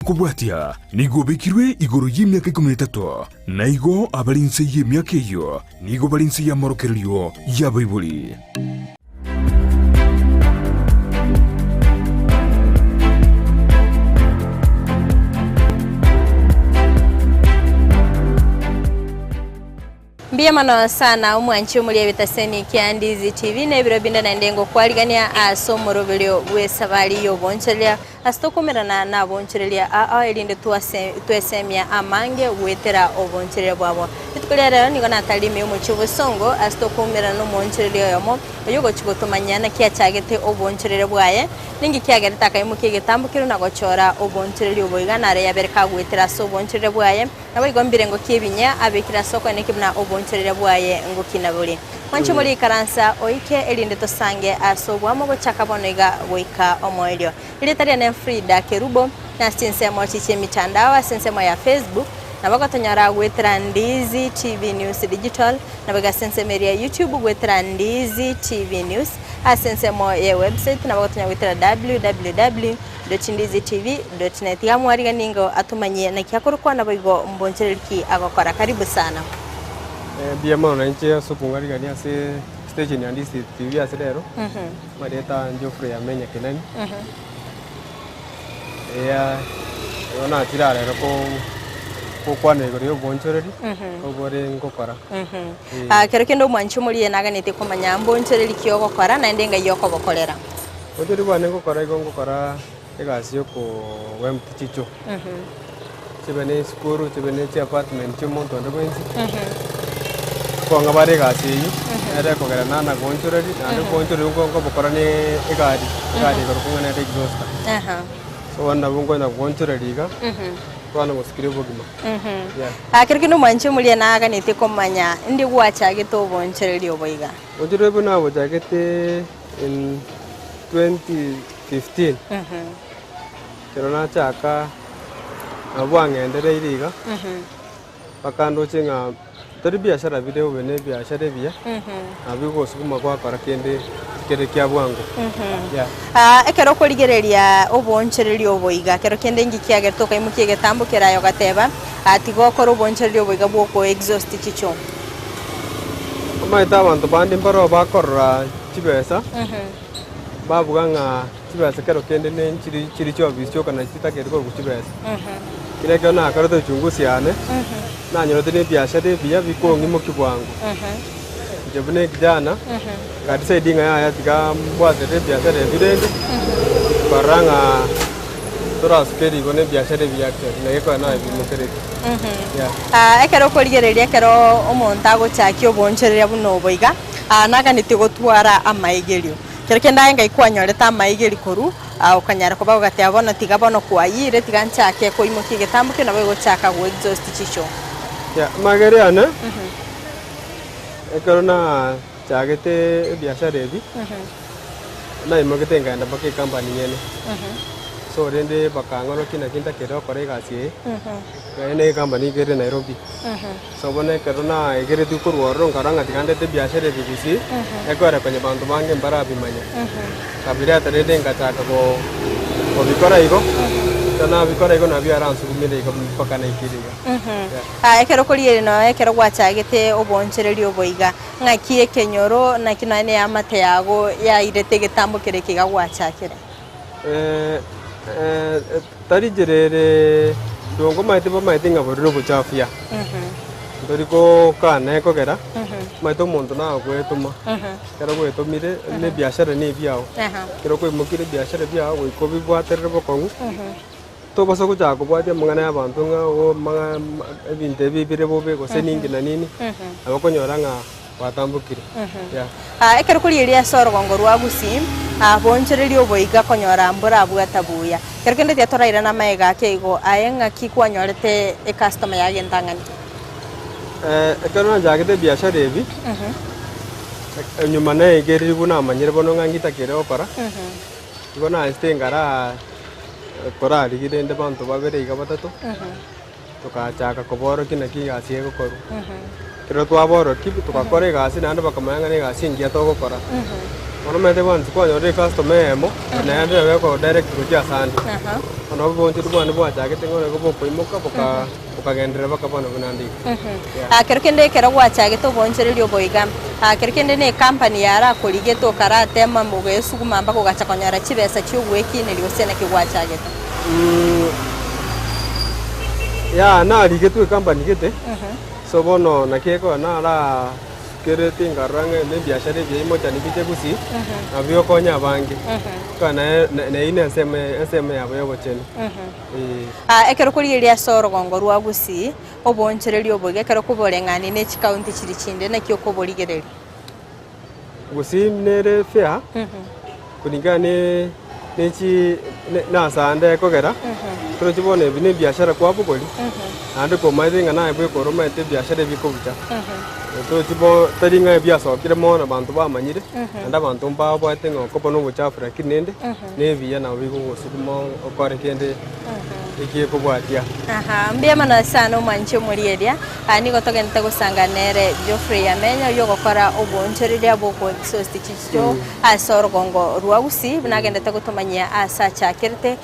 okobwatia nigo obekirwe igoro y'emiaka ikomi na etato, na igo abare inse y'emiaka eyio nigo bare inse y'amorokererio y'abaibori. Mbuya mono sana omwanchi omori ebitaseni kia Ndizi TV na ebiro binde naende ngokwarigania ase omoroberio bw'esabari y'obonchoreria ase tokomerana nabonchoreria ao erinde twase twesemia amange goetera obonchoreria bwabo. Rituko ria rero nigo natarire ime y'omochie obosongo ase tokoumerana nomoonchoreria oyomo oyo ogochia gotomanyia naki achagete obonchoreria bwaye, ninki kiagerete akaimokia egetambo keria na gochora obonchoreria obo iga naro yabere kagoetera ase obonchoreria bwaye. Naboigo mbirengo ki'ebinyia abekire ase okoeneki buna obonchoreria bwaye ngokina bore. Mwanche more ikaransa oike erinde tosange ase oboamo gochaka bono iga goika omoerio. Erieta riane Frida Kerubo, na ase chinsemo echi chi'emitandao ase ensemo ya Facebook, nabo ogotonyora goetera Ndizi TV News Digital, naboigo ase ensemo eria ya YouTube goetera Ndizi TV News, ase ensemo ye website nabo ogotonyora goetera www. Ndizitv.net. Tiga mwariganie ingo atomanyie naki akorokwa naboigo mbonchereri ki agokora. Karibu sana. Mbuya mono nainche ase okong'arigania ase station ya Ndizi TV ase rero. Amarieta Geoffrey Amenya Kinani. Eya igo nachire aa rero gokwana igoro ya obonchoreri obore ngokora. Kero kende omwanchi omorie naganetie komanya mbonchoreri ki ogokora naende ngai okobokorera. Obochori bwane ngokora igo ngokora egasi yokowempt chicho, chibe ne esukuru, chibe ne chiapartment chia omonto onde bwensi, kong'a bare egasi eywo, nere ekogera nana goonchoreria, naende goonchoreria nko nkobokora na egari, egari ekorokwa ng'a nere exhauster. So bono nabo nkonya goonchoreria iga, bono gosikiria obogima, yeah. Kero kende omwanchi omoria naganetie komanya ndi gwachagete oboonchoreria obo iga? Oboonchoreria obo nabochagete. In 2015 ekero nachaka nabo bwang'endereire iga, mpaka ndoche ng'a tori biashara bire obe na ebiashara ebiya, nabo bigosukuma gwakora kende kere kia bwango, yeah. Ekero okorigereria oboonchoreria obo iga, kero kende inki kiagerete okaimokia egetambo kere aye ogateba, tiga okore oboonchoreria obo iga bwa oko exhaust chichoo? Omanyete abanto bande mbaroo bakorora chibesa, babuga ng'a chibesa kero kende ne nchiri chiri chiofisi chioka nachi chitakeire korokwa chibesa. Lakini ekero nakorete uchunguzi yane, nanyorete na ebiashara ebiya bikong'imokia bwango. Inche buna ekijana, nka decide ng'a yaya tiga mbwaterere ebiashara ebi rende, nkarora ng'a torasuke rigo na ebiashara ebiya actually, naki ekero nabimokeretie. Yeah. Ekero okorigereria ekero omonto agochakia oboonchoreria buna obo iga, naganetie gotwara amaigerio. Kero kende aye ngai kwanyorete amaigerio korwa, okanyara koba ogateba bono tiga bono kwayire tiga nchake koimokia egetambo kio nabo egochaka go exhaust chichoo. Yeah, amaigerio ane, ekero nachagete ebiashara ebi, naimogete nkaenda mpaka ecompany nyene. So rende bakang'orokia naki ntakere gokora egasi eye, naende na ecompany iga ere Nairobi. So bono ekero naegeretigwe korwa ororo nkarora ng'a tiga ndete ebiashara ebi gusii, ekore konya banto bange mbarabimanya. Nkabireta rende ngachaka go kobikora igo, ekero nabikora igo nabio aransugumire igo mpaka naikire iga. Yeah. Ekero okorigereria nonya ekero gwachagete oboonchoreria obo iga, ng'aki ekenyoro naki nonya na eamate yago yairete egetambo keria eke iga gwachakire? Tari nchera ere ndonge omanyete bamaete ng'a borire obochafu ya. Ntori gokana ekogera, omanyete omonto nagoetoma, ekero gwetomire na ebiashara na ebiago, ekero kwaimokire ebiashara biago goika obibwaterere bokong'u, tobasa gochaka kobwatia amang'ana ya abanto ng'a oo amang'ana ebinto ebi bire bobe gose ninki na nini, nabo okonyora ng'a. Gwatambokire. Yeah. Ekero korigereria ase orogongo rwa Gusii, boonchoreria oboiga konyora mborabwata buya. Kero kende tiga torairane amaega ake igo, aye ng'aki kwanyorete ecustomer yago entang'ani? Ekero nachagete ebiashara ebi, nyuma naegerigwe namanyire bono ng'a ngitakere gokora, igo naachete ngara korarigia rende abanto babere iga batato. Togachaka koborokia naki egasi egokorwa. Ekero twaborokia, togakora egasi naende bakamanya ng'a negasi engiya togokora. Bono omanyete once kwanyorire ecustomer eyemo, naende nabo ekodirect gochia asande. Bono obonchori bwane bwachagete ng'a nigo bokoimoka boka bokagenderera mpaka bono buna nde iga. Yeah. Ah, kero kende ekero gwachagete obonchoreria obo iga, ah, kero kende na ecompany yarakorigete okaratema ogesuguma mpaka ogacha konyora chibesa chiogwekineria gose naki gwachagete? Yeah, narigetwe ecompany gete, so bono naki ekoba nara Kereti nkarora ng'a ime ebiashara ebiya imochani biche gusii, nabo biokonya abange. Nka naye neyio nensemo ensemo yabo y'obochenu. Ee. Ah, ekero korigereria ase orogongo rwa Gusii, oboonchoreria oboiga ekero koboreng'ani ne chikaunti chiria chinde, naki okoborigereria? Gusii nere fair, kulingana ne nechi nasande ekogera, torochi bono ebi ne ebiashara kwabogoria, naende komaete ng'a naye bweka ore omanyete ebiashara ebi bikobucha. Torochi bo tari ng'a ebiasokire mono abanto bamanyire, naende abanto mbabwate ng'a okoba na obochafu lakini rende, na ebiya nabo bigogosukuma okore kende ekiekobwatia. Aha, mbuya mono sana omwanchi omorieria. Aa nigo togenderete gosanga nere Geoffrey Yamenya oyio ogokora oboonchoreria bw'ogososti chichicho ase orogongo rwa Gusii buna agenderete gotomanyia ase achakerete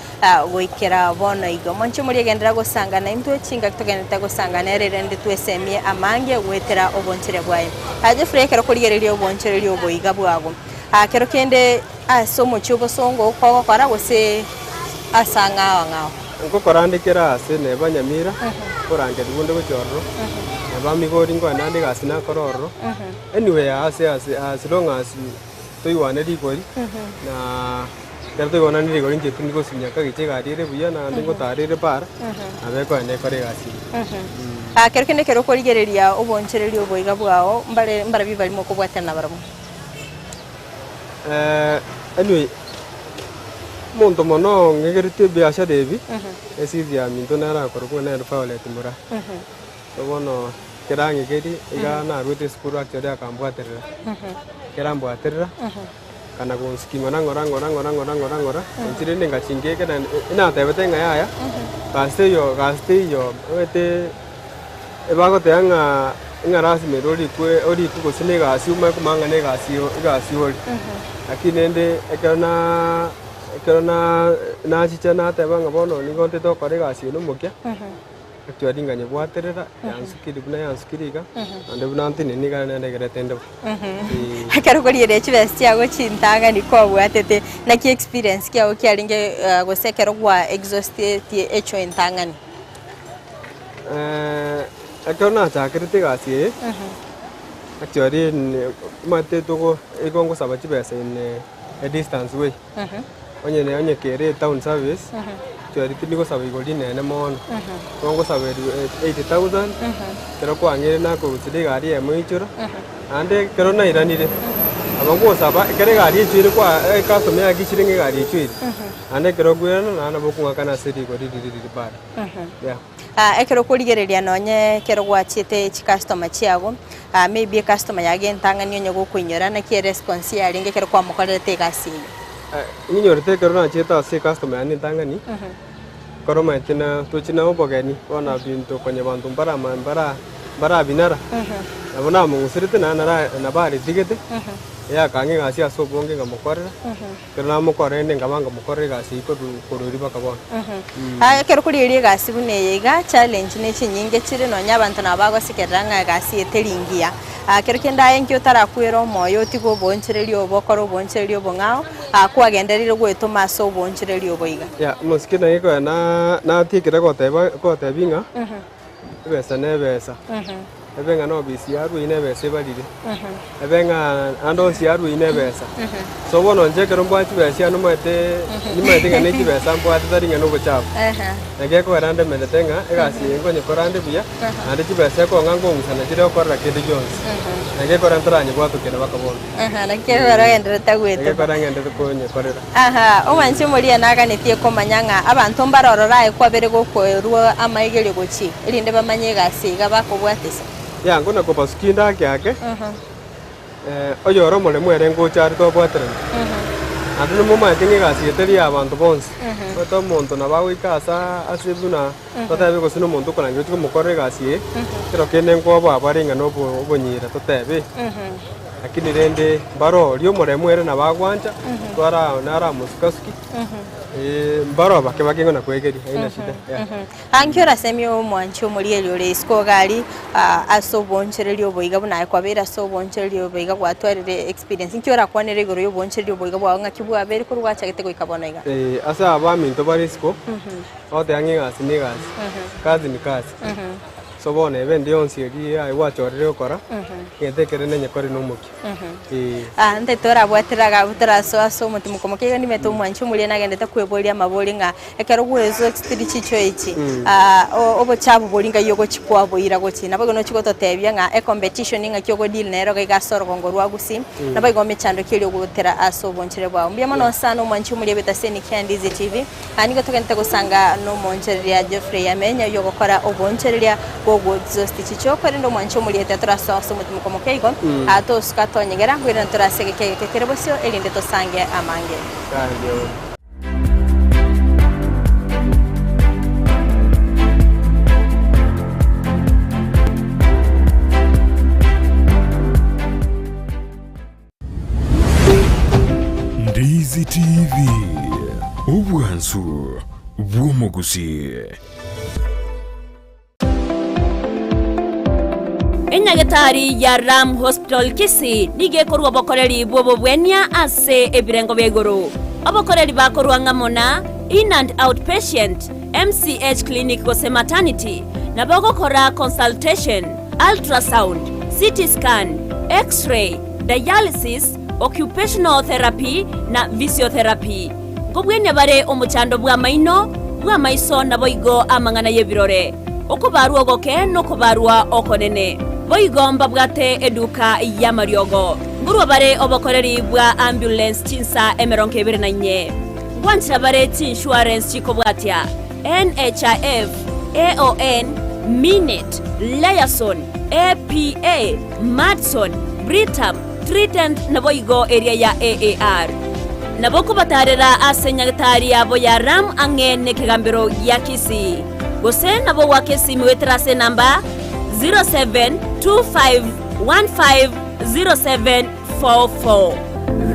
goikera bono iga. Omwanchi omoria genderera gosanga naintwe chingaki togenderete gosanga nere erinde twesemie amange goetera oboonchoreria bwaye. Geoffrey ekero okorigereria oboonchoreria obo iga bwago, kero kende ase omochie obosongo kogokora gose ase ang'ao ang'ao. Ngokora nde kera aase neba Nyamira, nkorangerigwa onde gochia ororo, neba Migori nkoenda ande egasi nakore ororo. Anyway ase ase as long as toigwane rigori, na ekero toigwanani rigori inche tindi gosinyaka gicha egari ere buya naende ngotara ere para, nabo ekoenda ekore egasi eye. Ah, kero kende ekero okorigereria oboonchoreria obo iga bwao, mbare mbarabio baria mokobwatana nabarabwo? Anyway, omonto mono ong'egeretie ebiashara ebi, esisi ya minto nere akorokwa ng'a nere Violet Mura. So bono kera ang'egerie, iga naruete esukuru actually akambwaterera, ekero ambwaterera, akana gonsukia ng'ora ng'ora ng'ora ng'ora ng'ora ng'ora ng'ora, inche rende ngachingeka naende natebete ng'a yaya, gasi teiyo gasi teiyo omanyete. Ebagoteba ng'a ng'a lasima ere orikwe orikwe gose na egasi omanye komanya ng'a na egasi egasi ore. Lakini rende ekero na ekero na nachicha nateba ng'a bono nigo ntete gokora egasi eye na omokia, actually nkanyebwaterera yansukiri buna yansukiri iga, naende buna ntenene iga naende egerete inde bo. Eeh. Ekero okorigereria chibesa chiago chintang'ani kwabwatete, naki experience kiago kiarenge gose ekero gwa exhaustetie echo entang'ani? Ekero nachakerete egasi eye, actually omanyete togo igo ngosaba chibesa in a distance way, onye ne onye kere etown service, actually tindi gosaba igoro rinene mono, igo ngosaba 8000, ekero kwang'eire nakorusia egari eyemo eichora, naende ekero nairanire, nabo ngosaba ekero egari eichoire kwa ecustomer yakichire ng'a egari eichoire, naende ekero okoirana naende nabo okong'akana ase rigori riria riri bado. Yeah. Ah, ekero okorigereria nonye ekero gwachiete chicustomer chiago, ah, maybe ecustomer yago entang'ani onye gokoinyora naki eresponse yarenge ekero kwamokorerete egasi eyio? Ninyorete ekero nachiete ase ecustomer yane entang'ani, ekero omanyete na tochi na obogeni, bono binto konya abanto mbarama mbara mbarabinara, nabo namong'userete naende nara nabo aretigete, eyakang'a egasi ase obonge nkamokorera. Ekero namokora rende nkaba nkomokorera egasi eyio korwa korwa erio mpaka bono. Aa ekero korigereria egasi buna eye iga, challenge ne chinyinge chire nonya abanto nabo bagosekerera ng'a egasi eye teri ngiya. Aa kero kende aye nki otarakwere omoyo otige oboonchoreria obo okore oboonchoreria obong'ao, aa kwagenderire goetoma ase oboonchoreria obo iga. Yeah, omosike naki konya na natiekire goteba gotebi ng'a. Ebesa nebesa, ebe ng'a nobisi yarwa eyio nebesa ebarire, ebe ng'a ande onsi yarwa eyio nebesa. So bono inche ekero mbwate chibesa chiane omanyete nimanyete ng'a ne chibesa mbwate tari ng'a na obochafu. Naki ekogera ndemerete ng'a egasi eye nkonyekora ande buya, naende chibesa ekong'a nkong'usana chire gokorera kende gionsi. Naki ekogera ntaranyebwatokera mpaka bono. Naki ekogera ogenderete Naki goetoma. ekogera ng'enderete konyekorera. Aha, omwanchi omoria naganetie komanya ng'a abanto mbare ororo aye kwabere gokoerwa amaigerio gochia, erinde bamanye egasi iga bakobwatisa. Yango na kobasukia inde ake ake, oyore omoremu ere ngocha are twabwaterana. Naende nimomanyete ng'a egasi eye teri ya abanto bonsi. Omanyete omonto nabo agoika asa ase buna totebe gose na omonto okorangeria ochi komokorera egasi eye, ekero kende nkoboa bare ng'a na obonyira totebe. Lakini rende mbaro oria omoremu ere nabo agwancha, twara naramosuka-suki, mbaro bake bake ng'a nakwegeria, haina shida, yeah. Anki orasemie omwanchi omorigereria ore isiko iga aria ase oboonchoreria obo iga buna aye kwabeire ase oboonchoreria obo iga gwatwarire experience, inki orakwanere igoro ya oboonchoreria obo iga bwao ng'aki bwabeire korwa gwachagete goika bono iga? Ase abaminto bare isiko, ogoteba ng'a egasi na egasi, kazi ni kazi. So bono ebe ende yonsi eria aye gwachorire gokora, egento ekere nenye kore nomokia. Ee. Ah, nte torabwatire agabu torasoa ase omotimoko moke iga nimete omwanchi omoria nagendete kweboria amabori ng'a ekero gwesoa chitiri chicho echi ah, o- obochafu boria ngai ogochi kwaboira gochi nabo igo nochi gototebia ng'a ecompetition ng'aki ogo deal nero iga iga ase orogongo rwa Gusii nabo igo emechando ki eria ogotera ase obonchore bwao. Mbuya mono sana omwanchi omoria bwe Taseni kia Ndizi TV. Aa nigo togente gosanga nomoonchoreria Geoffrey Yamenya oyio ogokora oboonchoreria bw'ogoexhaust chichoo korende omwanche omoriete torasoa ase omotimoko moke igo aa tosuka tonyegera nkoirana tore ase egeka egeke kere bosio erinde tosange amange. Ndizi TV, obwansu bw'omogusii. Enyagetari ya Ram Hospital Kisii nigo ekorua obokoreri bw'obobwenia ase ebirengo bia igoro. Obokoreri bakorua ng'amo na In and Out Patient, MCH Clinic gose Maternity, nabo ogokora consultation, ultrasound, CT scan, X-ray, dialysis, occupational therapy na physiotherapy. Nkobwenia bare omochando bw'amaino, bw'amaiso naboigo amang'ana y'ebirore, okobarwa ogoke nokobarwa okonene. Boigo mbabwate eduka y'amariogo. Nkorwa bare obokoreri bwa ambulance chinsa 24. Ngwanchera bare chiinsurance chikobwatia, NHIF, AON, Minet, Liaison, APA, Madison, Britam, Trident naboigo eria ya AAR. Nabo kobatarera ase nyagetari yabo ya Ram ang'e nekegambero gia Kisii. Gose nabo goaka esimi goetera ase enamba 0725150744.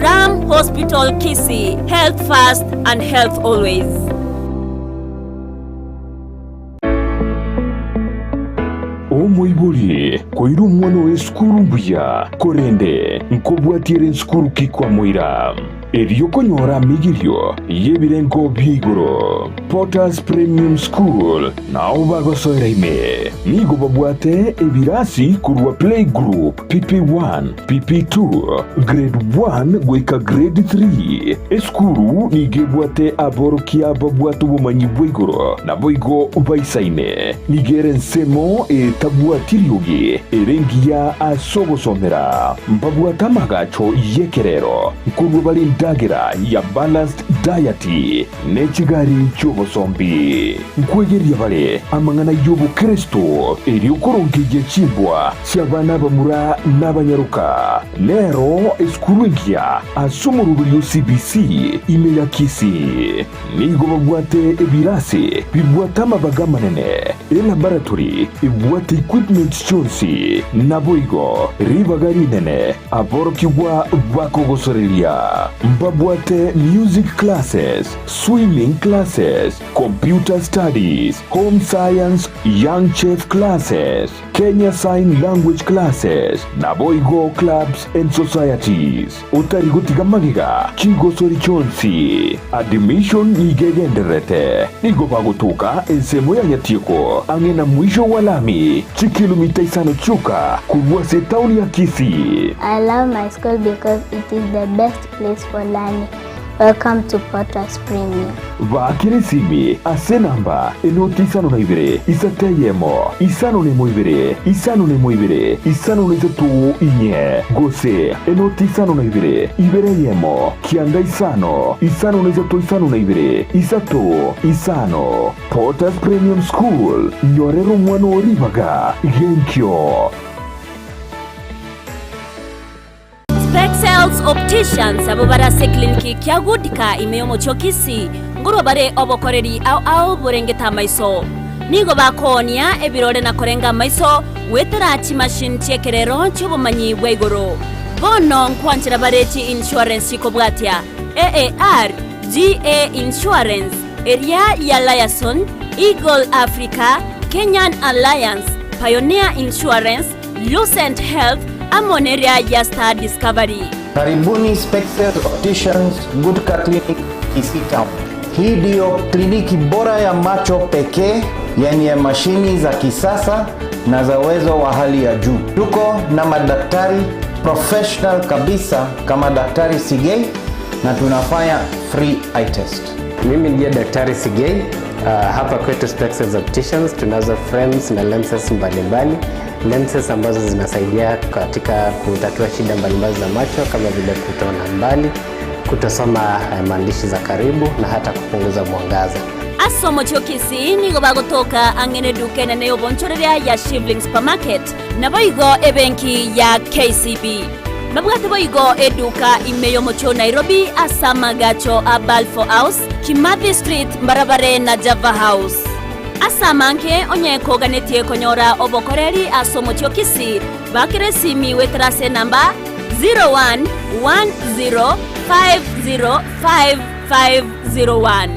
Ram Hospital Kisii, health first and health always. Omoibori koira omwana oye esukuru mbuya, korende nkobwatia ere nsukuru ki kwamoira? Erio konyora amigirio y'ebirengo bia igoro. Potters Premium School nao bagosoera ime. Nigo babwate ebirasi korwa playgroup, PP1, PP2, Grade 1 goika Grade 3. Esukuru nigo ebwate aborokia babwate obomanyi bwa igoro naboigo baisaine. Nigo ere ensemo etabwati riogi ere engiya ase ogosomera. Mbabwate amagacho y'ekerero nkorua bare endagera ya balanced diet ne chigari chi'obosombi. Nkwegeria bare amang'ana y'obokeresto erio korongeyia chimbwa chi'abana abamura na abanyaroka. Nero esukuru engiya ase omoroberi o CBC ime ya Kisii. Nigo babwate ebirasi bibwate amabaga amanene, elaboratory ebwate equipment chionsi, naboigo ribaga rinene aborokigwa bakogosoreria. Mbabwate music classes, swimming classes, computer studies, home science, young chef classes, Kenya Sign Language Classes, naboigo clubs and societies. Otari gotiga magega chigosori chionsi. Admission nigo egendererete. Nigo bagotoka ensemo ya Nyatieko ang'e na mwisho wa lami, chikilomita isano chioka korwa ase etaoni ya Kisii. I love my school because it is the best place for learning. Welcome to Potters Premium. Baakera esimi ase enamba enoti isano na ibere, isato eyemo, isano na emo ibere, isano na emo ibere, isano na isato inye, gose enoti isano na ibere, ibere eyemo, kianda isano, isano na isato isano na ibere, isato, isano. Potters Premium School, nyorera omwana oo ribaga genkio. Spexels Opticians abwo bare ase ecliniki kia Goodka ime y'omochie o Kisii nkorwa bare obokoreri ao ao borengete amaiso. Nigo bakoonia ebirore na korenga amaiso goetera chimachine chi'ekerero chi'obomanyi bwa igoro. Bono nkwanchera bare chi-insurance chikobwatia, AAR, GA Insurance, eria ya Liaison, Eagle Africa, Kenyan Alliance, Pioneer Insurance, Lucent Health, amo neria ya Star Discovery. Karibuni Spectres Opticians Gutka Clinic Kisii Town. Hii ndiyo kliniki bora ya macho pekee yenye mashini za kisasa na za uwezo wa hali ya juu. Tuko na madaktari professional kabisa kama Daktari Sigei na tunafanya free eye test. Mimi ndiye Daktari Sigei. Hapa kwetu Spectres Opticians tunazo frames na lenses mbalimbali, lenses ambazo zinasaidia katika kutatua shida mbalimbali za macho kama vile kutoona mbali, kutosoma maandishi za karibu na hata kupunguza mwangaza. Ase omochie o Kisii nigo bagotoka ang'e neduka enene y'obonchoreria ya Shivling Supermarket, naboigo ebenki ya KCB. Babwate boigo eduka ime y'omochie o Nairobi ase amagacho a Balfour House, Kimathi Street mbarabare na Java House. Ase amange onye koganetie konyora obokoreri ase omochie o Kisii, bakera esimi goetera ase enamba 0110505501.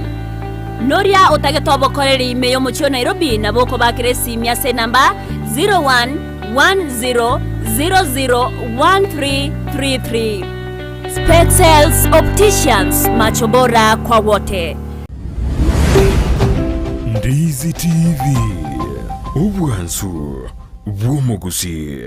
Noria otagete obokoreri ime y'omochie o Nairobi nabo okobakera esimi ase enamba 0110001333. Specsales Opticians, macho bora kwa wote. Ndizi TV, obwansu bw'omogusii.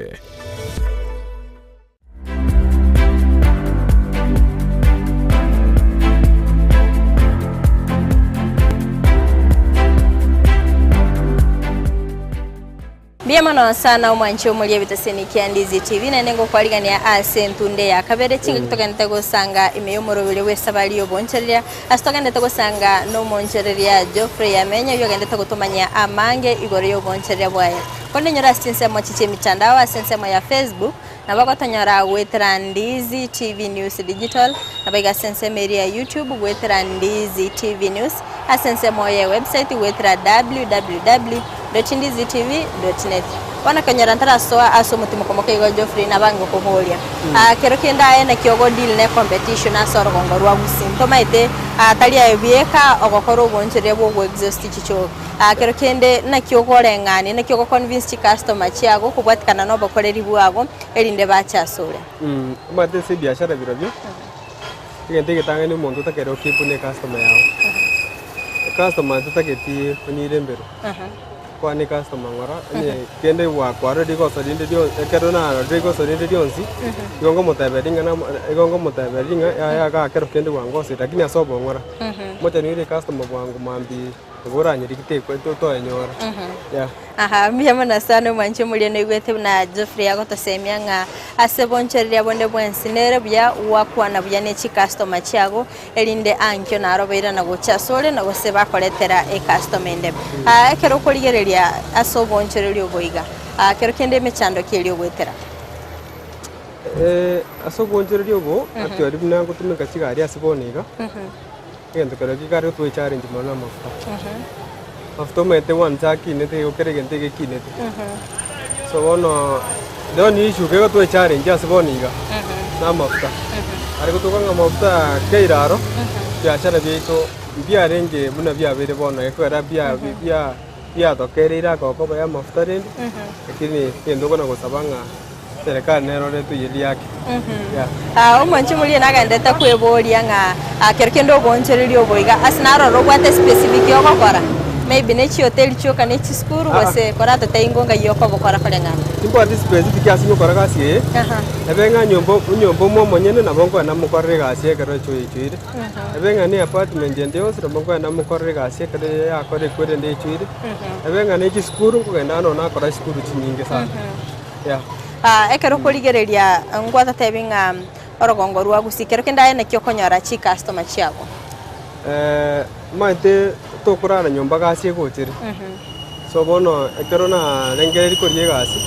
Mbuya mono sana omwanchi omoria ebitoseni kia Ndizi TV naende ngokwarigania ase entunde ya kabere chingaki togenderete gosanga ime y'omoroberio bw'esabari y'obonchoreria ase togenderete gosanga nomonchoreria Geoffrey Yamenya oyio ogenderete gotomanyia amange igoro y'obonchoreria bwaye. Konde nyora ase chinsemo chichia emitandao ase ensemo ya Facebook Nabo ogotonyora goetera Ndizi TV News Digital, naboigo ase ensemo eria ya YouTube goetera Ndizi TV News, ase ensemo ye website goetera www.ndizitv.net. Bono konyora ntarasoa ase omotimoko moke igo Geoffrey nabange gokoboria. Ah, kero kende aye naki ogo deal ne competition ase orogongo rwa Gusii. Ntomaete ah, tari aye bieka ogokora obonchoreria bwa ogo exhaust chichoki. Kero kende naki okoreng'ania, naki ogoconvince chicustomer chiago kobwatikana nobokoreri bwago, erinde bache asore? Omanyete ase ebiashara birobio, egento egetang'ani omonto otakeire gokeep ne ecustomer yago. Ecustomer totageti onyeire embero, kwana ecustomer ng'ora, onye kende gwakwarire rigoso rinde rionsi, ekero narorire rigoso rinde rionsi, igo ngomoteberia ng'a namo igo ngomoteberia ng'a yaya igaa kero kende gwangoseire lakini ase obong'ora, mochani oire ecustomer bwango mambia. Nigo oranyerigete toyenyora. Yeah. Aha, mbuya mono sana omwanchi omoria noigwete buna Geoffrey agotosemia ng'a ase bonchoreria bonde bwensi nere buya gwakwana buya ne chicustomer chiago erinde ankio naro bairana gocha asore na gose bakoretera ecustomer ende. Ah, ekero okorigereria ase obonchoreria obo iga, ah, kero kende emechando ki eria ogoetera? Eh, ase obonchoreria obo, actually buna ngotumeka chigari ase bono iga, Egento keria kikare gotwa echallenge mono namafuta. Amafuta omanyete once akinete igo kera egento egekinete. So bono the only issue kegotwa echallenge ase bono iga, namafuta. Are gotoka ng'a amafuta keire aro, biashara biaito mbiarenge buna biabeire bono ekogera bia bia biatokereire akokoba ya amafuta rende, lakini egento okona gosaba ng'a Serikali nero ore toyerie ake. Yeah. Ah, omwanchi omoria nagenderete kweboria ng'a ah, kero kende oboonchoreria obo iga ase naroro obwate specific ogokora maybe ne chihoteli chioka ne chisukuru Ah, ah. gose koratotebie ingo ng'ai okobokora koreng'ana. Timbwati specific ase ngokora gasi eye, Aha. ebe ng'a nyomba nyomba omwe omonyene nabo nkoenda mokorere egasi ekero echoichoire, ebe ng'a ne apartment ende yonsi nabo nkoenda mokorere egasi ekero yakora ekwere ende echoire, ebe ng'a ne chisukuru nkogenda nonye nakora chisukuru chinyinge sana. Yeah. Ah, ekero okorigereria ngwatotebi ng'a orogongo rwa Gusii kero kende aye naki okonyora chicustomer chiago? Eh, omanyete tokorara nyomba gasi egochere. So bono ekero narengereiri koria egasi,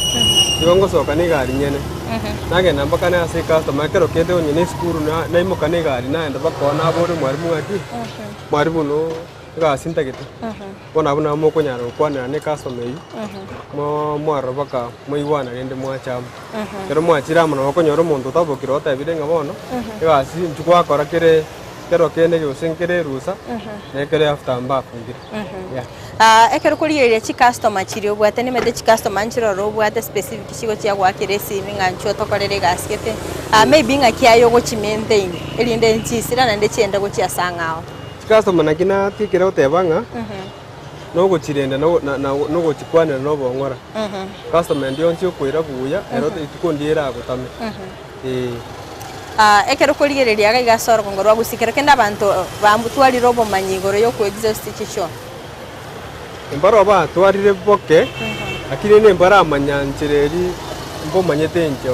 nigo ngosoka na egari nyene, nagenda mpaka na ase ecustomer ekero kende onye na esukuru na naimoka na egari naenda mpaka oo nabora omwalimu ng'aki, mwalimu no. Egasi ntagete. Bono abwo nabo mokonyara gokwanera na ecustomer eywo, mo mwarora mpaka mwaigwana rende mwacha amo. Ekero mwachire amo nabo okonyora omonto otabokire otebire ng'a bono, egasi inchuo gwakora kere kero kende gose nkere erusa, na ekere after mbafungire. Yeah. Ah, ekero okorigereria chicustomer chiria obwate nimanyete chicustomer nchire ororo obwate specific chigochia goakera esimi ng'a nchwo otokorere egasi gete, ah maybe ng'aki aye ogochi maintain erinde nchisira naende chiende gochia ase ang'ao. Chicustomer naki natikire goteba ng'a nogochirenda na na na nogochikwanera na obong'ora. Customer ende yonsi okoira buya ero rituko ndiye eragotame eh. Ah, ekero okorigereria iga iga ase orogongo rwa gusii kero kende abanto bambutwarire obomanyi igoro ya okoexhaust chichoo. Mbarabwo batwarire boke, lakini rende mbaramanya nchera eria mbomanyete inche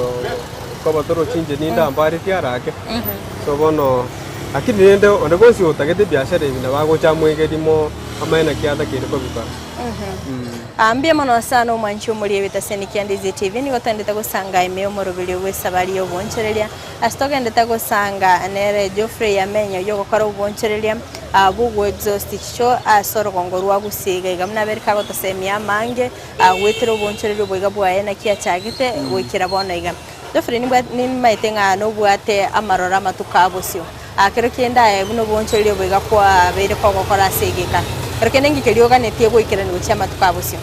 koba torochi inche ninde ambaretie arake. So bono, lakini rende onde bwensi otagete ebiashara ebi nabo agocha amoegerie mo amanye naki atakeire kobikora. Ah, mbuya mono sana omwanchi omoria ebitaseni kia Ndizi TV nigo togendete gosanga ime y'omoroberio bw'esabari y'obonchoreria ase togendete gosanga nere Geoffrey Yamenya oyio ogokora obonchoreria ah, bw'ogoexhaust chicho ase orogongo rwa Gusii iga iga buna abere kagotosemia amange ah, goetera obonchoreria oboiga bwaye naki achagete goikera bono iga. Geoffrey nimbwa nimaete ng'a nobwate amaroro amatuko a bosio. Ah, kero kende aye buna obonchoreria oboiga kwabeire kogokora ase egeka, kero kende inki keria oganetie goikerania gochia amatuko a bosio?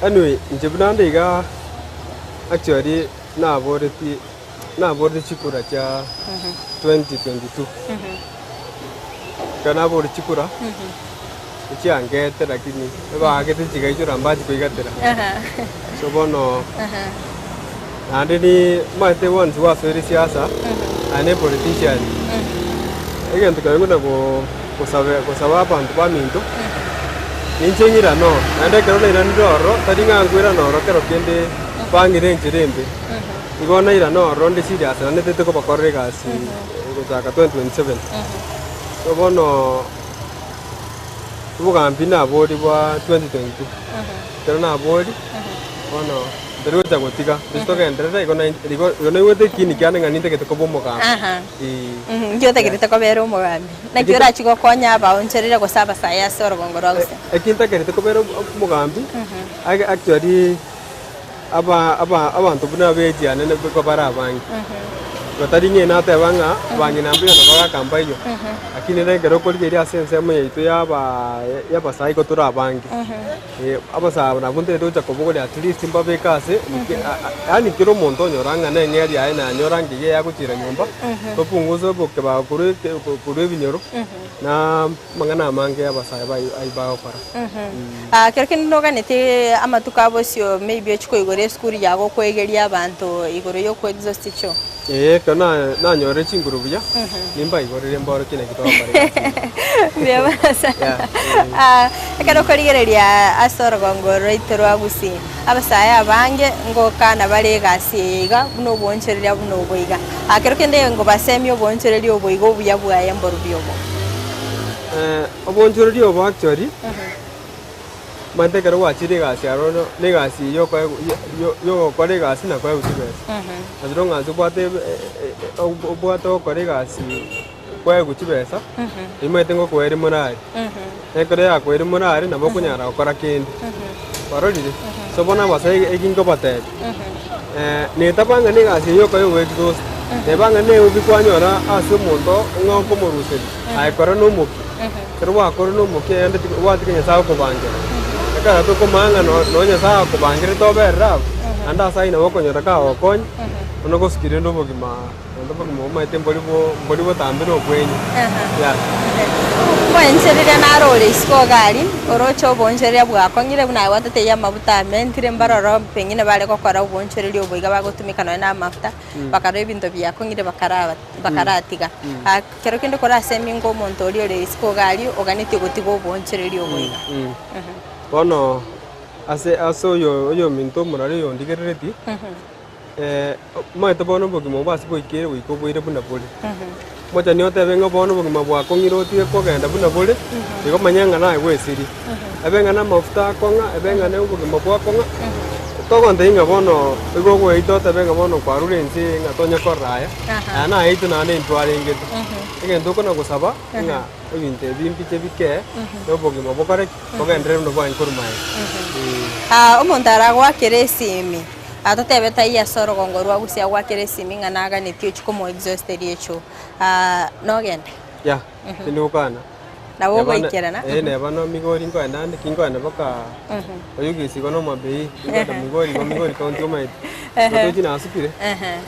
Anyway, inche buna ande iga actually naboretie naborete chikura chia 2022. Ekero naboria chikura, echiangete lakini ebaagete chigaichora mbachi koigatera. So bono naende ni omanyete once gwasoire siasa, aye ne politician, egento keria buna go gosabe gosaba abanto baminto, ninche ng'irane oo, naende ekero nairanire ororo, tari ng'a nkoirana ororo kero kende bang'ire enchera embe. Igo nairane ororo nde serious naende ntete kobakorera egasi gochaka 2027. So bono obogambi nabori bwa 2022, ekero nabori, bono ntari gocha gotiga, gose togenderere igo nain igo igo naigwete ekiini kiane ng'a nintagete koba omogambi. Aha. Eeh. Inki otagerete kobera omogambi? Naki Eki- orachie gokonya abaoncherere gose abasae ase orogongo rwa gose? Eki ntakerete kobera omogambi, ag- actually aba aba abanto buna abechi anene nigo bare abange. Batari ng'a nateba ng'a bang'ina mbuya na bagaka mbaiyo, lakini rende ekero okorigereria ase ensemo yaito ya aba y'abasae igo tore abange. Abasae aba nabwo ntagete gocha kobogoria at least mbabeke ase yaani kera omonto onyora ng'a neng'eria yaye nanyora ng'a iga yagochira nyomba, topunguze obokebago korwa eke korwa ebinyoro na amang'ana amange abasae bai aywo bagokora. Ah, kero kende noganetie amatuko a bosio maybe ochie koigora esukuru yago okoegeria abanto igoro ya okoexhaust choo. Ee, ekero na- nanyorire chinguru buya, nimbaigorere mborokie naki togokora egasi eye. Mbuya mono sana. Yeah, eh. Ah, ekero okorigereria ase orogongo rwaito rwa Gusii, abasae abange ngokana bare egasi eye iga buna obonchoreria buna obo iga. Ah, kero kende ngobasemia obonchoreria obo iga obuya bwaye mborobio obo. Obonchoreria obo actually, omanyete ekero gwachire egasi aroro na egasi eywo okoegwa yogokora egasi na koegwa chibesa. As long as obwate obwate gokora egasi koegwa chibesa, nimanyete ngokoeria morale. Na ekero yakoeire morale nabo okonyara gokora kende, kwarorire? So bono abasae eki nkobatebia, netaba ng'a na egasi eywo okoegwa exhaust, neba ng'a neobi kwanyora ase omonto ng'a okomoruseria. Aye kora nomokia, ekero gwakorire nomokia naende tiga gwatiga Nyasae agokobangera. Ekero tokomanya ng'a no- nonye Nyasae agokobangerete oberere abwo, naende ase ayio nabo okonyora kagokonya, bono gosukia rende obogima naende obogima omanyete mbori bo mbori botambe na obwenye, yeah. Omoenche riria naro ore isiko iga aria, oroche oboonchoreria bwakong'ire buna aye gwatotebia amabuta amentire mbaroro pengine bare gokora oboonchoreria obo iga bagotumeka nonye na amafuta, bakarora ebinto biakong'ire bakaraba bakaratiga. Kero kende korasemi ng'a omonto oria ore isiko iga aria oganetie gotiga oboonchoreria obo iga. Bono ase ase oyo oyominto omorare oyo ondigerereti, omanyete bono obogima obo ase boikeire goika oboire buna bore. Mochani otebe ng'a bono obogima bwakong'ire otige kogenda buna bore, igo manya ng'a naye gwesirie. Ebe ng'a namafuta akong'a, ebe ng'a na obogima bwakong'a, Togontebia ng'a bono igo ogoeita otebe ng'a bono kwarure ense eye ng'a tonya korora aya, aya nayaito naende intwe arengete. Egento okona gosaba ng'a ebinto ebi mbiche bikee, na obogima bokore ki? Bogenderere buna bwange korwa magega. Ee. Omonto aragoakere esimi, totebe taiyo ase orogongo rwa gusii agoakere esimi ng'a naganetie ochie komoa exhaust eria echoo, nogende? Yah, tindi gokana. Nabo ogoikerana. Ee, neba no Migori nkoenda ande, tinkoenda mpaka Oyugis igo na Homa Bay, nkoenda Migori igo Migori county omanyete. Igo tochi nasukire.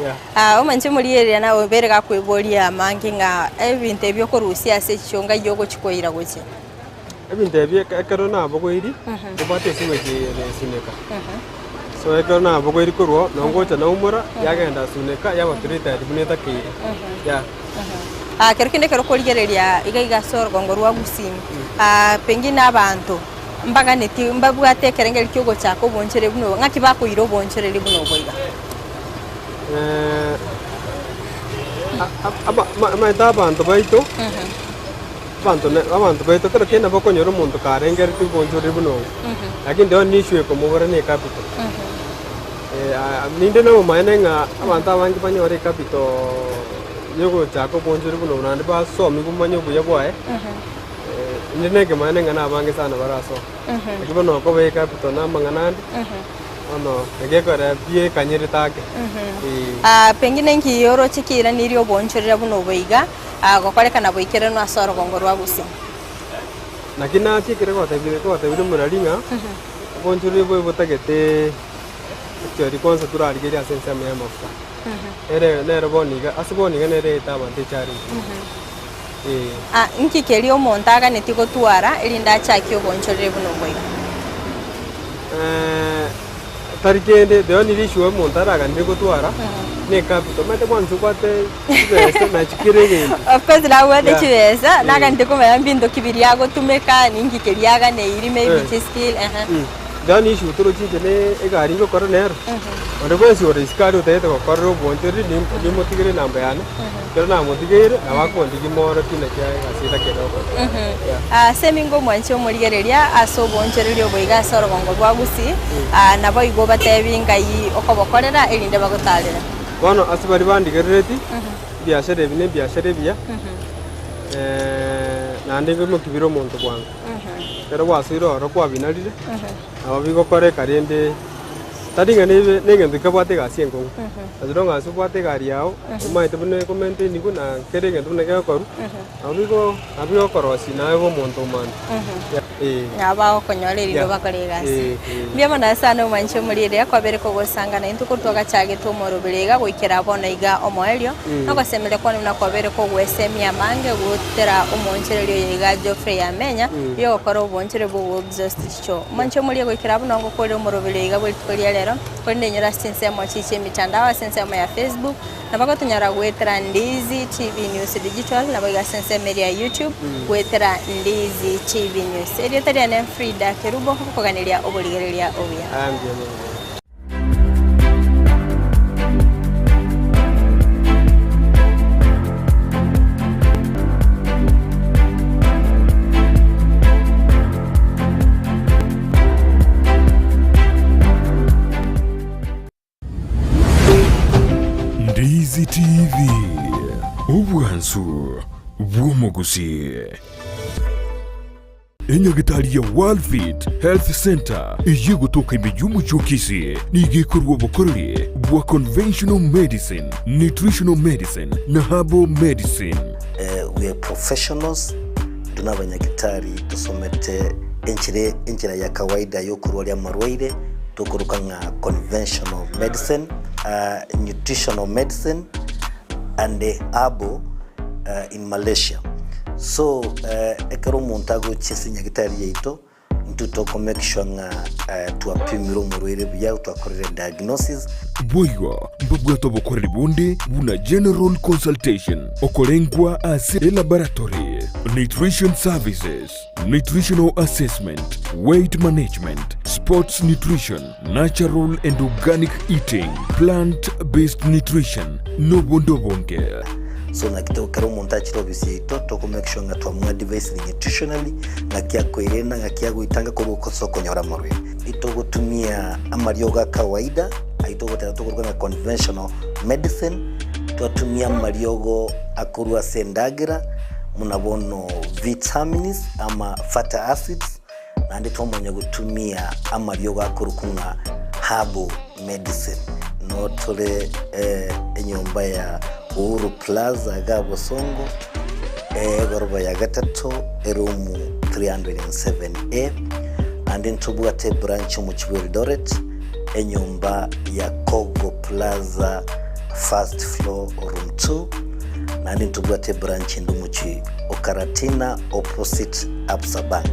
Yeah. Ah, omonche omorigereria naye obere gakweboria amange ng'a ebinto ebi okorusia ase echichonga eyio ogochi koira gochia. Ebinto ebi ekero nabogoiri, obwate esewage eye ere Suneka. So ekero nabogoiri korwa oo, nabo ngocha naumora, yagenda Suneka, yaba treated buna etakeire. Yeah. Ah, kero kende ekero okorigereria iga iga ase orogongo rwa Gusii, ah, pengine abanto mbaganeti mbabwate ekerengerio kia ogochaka obonchereri buna obo, ng'aki bakoira obonchereri buna obo iga? Omanyete abanto baito, abanto ne abanto baito kero kende nabo okonyora omonto karengereretie obonchoreri buna obo, lakini the only issue ekomobora ne ecapital. Ninde nobomaene ng'a abanto abange banyore ecapital yogochaka obonchori buna obo naende basomigwe bamanye obuya bwaye, inde nekemanene ng'a nabange sana barasome. Lakini bono okoba ecapital na amang'ana ande, bono egekora biekanyerete ake, eh. Pengine nki oroche kiiranirie obonchorera buna obo iga, gokorekana boikeranu ase orogongo rwa Gusii? Naki nachiikire gotebia gotebia omorari ng'a, obonchoreri obo botagete actually kwanza torarigerie ase ensemo y'amafuta. Ere nere bono iga, ase bono iga nere egete abanto echallenge. Eh. Ah, nki keria omonto aganetie gotwara erinde achakie obonchoreri buna obo iga? Tari kende, the only issue omonto araganire gotwara, ne ecapital. Omanyete kwanza obwate chibesa nachi kera egento. Of course nabwate Yeah. chibesa, Eh. naganete komanya mbinto ki biria agotumeka, ninki keria aganeiri, maybe Eh. chiskill, ehe. The only issue torochi inche ne egari ngokora nero, onde bwensi ore isiko aria otagete gokorera obwanchoreri nimotigere enamba yane, ekero namotigeire nabo akondigia moorokie naki egasi etakeire gokora. Yeah. Ase emingo omwanche omorigereria ase obonchoreria obo iga ase orogongo rwa Gusii, naboigo obatebi ngai okobokorera erinde bagotaarere. Bono ase baria bandigerereti, ebiashara ebi nebiashara ebiya, naende nkoimokia omonto bwango. Ekero gwasoire ororo kwabinarire, nabo bigokoreka rende tari ng'a nebe negento kebwate egasi enkong'u. As long as obwate egari yago, omanyete buna ekomaintainigwa na kera egento buna kegokorwa, nabo bigo nabo bigokorosia naye obe omonto omano. Eh. Nabo bagokonyora erinde Yeah. obakore egasi. Eh, eh. Mbuya mono sana omwanche omorieria kwabere kogosanga naintwe korwa twagachagete omoroberi iga goikera bono iga omoerio. Nogosemeria kwane buna kwabere kogwesemia amange gotera omoonchoreria oyo iga Geoffrey Yamenya, oyogokora oboonchore bw'ogoexhaust chichoo. Omonche omoria goikera buna ngokorire omoroberio iga bwe rituko ria rero, korende inyore ase chinsemo chii chi'emitandao ase ensemo ya Facebook, nabo gotonyora goetera Ndizi TV News Digital, naboigo ase ensemo eria ya YouTube goetera Ndizi TV News. Erieta riane Frida Kerubo, ngokoganeria oborigereria obuya. Aya mbuya mono. Ndizi TV, obwansu bw'omogusii. Enyagitari ya Worldfit Health Centre eyio egotoka ime y'omochie o Kisii nigo ekorua obokoreri bwa conventional medicine, nutritional medicine na herbal medicine. We are professionals, intwe nabanyagitari tosomete enchera enchera ya kawaida yokorwaria amarwaire tokoroka ng'a conventional medicine, nutritional medicine and herbal in Malaysia. So ekero omonto agochia ase nyagitari yaito, intwe toko make sure ng'a twapimire omorwaire buya, twakorire diagnosis. Boigo mbabwate obokoreri bonde buna general consultation, okorengwa ase elaboratory, nutrition services, nutritional assessment, weight management, sports nutrition, natural and organic eating, plant based nutrition, nobonde obonge. So naki to ekero omonto achire ofisi yaito toko make sure ng'a twamoadvisire nutritionally, ng'aki akoerenda, ng'aki agoetanga korwa ase okonyora amarwaire. Itogotumia amariogo a kawaida, ayio togoteba tokoruga ng'a conventional medicine, twatumia amariogo akorwa ase endagera, buna bono vitamins ama fatty acids, naende twamanya gotumia amariogo akorokwa ng'a herbal medicine. Noo tore enyomba ya Uhuru Plaza iga Bosongo, egoroba ya gatato, eroom 307A, naende ntobwate ebranch omochie bwa Eldoret, enyomba ya Kogo Plaza first floor room 2, naende ntobwate ebranch ende omochie o Karatina opposite Absa Bank.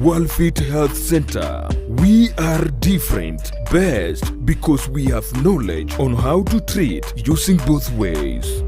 Walfit Health Center, we are different, best because we have knowledge on how to treat using both ways.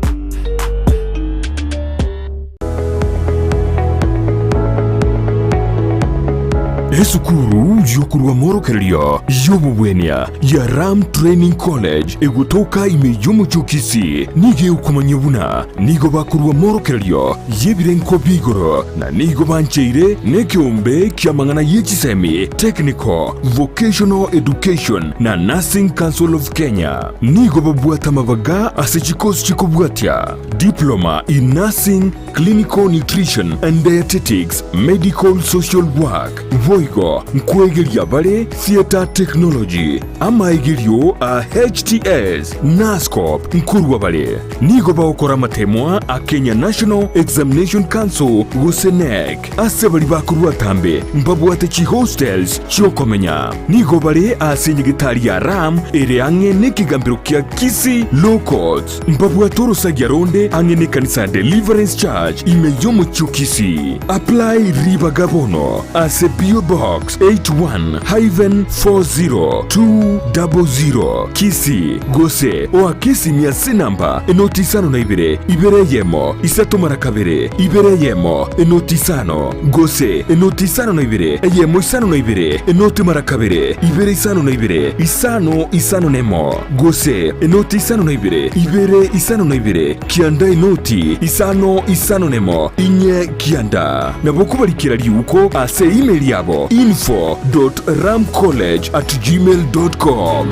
Esukuru y'okorwa amorokererio y'obobwenia ya Ram Training College egotoka ime y'omochie o Kisii nigo egokomanyia buna nigo bakorwa amorokererio y'ebirengo bia igoro na nigo bancheire nekeombe ki'amang'ana ye chisemi, Technical, Vocational Education na Nursing Council of Kenya. Nigo babwate amabaga ase chikosi chikobwatia, Diploma in Nursing, Clinical Nutrition and Dietetics, Medical Social Work, boigo nkwegeria bare Theatre Technology, amaegerio a HTS, Nuscop nkorwa bare. Nigo bagokora amatemwa a Kenya National Examination Council gose KNEC. Ase baria bakorwa atambe mbabwate chihostels chi'okomenya. Nigo bare ase enyegetari ya Ram ere ang'e nekegambero kia Kisii Law Courts. Mbabwate orosagia ronde ang'e nekanisa ya Deliverance Church ime y'omochie o Kisii. Apply ribaga bono ase P.O. Box 81-40200 Kisii gose oake esimi ase enamba enoti isano na ibere, ibere eyemo, isato mara kabere, ibere eyemo, enoti isano, gose enoti isano na ibere, eyemo isano na ibere, enoti mara kabere, ibere isano na ibere, isano isano na emo, gose enoti isano na ibere, ibere isano na ibere, kianda enoti isano isano nemo inye kianda. Nabo okobarikera riuko ase email yabo info dot ramcollege at gmail dot com.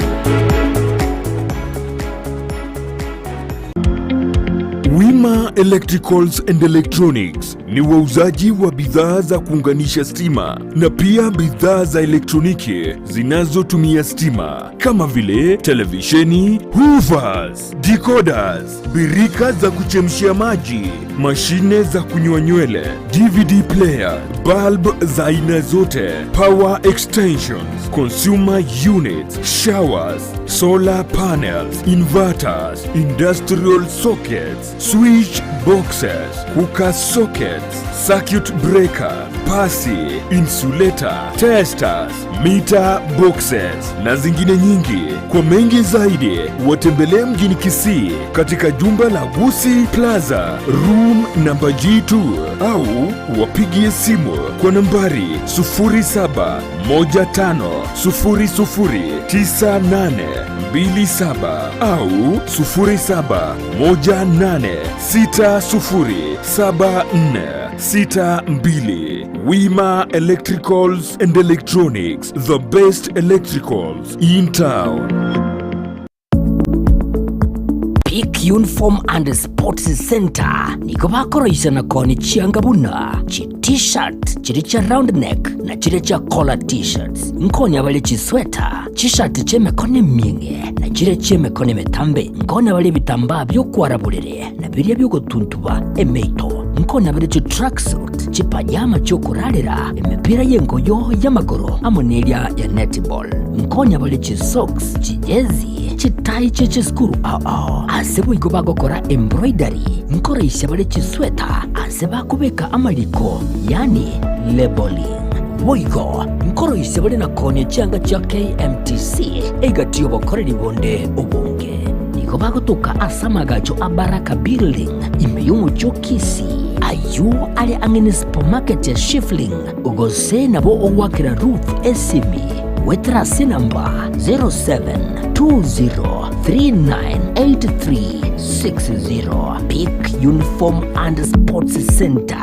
Wima Electricals and Electronics ni wauzaji wa bidhaa za kuunganisha stima na pia bidhaa za elektroniki zinazotumia stima kama vile televisheni, hoovers, decoders, birika za kuchemshia maji, mashine za kunyoa nywele, DVD player, bulb za aina zote, power extensions, consumer units, showers, solar panels, inverters, industrial sockets, switch boxes, cooker sockets, circuit breaker, pasi, insulator, testers, meter boxes na zingine nyingi. Kwa mengi zaidi watembelee mjini Kisii katika jumba la Gusi Plaza room namba G2 au wapigie simu kwa nambari 0715009827 au 0718607462. Wima Electricals and Electronics, the best electricals in town. Peak Uniform and Sports Center nigo bakoroisana koni chianga buna chi T-shirt chiria chia round neck na chiria chia collar T-shirts. Nkonya bare chisweta, chishati chi'emekono emieng'e na chiria chi'emekono emetambe. Nkonya bare ebitambaa bi'okwara borere na biria bi'ogotuntuba emeito. Nkonya bare chitracksuit, chipajama chi'okorarera, emepira y'engoyo y'amagoro amo neria ya netball. Nkonya bare chisocks, chijezi, chitai chie chisukuru ao ao. Ase boigo bagokora embroidery, nkoroisia bare chisweta ase bakobeka amariko, yaani labelling. Boigo nkoroisia bare na koonia chianga chia KMTC egati y'obokoreri bonde obonge. Nigo bagotoka ase amagacho a Baraka Building ime y'omochie o Kisii, ayio are ang'e ne supermarket ya Shifling, gose nabo ogoakera Ruth esimi. goetera ase enamba 0720398360. Peak Uniform and Sports Centre.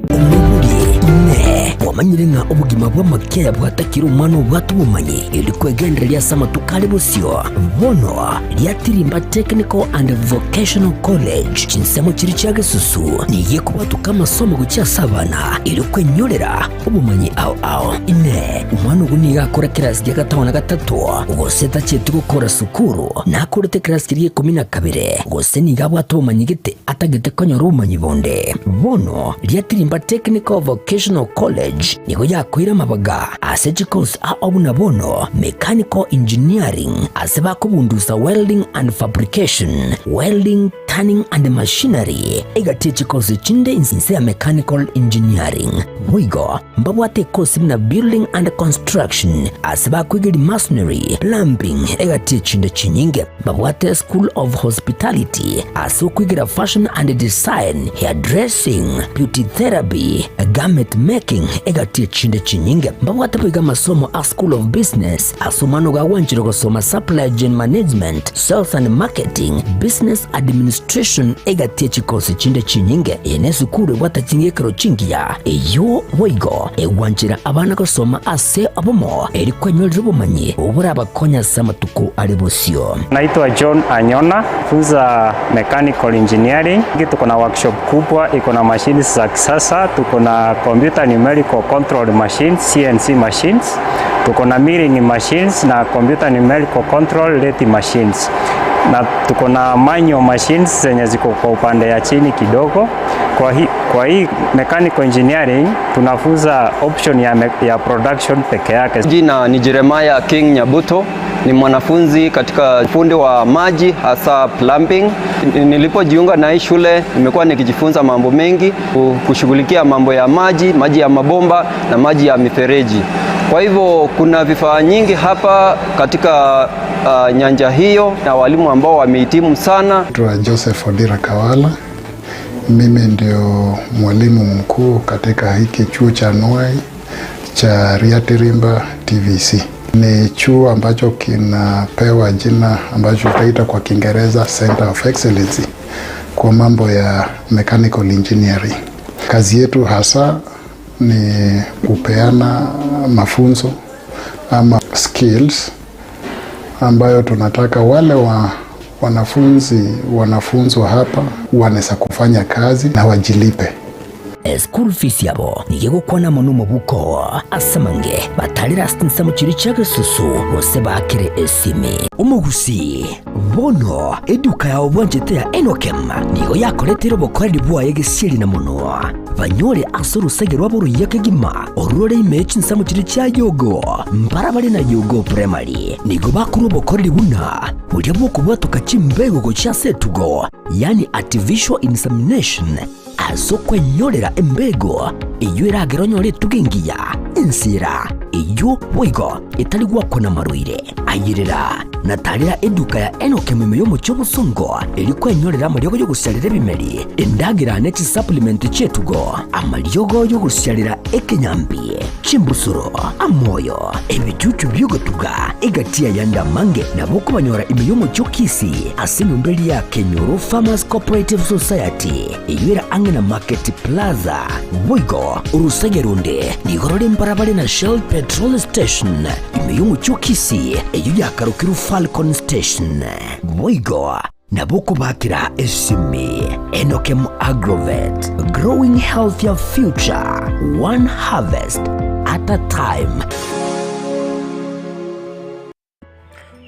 Omoibori, Inee! Kwamanyire ng'a obogima bw'amakeya bwatakire omwana obwate obomanyi, erio kwegendereria ase amatuko are bosio? Bono riatirimba Technical and Vocational College, chinsemo chiria chia gesusu, nigo ekobwatoka amasomo gochia ase abana, erio kwenyorera obomanyi ao ao. Inee! Omwana ogo nigo akore kerasi gia gatano na gatato, gose tacheti gokora sukuru, nakorete ekerasi keria gia ikomi na kabere, gose nigo abwate obomanyi gete atagete konyora obomanyi bonde? Bono riatirimba Technical Vocational College nigo yakoire amabaga ase chikosi ao buna bono Mechanical Engineering ase bakobundusa Welding and Fabrication, Welding, Turning and Machinery, egati ye chikosi chinde inse ya Mechanical Engineering. Boigo mbabwate ekosi buna Building and Construction ase bakoigeria Masonry, Plumbing egati ye chinde chinyinge. Mbabwate School of Hospitality ase okoigera Fashion and Design, Hairdressing, Beauty Therapy, Garment Making egati echinde chinyinge. Mbabwate boigo amasomo a School of Business ase omwana ogo agwanchire gosoma Supply Chain Management, Sales and Marketing, Business Administration egati echikosi chinde chinyinge. Eye nesukuru ebwate ching'ekero chingiya eyio boigo egwanchera abana gosoma ase obomo eri kwenyorera obomanyi oborabakonye ase amatuko are bosio. Naitwa John Anyona, funza mechanical engineering. Tuko na workshop kubwa iko na machines za kisasa, tuko na computer numerical control machines, CNC machines, tuko na milling machines na computer numerical control lathe machines, na tuko na manual machines zenye ziko kwa upande ya chini kidogo. Kwa hii mechanical engineering tunafunza option ya production peke yake. Jina ni Jeremiah King Nyabuto, ni mwanafunzi katika fundi wa maji hasa plumbing. Nilipojiunga na hii shule nimekuwa nikijifunza mambo mengi, kushughulikia mambo ya maji, maji ya mabomba na maji ya mifereji. Kwa hivyo kuna vifaa nyingi hapa katika nyanja hiyo na walimu ambao wamehitimu sana. Naitwa Joseph Odira Kawala. Mimi ndio mwalimu mkuu katika hiki chuo cha Nuai cha Riatirimba TVC. Ni chuo ambacho kinapewa jina ambacho tutaita kwa Kiingereza Center of Excellency kwa mambo ya mechanical engineering. Kazi yetu hasa ni kupeana mafunzo ama skills ambayo tunataka wale wa wanafunzi wanafunzwa hapa wanaweza kufanya kazi na wajilipe. School fees yabo nigo egokwana mono omobuko ase amange batarire ase chinsemo chiria chia gesusu gose baakere esimi omogusi. Bono eduka yao bwanchete ya Enokem nigo yakoretire obokoreri bwaye gesieri na mono banyore ase orosege rwabo oruya kegima orure ime chinsemo chiria chia Yogo mbarabare na Yogo Primary. Nigo bakorwa obokoreri buna buria bwokobwatoka chimbego gochia ase etugo, yani artificial insemination, ase okwenyorera embego eyio eragera onyore etugo engiya ensera eyio boigo etari gwakwa na marwaire. Ayerera na tarera eduka ya Enokem ime y'omochie obosongo eri kwenyorera amariogo y'ogosiarera ebimeri, endagera ne chisupplement chietugo, amariogo y'ogosiarera ekenyambi, chimbusuro, amoyo, ebichuchu biogotuga egati ayande amange. Nabo okobanyora ime y'omochie Okisi ase enyomba eria ya Kenyoro Farmers Cooperative Society eyio era ang'e na Market Plaza. Boigo orosege runde nigo rore mbarabare na Shell petrol station ime y'omochie Okisi eyio yakarokirwe Falcon Station. Boigo nabo okobakera esimi. Enokem Agrovet, growing healthier future one harvest at a time.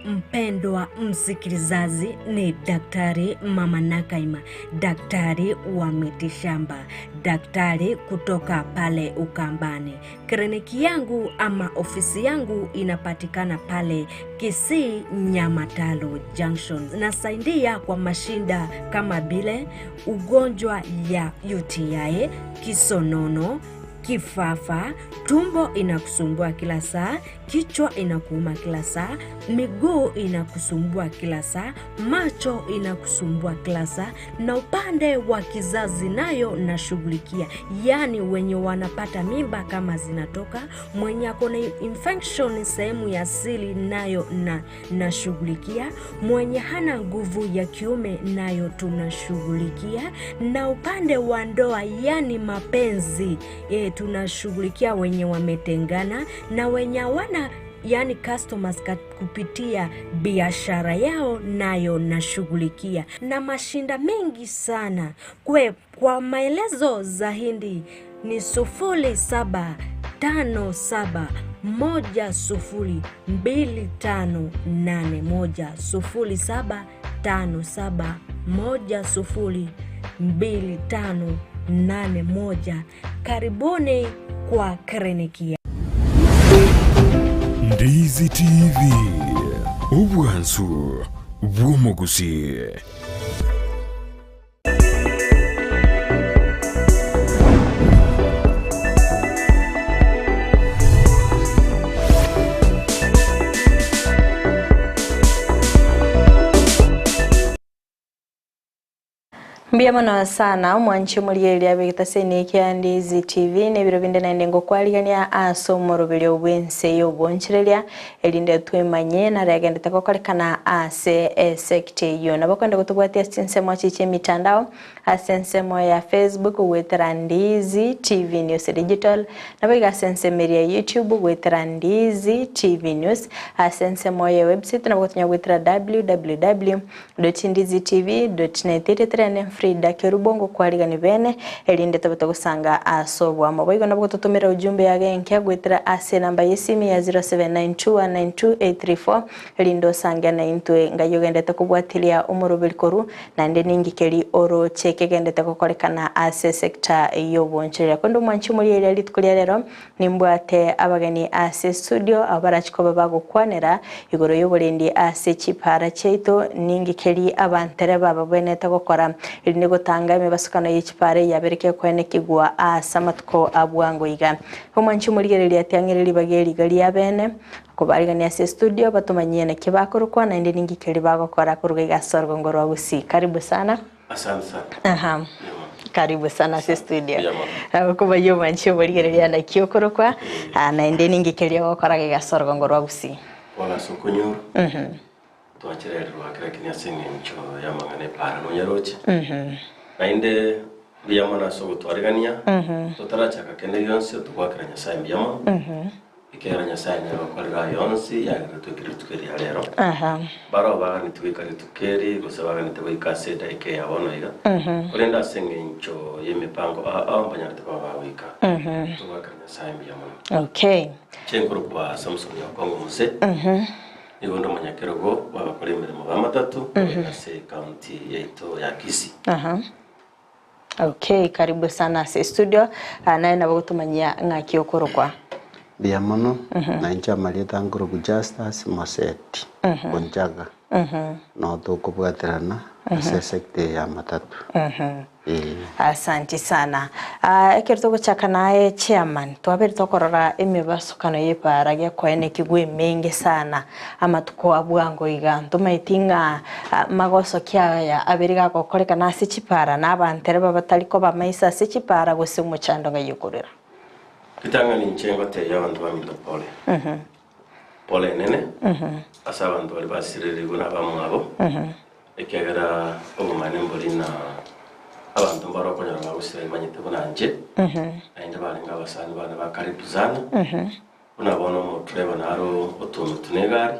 Mpendwa msikilizaji, ni Daktari Mama Nakaima, daktari wa mitishamba, daktari kutoka pale Ukambani. Kliniki yangu ama ofisi yangu inapatikana pale Kisii Nyamatalo Junction. Nasaidia kwa mashinda kama vile ugonjwa ya UTI, kisonono. Kifafa, tumbo inakusumbua kila saa, kichwa inakuuma kila saa, miguu inakusumbua kila saa, macho inakusumbua kila saa, na upande wa kizazi nayo nashughulikia, yaani wenye wanapata mimba kama zinatoka, mwenye ako na infection sehemu ya siri nayo na nashughulikia, mwenye hana nguvu ya kiume nayo tunashughulikia, na upande wa ndoa yani mapenzi e, tunashughulikia wenye wametengana na wenye hawana yani customers kupitia biashara yao nayo nashughulikia, na mashinda mengi sana kwe. Kwa maelezo zaidi ni 0757102581 0757102581. Karibuni kwa kliniki. Ndizi TV, obwansu bw'omogusi. Mbuya mono sana omwanchi omorigereria abegete ase eneki ya Ndizi TV na ebiro binde naende ngokwarigania ase omoroberio bw'ense y'obonchereria erinde twemanye nare agendete gokorekana ase esecta eyio. Nabo okwenda gotobwatia ase chinsemo chiche emitandao ase ensemo ya Facebook goetera Ndizi TV News Digital nabo iga ase ensemo eria ya YouTube goetera Ndizi TV News ase ensemo ya website nabo gotonya goetera www. Ndizitv.net Ereterane Frida Kerubo ngokwarigani bene erinde tobe togosanga ase oboamo. Boigo nabo gototomera ujumbe yage enke goetera ase enamba y'esimi ya 0792192834 erinde osange naintwe ngai ogendete kobwatiria omoroberi koru naende ninki keri oroche kegendete gokorekana ase esector y'obonchoreria. Korende omwanchi omorieria rituko ria rero Nimbwate abageni ase estudio abwo barachi koba bagokwanera igoro y'oborendi ase chipaara chiaito, ninki keria abantereba babwenerete gokora erinde gotanga emebasukano ye chipaara eyabereke koenekigwa ase amatuko a bwango iga. Omwanchi omorigereria atiang'ire ribaga eri iga riabene, kobarigania ase estudio batomanyie naki bakorokwa naende ninki keria bagokora koruga iga ase orogongo rwa Gusii. Karibu sana. Asante sana. Aha. Karibu sana ase studio. Mbuya mono. Nagokobayia omwanchi omorigereria naki okorokwa, ah, naende ninki keria ogokora iga ase orogongo rwa Gusii. Bono ase okonyora, twachererwa kera kende ase eng'encho y'amang'ana epara nonya roche. Naende mbuya mono ase ogotwarigania, totarachaka kende gionsi togoakera Nyasaye mbuya mono. Ekiagera Nyasae nere okorire aya onsi, yagerire toike rituko eri ria rero. Barabwo baganeti goika rituko eri, gose baganete goika ase edaika eye ya bono iga, korende ase engencho y'emepango aa ao mbanyarete koba bagoika. Togoakera Nyasae mbuya mono. Okay. Inche nkorokwa Samson Okong'o Mose, nigo nde omonyakerogo bw'abakora emeremo b'amatatu korwa ase ecounty yaito ya Kisii. Okay, karibu sana ase studio. Ah, naye nabo gotomanyia ng'aki okorokwa. Mbuya mono, na inche amarieta nkorokwa Justus Moseti Bonchaga, noo tokobwaterana ase esecta eye ya matatu. Ee. Asanti sana. Ah, ekero togochaka naye chairman, twabere tokorora emebasukano y'epaara gekoenekigwa emenge sana Amatuko a bwango iga ntomaeti ng'a magoso ki aya abere gagokorekana ase chipara, na abantereba batari koba maiso ase chipara, gose omochando ng'ai okorera. Ritang'ani inche ngotebia abanto baminto pole, pole enene ase abanto baria basirerigwe nabamwabo, ekiagera obomani mbori na abanto mbare okonyora bagosira imanyete buna inche, naende barenge abasani bane ba karibu sana. Buna bono omodriver naro otuometwe negari,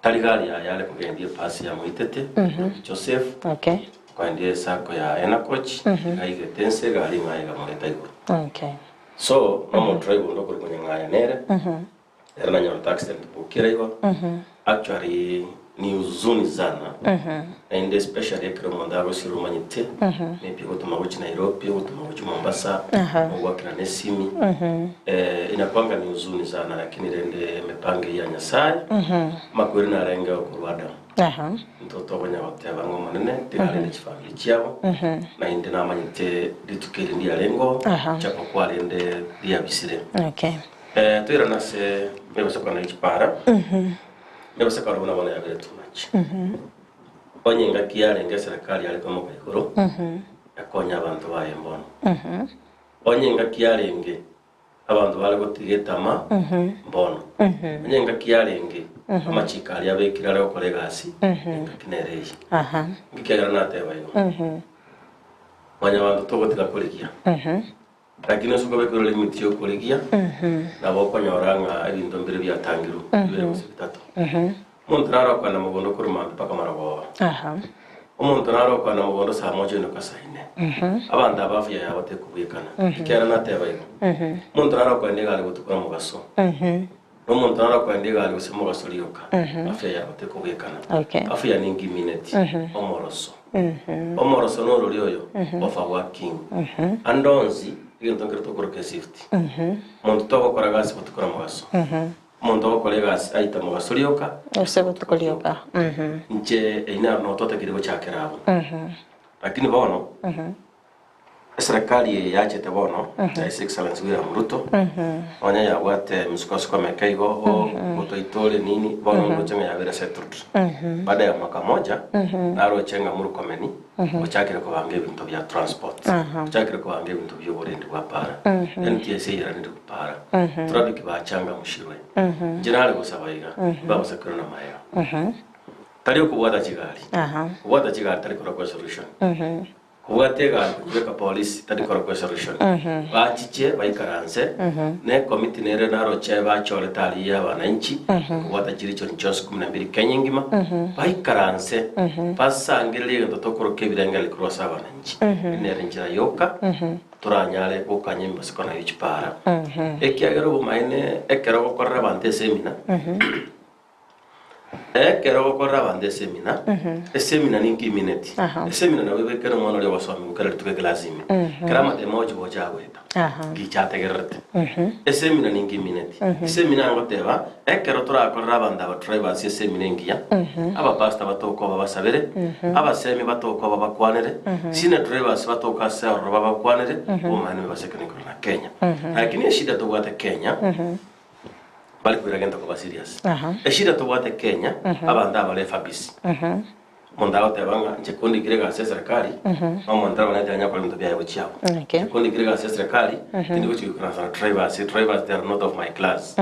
tari gari yaye are kogendia epasi yamoitete, Joseph, Okay. koendia esacco ya Enacoch, igaigete ense egari ng'a egamoreta igoro. Okay. So, nomodriver onde okorokwa Nyang'aya nere, ere nanyorete accident bokera igoro. Actually, Ni huzuni sana naende especially ekero omonto agosira omanyete maybe ogotoma gochia Nairobi, ogotoma gochia Mombasa, ogoakera na esimi inakuanga ni huzuni sana lakini rende emipango eyio ya Nyasaye amakweri narenge okorwa Adam. Intwe tokonya goteba ng'a Omonene tiga arende chifamiri chiabo naende namanyete rituko eri ndiarenge oo japo kwarende riabisire. Toirane ase emebasokano ye chipara. Nebasakare buna bono yabere too much. Onye engaki yarenge eserekari yare koimoka igoro, yakonya abanto baye mbono. Onye engaki yarenge abanto bare gotiga etama mbono. Onye engaki yarenge amachiko aria abekire are gokora egasi, engaki nere eye. Nki kiagera nateba igo? Mwanyabanto togotiga korigia. Lakini ase okobeka limit y'okorigia, nabo okonyora ng'a ebinto mbire biatangirwe, bibere gose bitato. Omonto nare okogenda mogondo korwa mambia mpaka marogoba. Omonto nare okogenda mogondo saa moja oinoka saa ine. Abanto aba afya yabo tekobwekana. Ekiagera nateba igo. Omonto nare okogenda egari botuko na mogaso. Na omonto nare okogenda egari gose mogaso rioka. Afya yabo tekobwekana. Afya ninki emineti? Omoroso. Omoroso norori oyo overworking. Ande onsi egento nkere tokoroka esafety. Omonto togokora gasi botuko na mogaso. Omonto ogokora egasi aita mogaso rioka. Gose botuko rioka. Inche eyio naro noo totakeire gochakera abwo. Lakini bono Eserekari eye yachete bono ya His Excellency William Ruto, nonya yabwate emisukosuko emeke igo gotoitore nini, bono ndoche ng'a yabeire settled. Baada ya mwaka moja, naroche ng'a Murkomen ochakire kobanga ebinto bia transport, ochakire kobanga ebinto bia oborendi bwa para, NTSA eiranire para, traffic bachangamshirwe. Inche nare gosaba iga, mbagosakerwe na maega. Tari okobwata chigari, kobwata chigari tari korokwa esolution. Kobwata egari kochibeka polisi tari korokwa esolution. Bachiche baikaranse ne ekomiti nere naroche bachorete aria ya abananchi ekobwata chiregion chionsi kumi na mbili Kenya engima baikaranse basangererie egento tokoroka ebirengererio korwa ase abananchi. Eri nere enchera yoka toranyare gokanya emibasiko nayo chipara. Ekiagera obomaene ekero ogokorera abanto esemina. Ekero ogokorera abanto esemina, esemina ninki emineti? Esemina nabo ebekere omwana oria ogosomigwa kera rituko ekelasi ime. Kera amatemo agochi gocha agoeta, ngicha ategererete. Esemina ninki emineti? Esemina ngoteba, ekero torakorere abanto aba drivers esemina engiya, abapastor batokoba basabere, abasemi batokoba bakwanere, senior drivers batoka ase ororo babakwanere, obomaene bibaseke korwa na Kenya. Lakini eshida tobwate Kenya, Mbare koira gento koba serious. Eshida tobwate Kenya, abanto abare efabisi. Omonto agoteba ng'a inche kondikire egasi ya serikali, na omonto arabana tanya kora ebinto biaye gochia abwo. Inche kondikire egasi ya serikali, tindi gochia goikaransa na drivers, drivers they are not of my class.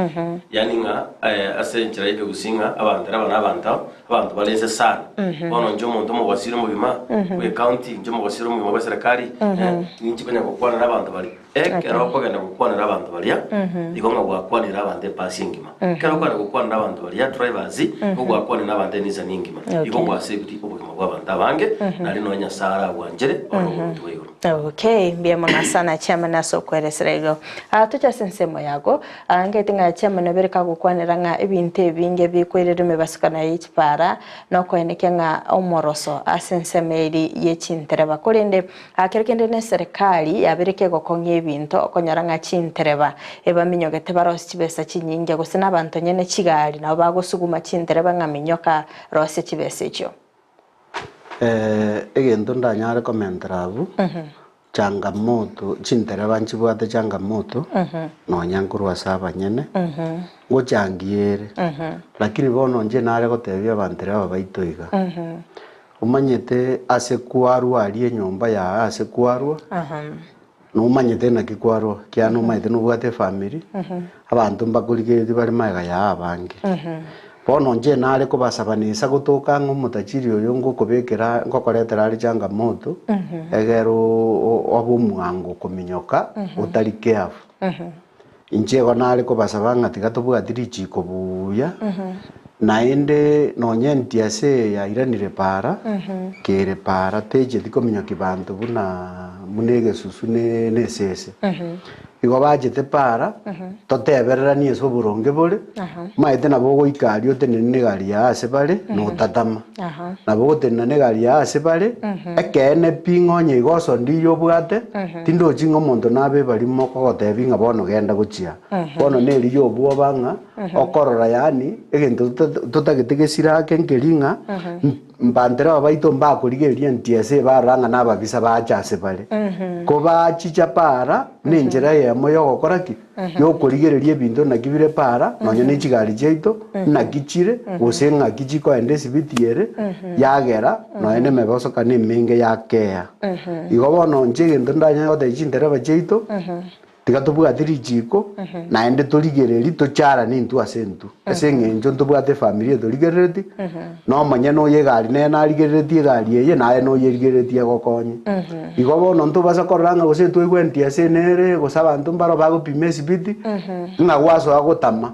Yaani ng'a ase enchera ya ekegusii ng'a abanto aba na abanto, abanto bare inse sana. Bono inche omonto omogosire omogima bwe ecounty, inche omogosire omogima bwe serikali, ninchi konya gokwana na abanto baria. Ekero okogenda gokwanera abanto baria, igo ng'a gwakwanire abanto epasi engima. Ekero okogenda gokwanera abanto baria drivers, igo gwakwanire nabanto enisani engima. Igo gwasebiri obogima bw'abanto abange, nario nonya Nyasae aragwanchere ore oboruoti bwa igoro. Okay, mbuya mono sana chairman ase okweresera igo. Ah, toche ase ensemo yago. Ah, ngete ng'a chairman obere kagokwanera ng'a ebinto ebinge bikoirerwa emebasukano ye chipara, nokoenekia ng'a omoroso ase ensemo eri ye chintereba. Korende Kero kende neserekari yabeire kegokong'ia ebinto okonyora ng'a chintereba ebaminyogete barosie chibesa chinyinge gose nabanto nyene chigari nabo bagosuguma chintereba ng'a minyoka rosia chibesa echio. Egento ndanyare komentera abwo, changamoto, chintereba nchibwate changamoto, nonya nkorwa ase abanyene, ngochangia ere, lakini bono inche nare gotebia abantereba baito iga, Omanyete ase kwarwa aria enyomba yaye ase kwarwa, nomanyete naki kwarwa, ekiagera nomanyete nobwate efamiri, abanto mbakorigeretie bare magega yaye abange. Bono inche nare kobasaba nesa gotoka ng'a omotachiri oyo ngokobekera ngokoretera are changamoto, egere obe omwango kominyoka otari careful. Inche igo nare kobasaba ng'a tiga tobwati richiko buya, naende nonya NTSA eye yairanire para, kere para techeti kominyokia banto buna buna egesusu ne esese. Igo bachete para, totebereranie ase oboronge bore, omanyete nabo ogoika aria otenene na egari yago ase bare, na otatama. Nabo ogotenena na egari yago ase bare, ekeene pi ng'a onye igo osondirie obwate, tindochi ng'a omonto nabe ebarimo okogotebi ng'a bono genda gochia aa. Bono nerigia obwoba ng'a okorora yaani egento totagete gesire ake nkeri ng'a Mbantereba baito mbakorigereria NTSA barora ng'a nababisa bache ase bare. Ko bachicha para nenchera eyemo yogokora ki? Yokorigereria ebinto naki bire para nonya ne chigari chiaito naki chire gose ng'aki chikoenda esibiti ere yagera nonya ne emebosokano emenge yakea. Igo bono inche egento ndanyare gotebia chintereba chiaito Tiga tobwate richiiko, naende torigererie tocharane intwe ase intwe. Ase eng'encho ntobwate efamiri etorigerereti, na omonyene oyo egari nere narigereretie egari eye, naye noyerigereretie egokonye. Igo bono ntobasa korora ng'a gose twaigwa NTSA nere, gose abanto mbaro bagopima esibiti, ng'a gwasoa gotama.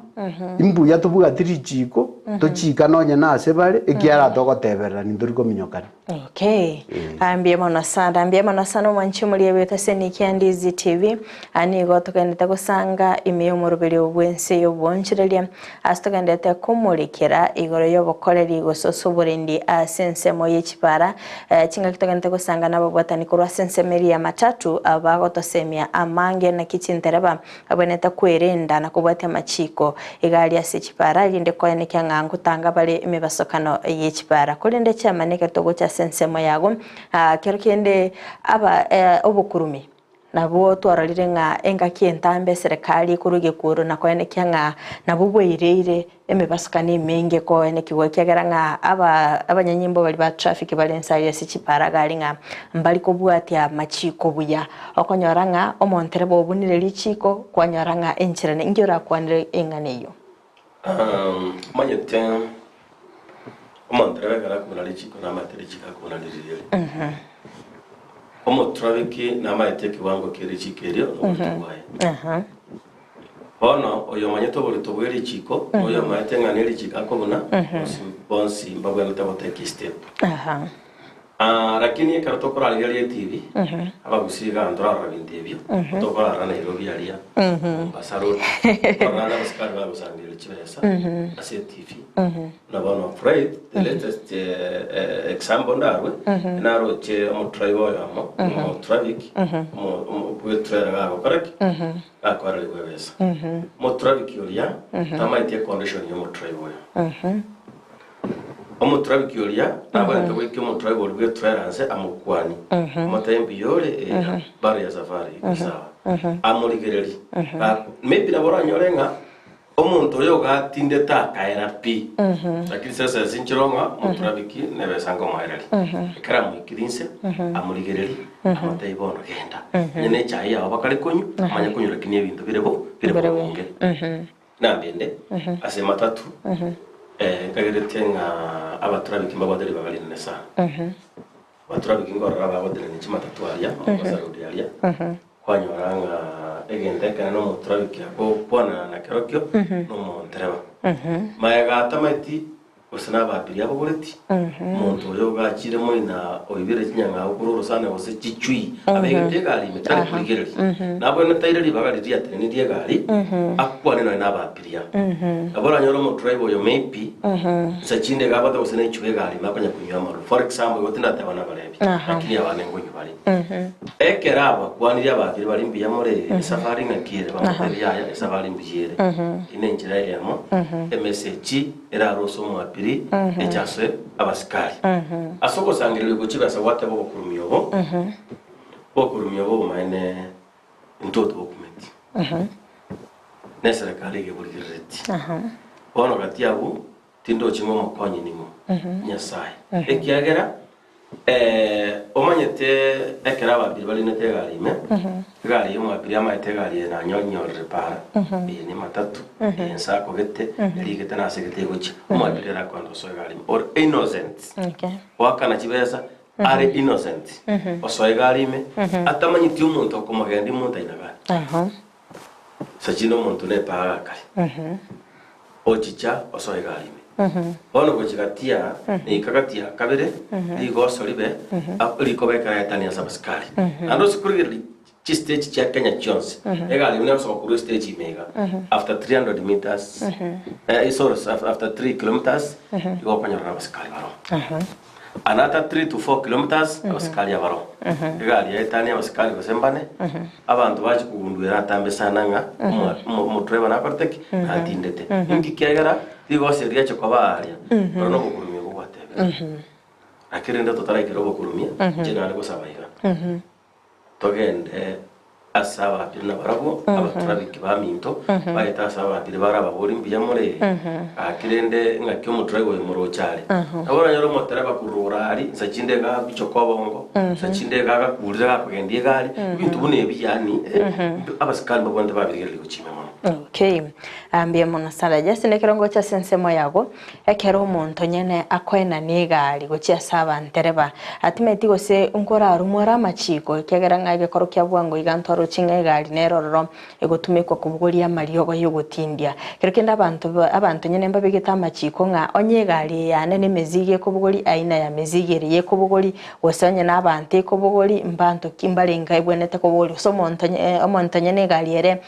Imbuya tobwati richiiko, tochiikane onye nase bare, ekiagera togotebererania ntori kominyokana. Okay. Ah, mbuya mono sana, mbuya mono sana omwanchi omoria bwete ase Nikia Ndizi TV. Ah, nigo togendete gosanga ime y'omoroberio bw'ense y'obonchereria ase togendete komorekera igoro y'obokoreri gose ase oborendi ase ensemo y'echipara. Eh, chingaki togendete gosanga nababwatani korwa ase ensemo eria ya matatu abagotosemia amange naki chintereba Abwenerete kwerenda na kobwatia amachiiko iga aria ase chipara, erinde koenekia ng'a ngotanga bare emebasokano ye chipara. Korende chiamani ekero togocha ase ensemo yago, kero kende aba obokurumi nabwo twarorire ng'a engaki entambe eserekari ekorwa egekuro na koenekia ng'a nabwo bwaireire Emebasukano emenge koenekigwa ekiagera ng'a aba abanyanyimbo baria ba traffic bare inse aria ase chipara gari ng'a mbari kobwatia amachiko buya. Okonyora ng'a omontereba obunire richiko kwanyora ng'a enchera inki orakwanere eng'ana eyio. Omanyete omontereba ekero akobuna richiko namaete richiko akobuna riria riria. Omotrafiki namaete ekiwango kie richiko erio noborito bwaye. Bono oyomanyete oborito bwe richiiko, na oyomaete ng'a nerichiiko akobuna, bonsi bonsi mbabwenerete gotake estep. Ah, lakini ekero tokorarigereria etibi, abagusii iga ntorarora binto ebio, tokorarora Nairobi aria, Mombasa Road, torarora abasikari bagosangereria chibesa ase etibi. Na bono afraid, the latest example ndarwe, naroche omodriver oyomo, omotraffic, omo- omo- bwetrailer gagokora ki? Gakoererigwa ebesa. Omotrafiki oria tamaeti econdition ya omodriver oyo. Omotrafiki oria nabwenerete goikia omodriver oria bwetrailer nse amokwani. Amotebie mbuya ore eeh bado ya safari iko sawa. Amorigererie. Gaku maybe nabo oranyore ng'a omonto oyo ogatindete akaera pi. Lakini sasa ase inchera ng'a omotrafiki nebesa nkomoereria. Ekero amoikirie inse amorigererie. Amatebie bono genda, onye nechae yao bakare konywa, omanye konywa lakini ebinto bire bo bire boronge. Nambende ase matatu nkagerete ng'a abatrafiki mbabwate ribaga rinene sana. Abatrafiki nkorora bagotenenia chimatatu aria, Mombasa road aria, kwanyora ng'a egento ekenene omotrafiki agokwanana nakerokio nomontereba. Magega atamaeti Gose nabaabiria abogoreti, omonto oyo ogachire moina oibire chinyang'au korwa orosana gose chichui, abegete egari ime tari korigereria. Nabwenerete aire ribaga riria riatenenirie egari, akwane nonya nabaabiria. Nabo oranyore omodriver oyo maybe, nsa chinde iga abwate gose nechuba egari ime akonya konywa amarwa. For example, igo tindateba nabarebi, lakini abande nkonywa bare. Ekero abakwanirie abaabiria baria mbuya more, esafari ng'aki ere? Bamotebia yaya, esafari mbuya ere. Eye nenchera eyemo, emessage. Erarose omoapiri eche ase abasikari. Ase ogosangereria okwo chibesa gwateba obokurumia obo, obokurumia obo obomaene intwe tobokumeti, na eserekari iga eborigerereti. Bono gati abwo tindochi ng'a omokonyi ning'o? Nyasae. Ekiagera Omanyete ekero abaabiri barinete egari ime, egari eye omwabiri amaete egari eye nanyorire para, eye ne matatu, eye nsakogete, erigete nase egete egochia. Omwabiri ere akoenda osoa egari ime ore innocent, goakana chibesa are innocent, osoa egari ime, atamanyeti omonto okomogendia omonto aina gani. Sachinde omonto nepaara akare, ochicha osoa egari ime. Bono gochia gatia, neika gatia kabere, rigoso ribe, rikoba ekero aetania ase abasikari. Naende ase korigereria. Chistage chia Kenya chionsi, egari buna egosoka korwa estage ime iga, after 300 meters, eh, sorry, after 3 kilometers, igo okonyora na abasikari baroo. Another 3 to 4 kilometers, abasikari abaroo. Egari yaetania abasikari gose mbane, abanto bachia kogundua ere atambe sana ng'a omo- omo- omodriver nakorete ki? Natindete. Inki kiagera rigoso eri riachia koba aaria, oro nobokurumia obwo gwatebire. Lakini rende totaraikera obokurumia, inche nare gosaba iga. Togende ase ababiri nabarabwo, abatrafiki baminto, bagete ase ababiri bare ababori, Mbuya more? Gaki rende ng'aki omodriver oyo moroche are? Nabo oranyore omotereba korwa orari, nsa chinde iga abichoka obongo, nsa chinde iga agakurire gakogendia egari, ebinto buna ebi yaani abasikari mbabwenerete babirigereria gochia ime mono. Okay, mbuya mono sana. Justin ekero ngocha ase ensemo yago, Ekero omonto nyene akoenana egari gochia ase abantereba, atimeti gose nkorarumwe ore amachiiko, ekiagera ng'a egekoro kia bwango iga ntwaroche ng'a egari nere ororo egotumekwa kobogoria amariogo y'ogotindia. Kero kende abanto abanto nyene mbabegete amachiiko ng'a onye egari eye yane nemezigo ekobogori aina ya mezigo ere yekobogori, gose onye nabanto ekobogori mbanto ki mbarenge ebwenerete kobogori gose omonto omonto nyene egari ere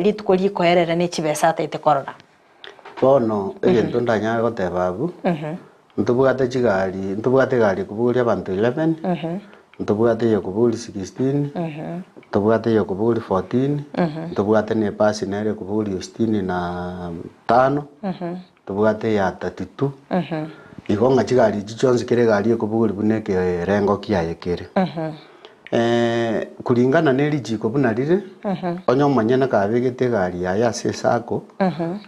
rituko rikoerera ne chibesa ataete korora. Bono egento ndanyare goteba abwo, ntobwate chigari, ntobwate egari ekobogoria abanto 11, ntobwate eyekobogoria 16, ntobwate eyekobogoria 14, ntobwate na ebasi nere ekobogoria sitini na tano, ntobwate eya 32. Igo ng'a chigari echi chionsi kera egari ekobogoria buna ekerengo kiaye kere. Kuringana ne richiiko buna rire, onye omonyene kabegete egari yaye ase esako,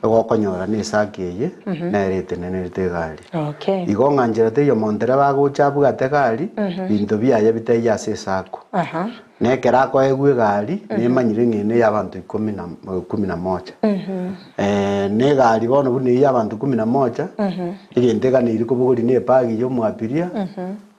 igo okonyora na esako eye nere etenenerete egari. Okay. Igo ng'a nchera teiyo omontereba agocha abwate egari, binto biaye bitaiyo ase esako. Aha. Na ekero akoegwa egari, nemanyire ng'a eye neya abanto ikomi na kumi na moja. Na egari bono buna eyio ya abanto kumi na moja, egento eganeiri kobogoria na ebag ya omoabiria,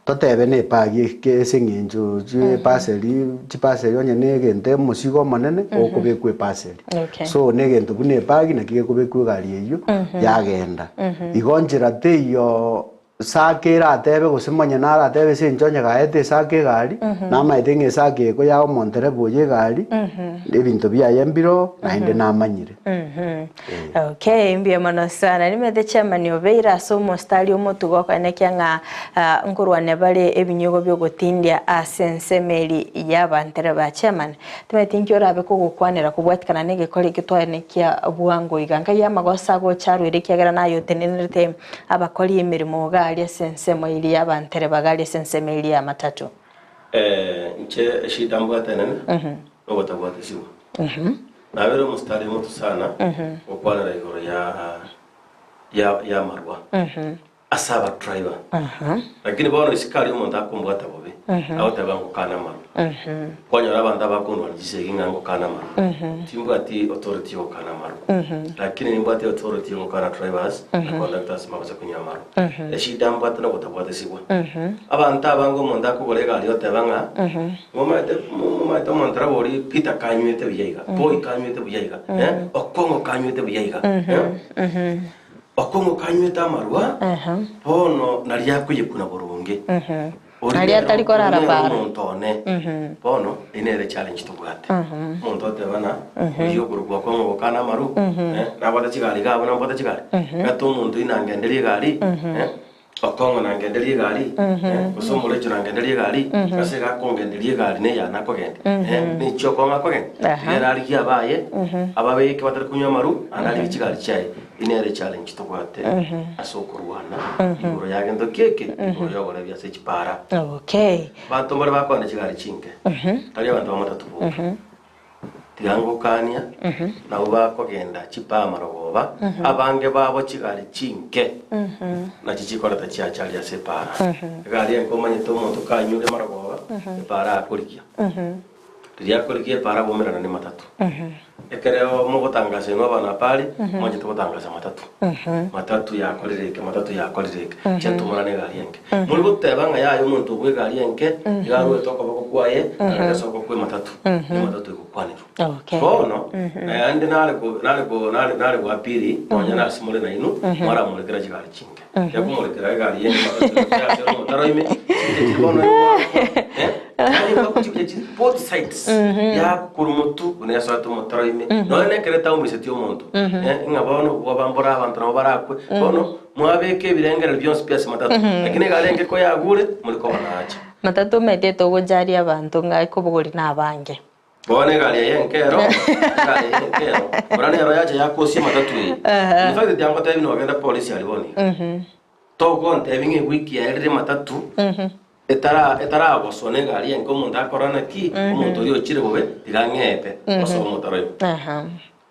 Totebe nepagi eke ase eng'encho chi'epaseri, chipaseri onye na egento omosigo omonene okobekwa epaseri. Okay. So na egento buna epagi naki gekobekwa egari eyio yagenda. Igo nchera teiyo sake eratebe gose monyene aratebe ase eng'encho onye gaete esake egari, namaete ng'a esake eko ya omontereba oyo egari, ebinto biaye mbiroo naende namanyire. Okay, mbuya mono sana. Nimanyete chairman obeire ase omostari omotugo okoenekia ng'a ah, nkorwania bare ebinyogo biogotindia ase ensemo eri y'abantereba. Chairman, timanyeti inki orabe kogokwanera kobwatikana na egekora ekio twaenekia bwango iga. Nkai amagoso agocha arwere ekiagera naye otenenerete abakori emeremo iga aria ase ensemo eri y'abantereba iga aria ase ensemo eri y'amatatu. Eh, inche eshida mbwate enene, nogotabwatisibwa. Nabeire omositari omotu sana gokwanera igoro ya ya y'amarwa ase abadriver. Lakini bono isiko aria omonto akombwata bobe, agoteba ngokana amarwa. Kwanyora abanto abakondwania chisegi ng'a ngokana amarwa. Timbwati authority ya gokana amarwa. Lakini nimbwate authority ya gokana drivers na conductors mbabase konywa amarwa. Eshida mbwate nogotabwatisibwa. Abanto abange omonto akogora egari oteba ng'a Momaete, momaete omonto arabori Peter kanywete buya iga, Paul kanywete buya iga, eh, Okong'o kanywete buya iga, eh, Okong'o kanywete amarwa, bono naria akoyekuna boronge. Oria Naria nere- atari korara oria nere para. omonto one. Bono, eye nere challenge tobwate. Omonto oteba ng'a, oyio okorokwa Okong'o gokana amaru, eh, nabwate chigari iga abwo nabwate chigari, gati omonto oyio nangenderie egari, eh, Okong'o nangenderie egari, eh, gose omorecho nangenderie egari, ase iga akongenderia egari neyane akogenda, eh, ninche okong'o akogenda, Aha. iga ere arigie abaye, ababeke batari konywa amaru, naende arigie chigari chiaye. Eyio nere echallenge tobwate ase okorwana igoro ya gento ki eke, igoro ya oborebi ase chipara. Okay. Abanto mbare bakoenda chigari chinke, tari abanto ba matatu boka. Tiga ngokania, nabwo bakogenda chipaa marogoba, abange babo chigari chinke, nachi chikoreta chiachari ase epaara. Egari enke omanyete omonto kanyure marogoba, epaara akorigia. Riria akorigia epaara aboumerana ne matatu. Ekero mogotangasa inwe abana pari, mwanchete gotangasa matatu. Matatu yakorire eke, matatu yakorire eke, chiatumana na egari enke. Mori goteba ng'a yaya omonto obwo egari enke, iga arwete okoboko kwaye, arete ase okoboko kw'ematatu, ematatu egokwanerwa. Okay. Bono, naende nare ko- nare ko- nare nare goapiri, nonya nase more nainwe, mwaramorekera chigari chinke. Yakomorekera egari yende matatu ase omotaro ime, chinche chiri bono eh. Yaani bagochibucha chi both sides. Yakorwa motu buna yasoete omotaro ime. Nonya na ekero etaumiseti omonto. Eh, ng'a bono bwoba mbore abanto nabo barakwe. Bono mwabeka ebirengererio bionsi pi ase matatu. Lakini egari enke koyagure, more koba naacha. Matatu omanyete togojaria abanto ng'a ekobogori nabange. Bono egari eye enke ero, egari eye enke ero, buna nero yacha yakosia matatu eye. In fact tiangotebi nogenda polisi aria bono iga. Togontebi ng'a ewiki yaerire matatu etara etaragoswa na egari enke omonto akora naki, omonto oria ochire bobe tiga ang'eete osoe omotaro ime.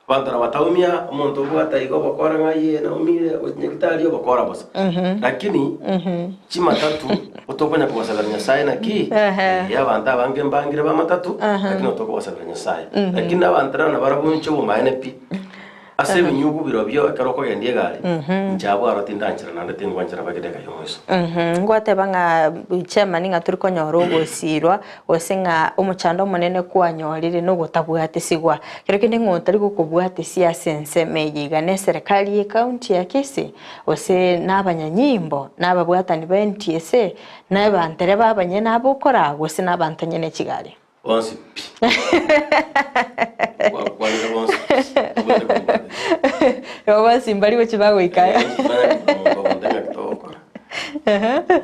Abanto aba bataumia, omonto obwate iga obokora ng'a aye naumire gochia nyagitari obokora bosa. Lakini chimatatu otokonya kobasabera Nyasaye naki? Eeh abanto abange mbangire ba matatu lakini otokobasabera Nyasaye. Lakini abanto nabo nabarabwo inche obomaene pi. Ase ebinyugu birobio ekero okogendia egari, inche abwo aro tindanchera naende tingwanchera mpaka edageka y'omoiso. Ngwateba ng'a chairman ng'a tori konyora ogosirwa gose ng'a omochando omonene kwanyorire nogotabwatesigwa. Kero kende ng'a otari gokobwatesia ase ensemo eye iga ne eserekari ye county ya Kisii gose na abanyanyimbo na ababwatani ba NTSA na abantereba abanyene abokora gose na abanto nyene chigari. Bonsi pi. Gwakwanire bonsi pi. Tobwate kobwatesia. Igo bonsi mbari gochia bagoika. Eh, manya omonto omonto ng'aki togokora.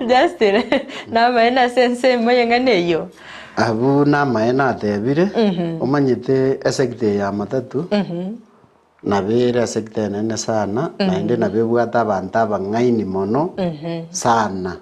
Justin, namaene ase ensemo eyeng'ana eyio? Abwo namaene atebire, omanyete esector eye ya matatu, Nabo ere esecta enene sana, naende nabo ebwate abanto abang'aini mono sana.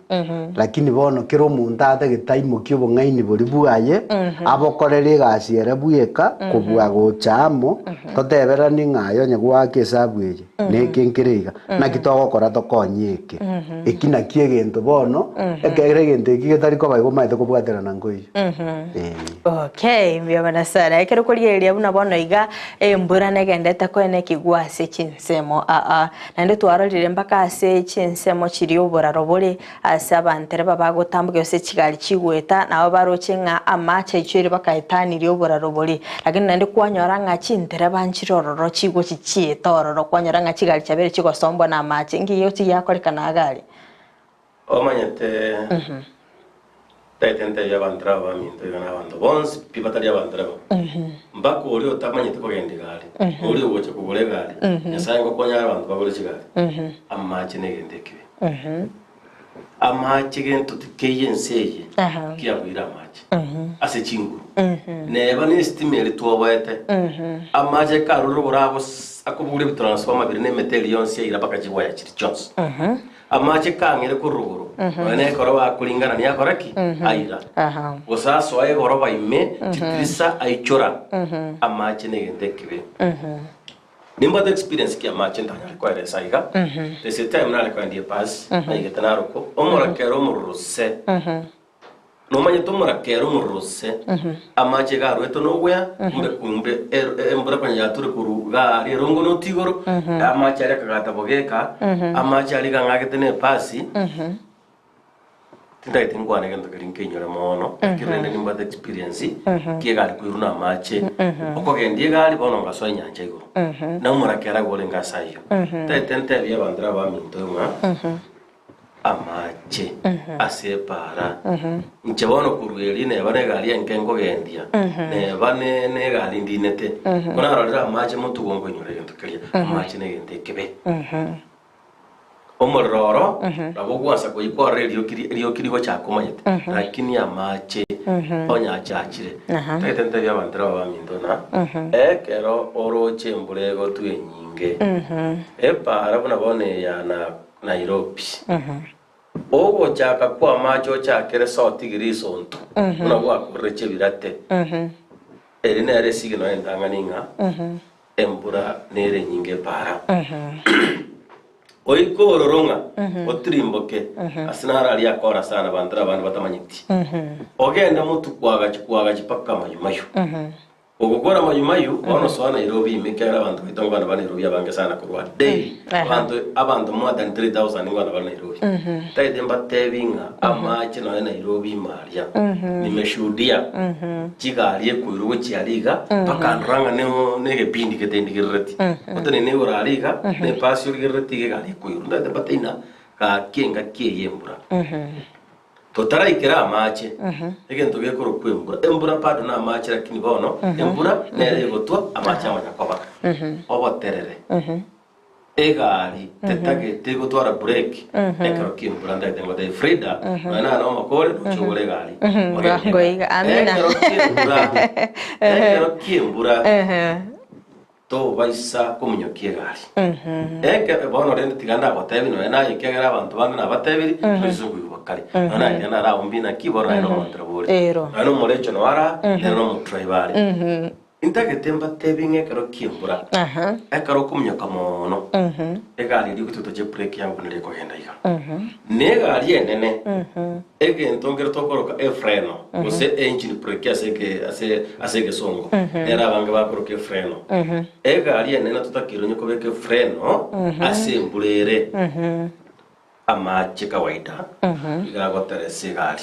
Lakini bono kera omonto atagete aimokie obong'aini boria bwaye, abokorere egasi ere bweka kobua gocha amo, toteberanie ng'a aye onye goaka esabu eye, neke nkere iga, naki togokora tokonye eke. Eki nakio egento bono, ekero egento eki getari koba igo omanyete kobwaterana nkoiyo. Eeh. Okay, mbuya mono sana. Ekero okorigereria buna bono iga, Embura negendete koenekigwa ase chinsemo aa, naende twarorire mpaka ase chinsemo chiria oboraro bore ase abantereba bagotamboka gose chigari chigoeta, nabo baroche ng'a amache aichoire bakaetanirie oboraro boria. Lakini naende kwanyora ng'a chintereba nchire ororo chigochi chieta ororo, kwanyora ng'a chigari chiabeire chigosombwa na amache. Inki gegochi giakorekana iga aria? Omanyete, taete ntebie abanto aba baminto iga na abanto bonsi pi batari abanto aba, mpaka oria otamanyeti kogenda egari, na oria ogocha kogora egari, Nyasaye ngokonya are abanto bagore chigari, amache negento ekibe. Amache gento tikeiyo ense eye kiabuire amache ase chinguru. Neba ne estima eri twoboete, amache karure rogoro agos akobugura ebitransformer biria na emete eria yonsi yaira mpaka chiwaya chiria chionsi. Amache kang'ire korwa rogoro, nonya nekero bakoringanania akora ki? Aira. Gose asoa egoroba ime, chitirisa aichora. Amache negento ekibe. Nimbwate experience ki amache ntanyare koeresa iga. There's a time nare koendia ebus, naigete narokwo, omorakera omororose. Nomanyete omorakera omorose, amache iga arwete nogwea, kumbe kumbe embura konya yature korwa iga aria erongo noti igoro, amache aria akagata bogeka, amache aria iga ang'agete na epasi, tintagete nkwane gento keria nkeinyore mono, lakini rende nimbwate experience, ki egari koirwa na amache, okogendia egari bono ngasoa enyancha igoro, na omorakera iga orenge ase ayio. Ntagete ntebie abanto abaminto ng'a. Amache ase epaara. Inche bono korwa erio neba negari enke nkogendia, neba ne negari ndinete. Ko narorire amache motugo nkoinyora egento keria, amache negento ekebe. Omorero oro nabo ogwansa koyia kwarora erioki ri- erioki rigochaka omanyete, lakini amache onye achachire. Ntagete ntebie abanto aba baminto ng'a, ekero oroche embura egotwa enyinge, epaara buna bono eya na Nairobi. Ogochaka kw'amache ochakere sotigire risonto, buna gwakorire chebirate. Eri nere esigino entang'ani ng'a embura nere enyinge epaara. Oike ororo ng'a otirimboke ase naro aria akora sana abanto abande batamanyeti. Ogende motwe kwagachi kwagachi mpaka mayumayu. Ogokora mayumayu, bono soa Nairobi ime ekiagera abanto baito nkwana bare Nairobi abange sana korwa daily. Abanto abanto more than 3000 nkwana bare Nairobi. Tagete mbatebi ng'a amache nonya Nairobi ime aria. Nimeshuhudia chigari ekoirwa gochia aria iga bakandora ng'a ne ne egepindi getendigerereti. Otenene igoro aria iga ne epasi origerereti iga egari ekoirwa. Ntagete mbatebi ng'a gaki engaki eye embura. Totaraikera amache, egento gekorokwa embura. Embura bado namache lakini bono embura nere egotwa amache amanya koba. Oboterere. Egari tetagete gotwara brake ekero ki'embura ntagete ngotebie Frida nonya nane omokore noche ogore egari. Ogende Bwango iga. Amina. Ekero ki'embura ekero ki'embura Tobaisa kominyokia egari. Ekero bono rende tiga ndagotebi nonya naye ekiagera abanto bande nabatebiri, toise koigwa kare. Nonya naye tiga naraombie naki bono naye nomontereba ore. Ero. Nonya nomorecho noyo ara, nere nomodriver are. Intagete mbatebi ng'a ekero ki'embura, ekero okominyoka mono, egari eria ogotuta chibreki yago buna rikogenda iga. Na egari enene, Egento nkere tokoroka efreno, gose engine brake ase eke ase ase egesongo, nere abange bakoroka efreno. Egari enene totakeire onye kobeka efreno ase embura ere, amache kawaida iga agoteresa egari.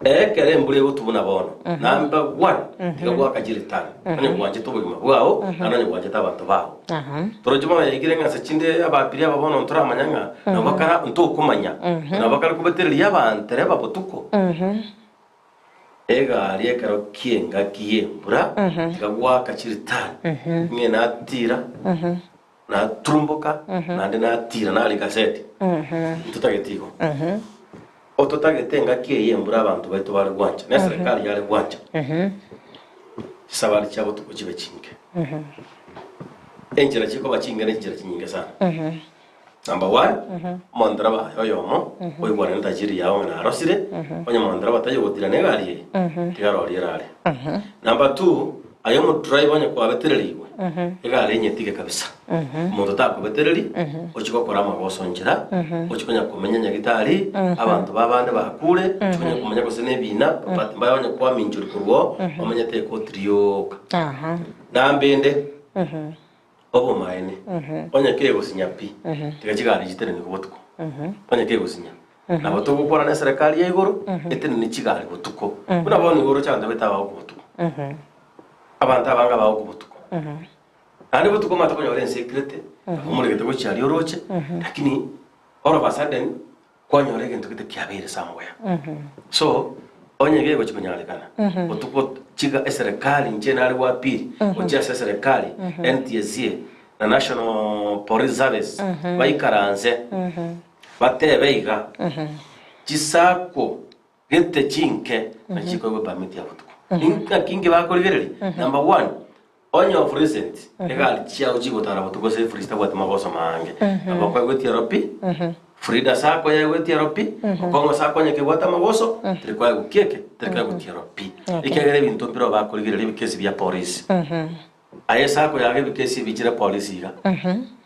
Ekero embura egotwa buna bono, number one, tiga goaka chiritani, onye gwanchete obogima bwao, naende onye gwanchete abanto bao. Toroche bono yaikire ng'a ase chinde ababiria aba bono ntoramanya ng'a nabo bakara ntokomanya, nabo bakare kobetereria abantereba botuko. Egari ekero ki'engaki y'embura tiga goaka chiritani, ng'e natira, naturumboka, naende natira narika seti. Ntotageti igo. Ototagete engaki eye y'embura abanto baito bare gwancha, na eserekari yare gwancha, chisabari chia botuko chibe chinke. Enchera chikoba chinke ne chinchera chinyinge sana. Number one, omontereba aye oyomo, oigwane ne tajiri yao ng'a narosire, onye omontereba taiyo gotira na egari eye, tiga arorie erare. Number two, aye omodriver onye kwabetererigwe, egari enyetige kabisa. Omonto takobetereri, ochie gokora amagoso nchera, ochie konya komenya nyagitari, abanto b'abande bakure, ochie konya komenya gose na ebina, but mbaye onye kwaminchori korwa oo, omenyete ekoti rioka. Namba ende, obomaene, onye kegosinya pi, tiga chigari chitenenigwe botuko, onye kegosinya. Nabo togokwana na eserekari ya igoro, etenenie chigari botuko. Buna bono igoro abanto baito abagoku botuko, abanto abange abagoku botuko. Naende botuko omanyete konyora ense ekirete, nabo omoregete gochia aria oroche, lakini all of a sudden, kwanyora egento gete kiabeire somewhere. So, onye gegochia konyarekana, botuko chiga eserekari inche nare gwa appeal, gochia ase eserekari, NTSA, na National Police Service, baikaranse, batebe iga, chisacco gete chinke, nachi chikoegwa epermit ya botuko. Naki inki bakorigereria? Number one, Onye of recent, egari chiao chigotara botuko ase efree chitabwati magoso maange. Nabo okoegwa etiaro pi, Frida sacco yaegwa etiaro pi, Okong'o sacco onye kebwate amagoso, teri koegwa kieke, teri koegwa etiaro pi. Ekiagera ebinto mbireo bakorigereria ebikesi bia polisi. Aye esacco yago ebikesi ebichire polisi iga.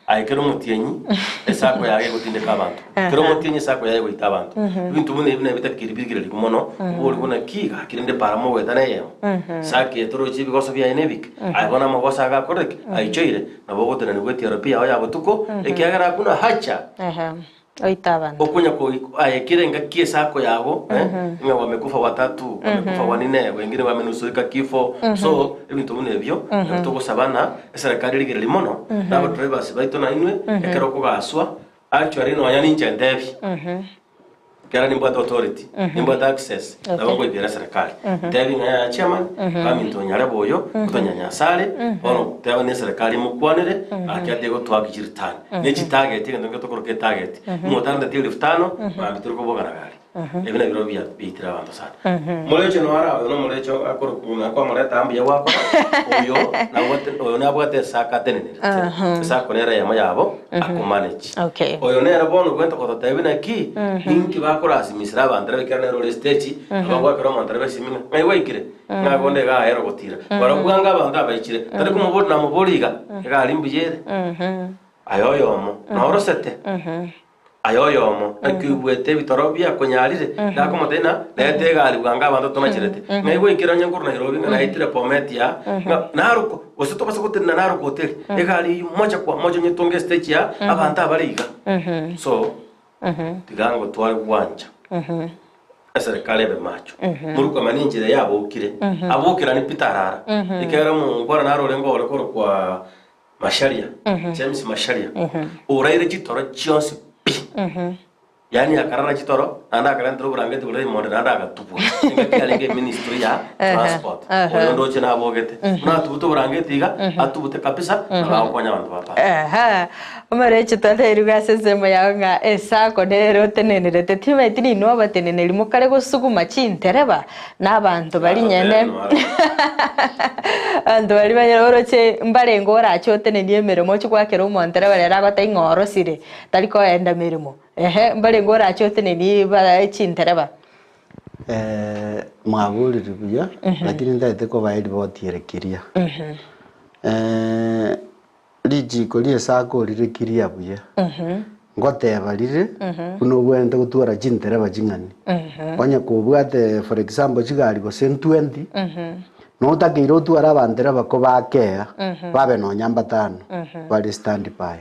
Aye kera omotienyi esacco yago egotindeka abanto. Kera omotienyi esacco yaye egoita abanto. Ebinto buna ebi nabitakeiri birigererigwe mono, obori buna ki gaki rende para mogoetana eyemo. Sacco eye toroche ebigoso biaye nebike, aye bono amagoso aye gakorire ki? Aichoire, nabo ogotenenigwa etiaro pi yao ya botuko, ekiagera hakuna hacha. Oite abanto. Okonya koi aye kera engaki esako yago eh, ng'a wamekufa watatu wamekufa wanne wengine wamenusurika kifo so ebinto buna ebio nabio togosaba ng'a eserekari erigererie mono na abadrivers baito nainwe ekero okogaswa actually nonya ninche ntebi ekero nimbwate authority nimbwate access nabo nkoikera eserekari ntebi ng'a yaya chairman baminto onyarebe oyo otonyanyasare bono teba na eserekari emokwanere gaki ate gotoaki chiritani Ne chitageti, egento nkio tokoroka etageti. Ng'otarenteti elfu tano, mambia tori kobogana gari. Ebi nabio birobio bia- biaitire abanto sana. Moreche noara oyo nomoreche akorokwa ng'a kwamoreta mbuya gwakora, oyo nabwate oyo nabwate esako atenenerete. Esako nere eyemo yabo akomanage. Okay. Oyo nere bono ogwenta gototebia naki, ninki bakorasimisera abanto rabe ekero nere ore stage, abagoakera omonto rabe esimi ng'a ng'ai gwaikire? Ng'a konde iga aere ogotira. Barabwo anga abanto abaichire, tari komobori namobori iga, egari mbuya ere. Aye oyomo, norosete? Aye oyomo, naki oigwete ebitoro biakonyarire? Nakomotebia ng'a reta egari bwango abanto tonacherete. Ng'ai gwaikire onye nkorwa Nairobi ng'a naetire Bomet aa, ng'a naruko, gose tobasa gotenena naruko hoteli, egari eywo mocha kwa mocha onye tonge estage aa, abanto abare iga. So, tiga ngotware gwancha. Eserekari ebe macho. Morukwama nenchera eye abokire. Abokerani Peter arara. Ekiagera omongwana naro orenge ore korokwa Macharia, James Macharia, oraire chitoro chionsi pi. Yaani akarara chitoro, naende akarentera oborangeti boria Raymond naende agatubwa. Engaki yarenge eministry ya transport. Oyo ndoche nabogete. Buna atubute oborangeti iga, atubute kabisa, nabo agokonya abanto ba para. Ehe, omorechi twateirwe ase ensemo yao ng'a esako nere otenenerete, timaeti ninwe abateneneri mokare gosuguma chintereba na abanto baria nyene abanto baria banyene oroche mbarenge orache otenenie emeremo ochie goakera omontereba rero agotebia ng'a orosire tari koenda meremo. Ehe, mbarenge orache otenenie ba chintereba. Mwaborire buya, lakini ntagete kobaa eriboti ere kiria. Richiko ri'esako rire kiria buya, ngoteba rire buna obwenerete gotwara chintereba ching'ani. Onye kobwate for example chigari gose ntwenty, notakeire otware abantereba kobakea, babe nonya mbatano bare stand by.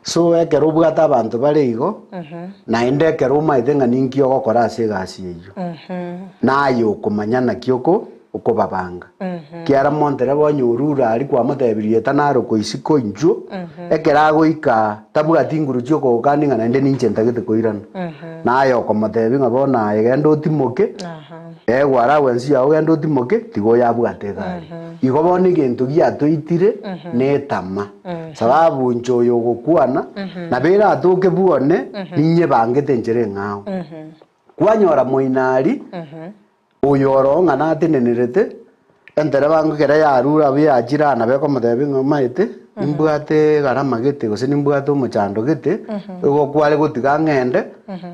So ekero obwate abanto bare igo, naende ekero omaete ng'a ninki ogokora ase egasi eyio, naye okomanya naki oko okobabanga. Ekiagera montereba onye orure aria kwamotebirie etanarokwa isiko inchuo, ekero agoika tabwati nguru chiokogokania ng'a naende ninche ntagete koirana. Naye okomotebia ng'a bono aye genda otimoke, Egwa aragwe ense yao genda otimoke, tiga oyo abwate egari. Igo bono egento giatoitire netama. Sababu inche oyo ogokwana, nabo eratoke bwone, ninyebangete enchera eng'ao. Kwanyora moino aria, oyo oro ng'a natenenerete, entereba ekero yarure abwo yachire aa nabo ekomotebia ng'a omanyete, nimbwate egarama gete gose nimbwate omochando gete, igo kware gotiga ng'ende,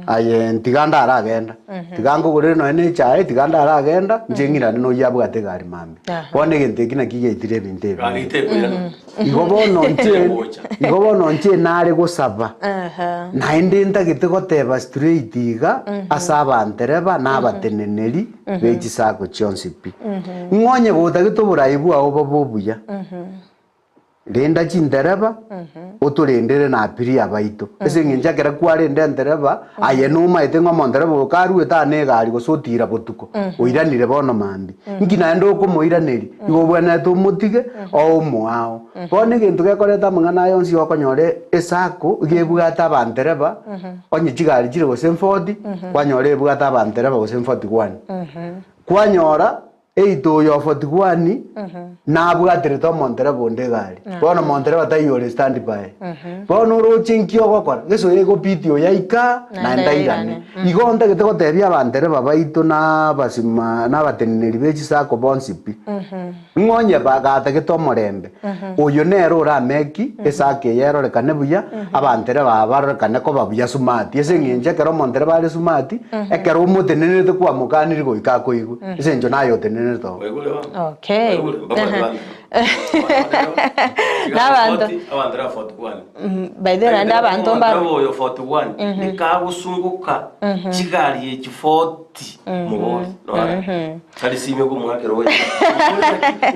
aye ntiga ndaragenda, tiga nkogorere nonye na echae, tiga ndaragenda, inche ng'irane na oyio abwate egari mambia. Bono egento eki nakio giaitire ebinto ebinge. Igo bono inche, igo bono inche nare gosaba, naende ntagete goteba straight iga ase abantereba na abateneneri be chisako chionsi pi. Ng'a onye gotagete oborai bwao bobe obuya, Renda chintereba, otorendere na abiria baito. Ase eng'encho ekero kwarenda entereba, aye nomaete ng'a omontereba oyo karuete aa negari gose otiira botuko, oiranire bono mambia. Inki naende okomoiraneria? Igo obwenerete omotige oe omoao. Bono egento gekoreta amang'ana aya onsi okonyora esako iga ebwate abantereba, onye chigari chire gose mfoti, kwanyora ebwate abantereba gose mfoti one. Kwanyora Eito oyo o 41 nabwaterete omontereba onde egari. Bono omontereba taiyo ore stand by. Bono oroche nki ogokora? Gese oyo egopiti oyo aika naende airane. Igo ntagete gotebia abantereba baito na abasima na abateneneri be chisako bonsi pi. Ng'a onye bagatagete omorembe, oyo nere orameki esako eye erorekane buya, abantereba aba barorekane koba buya sumati. Ase eng'encho ekero omontereba are sumati, ekero omotenenerete kwamokaniri goika akoigwe, ase eng'encho naye otenenerete oo. Okay. Nabanto. By the way, naende abanto mbaro. Oyo 41 nikagosunguka chigari echi 40 mobori nora Tari simi okomoakera oyo.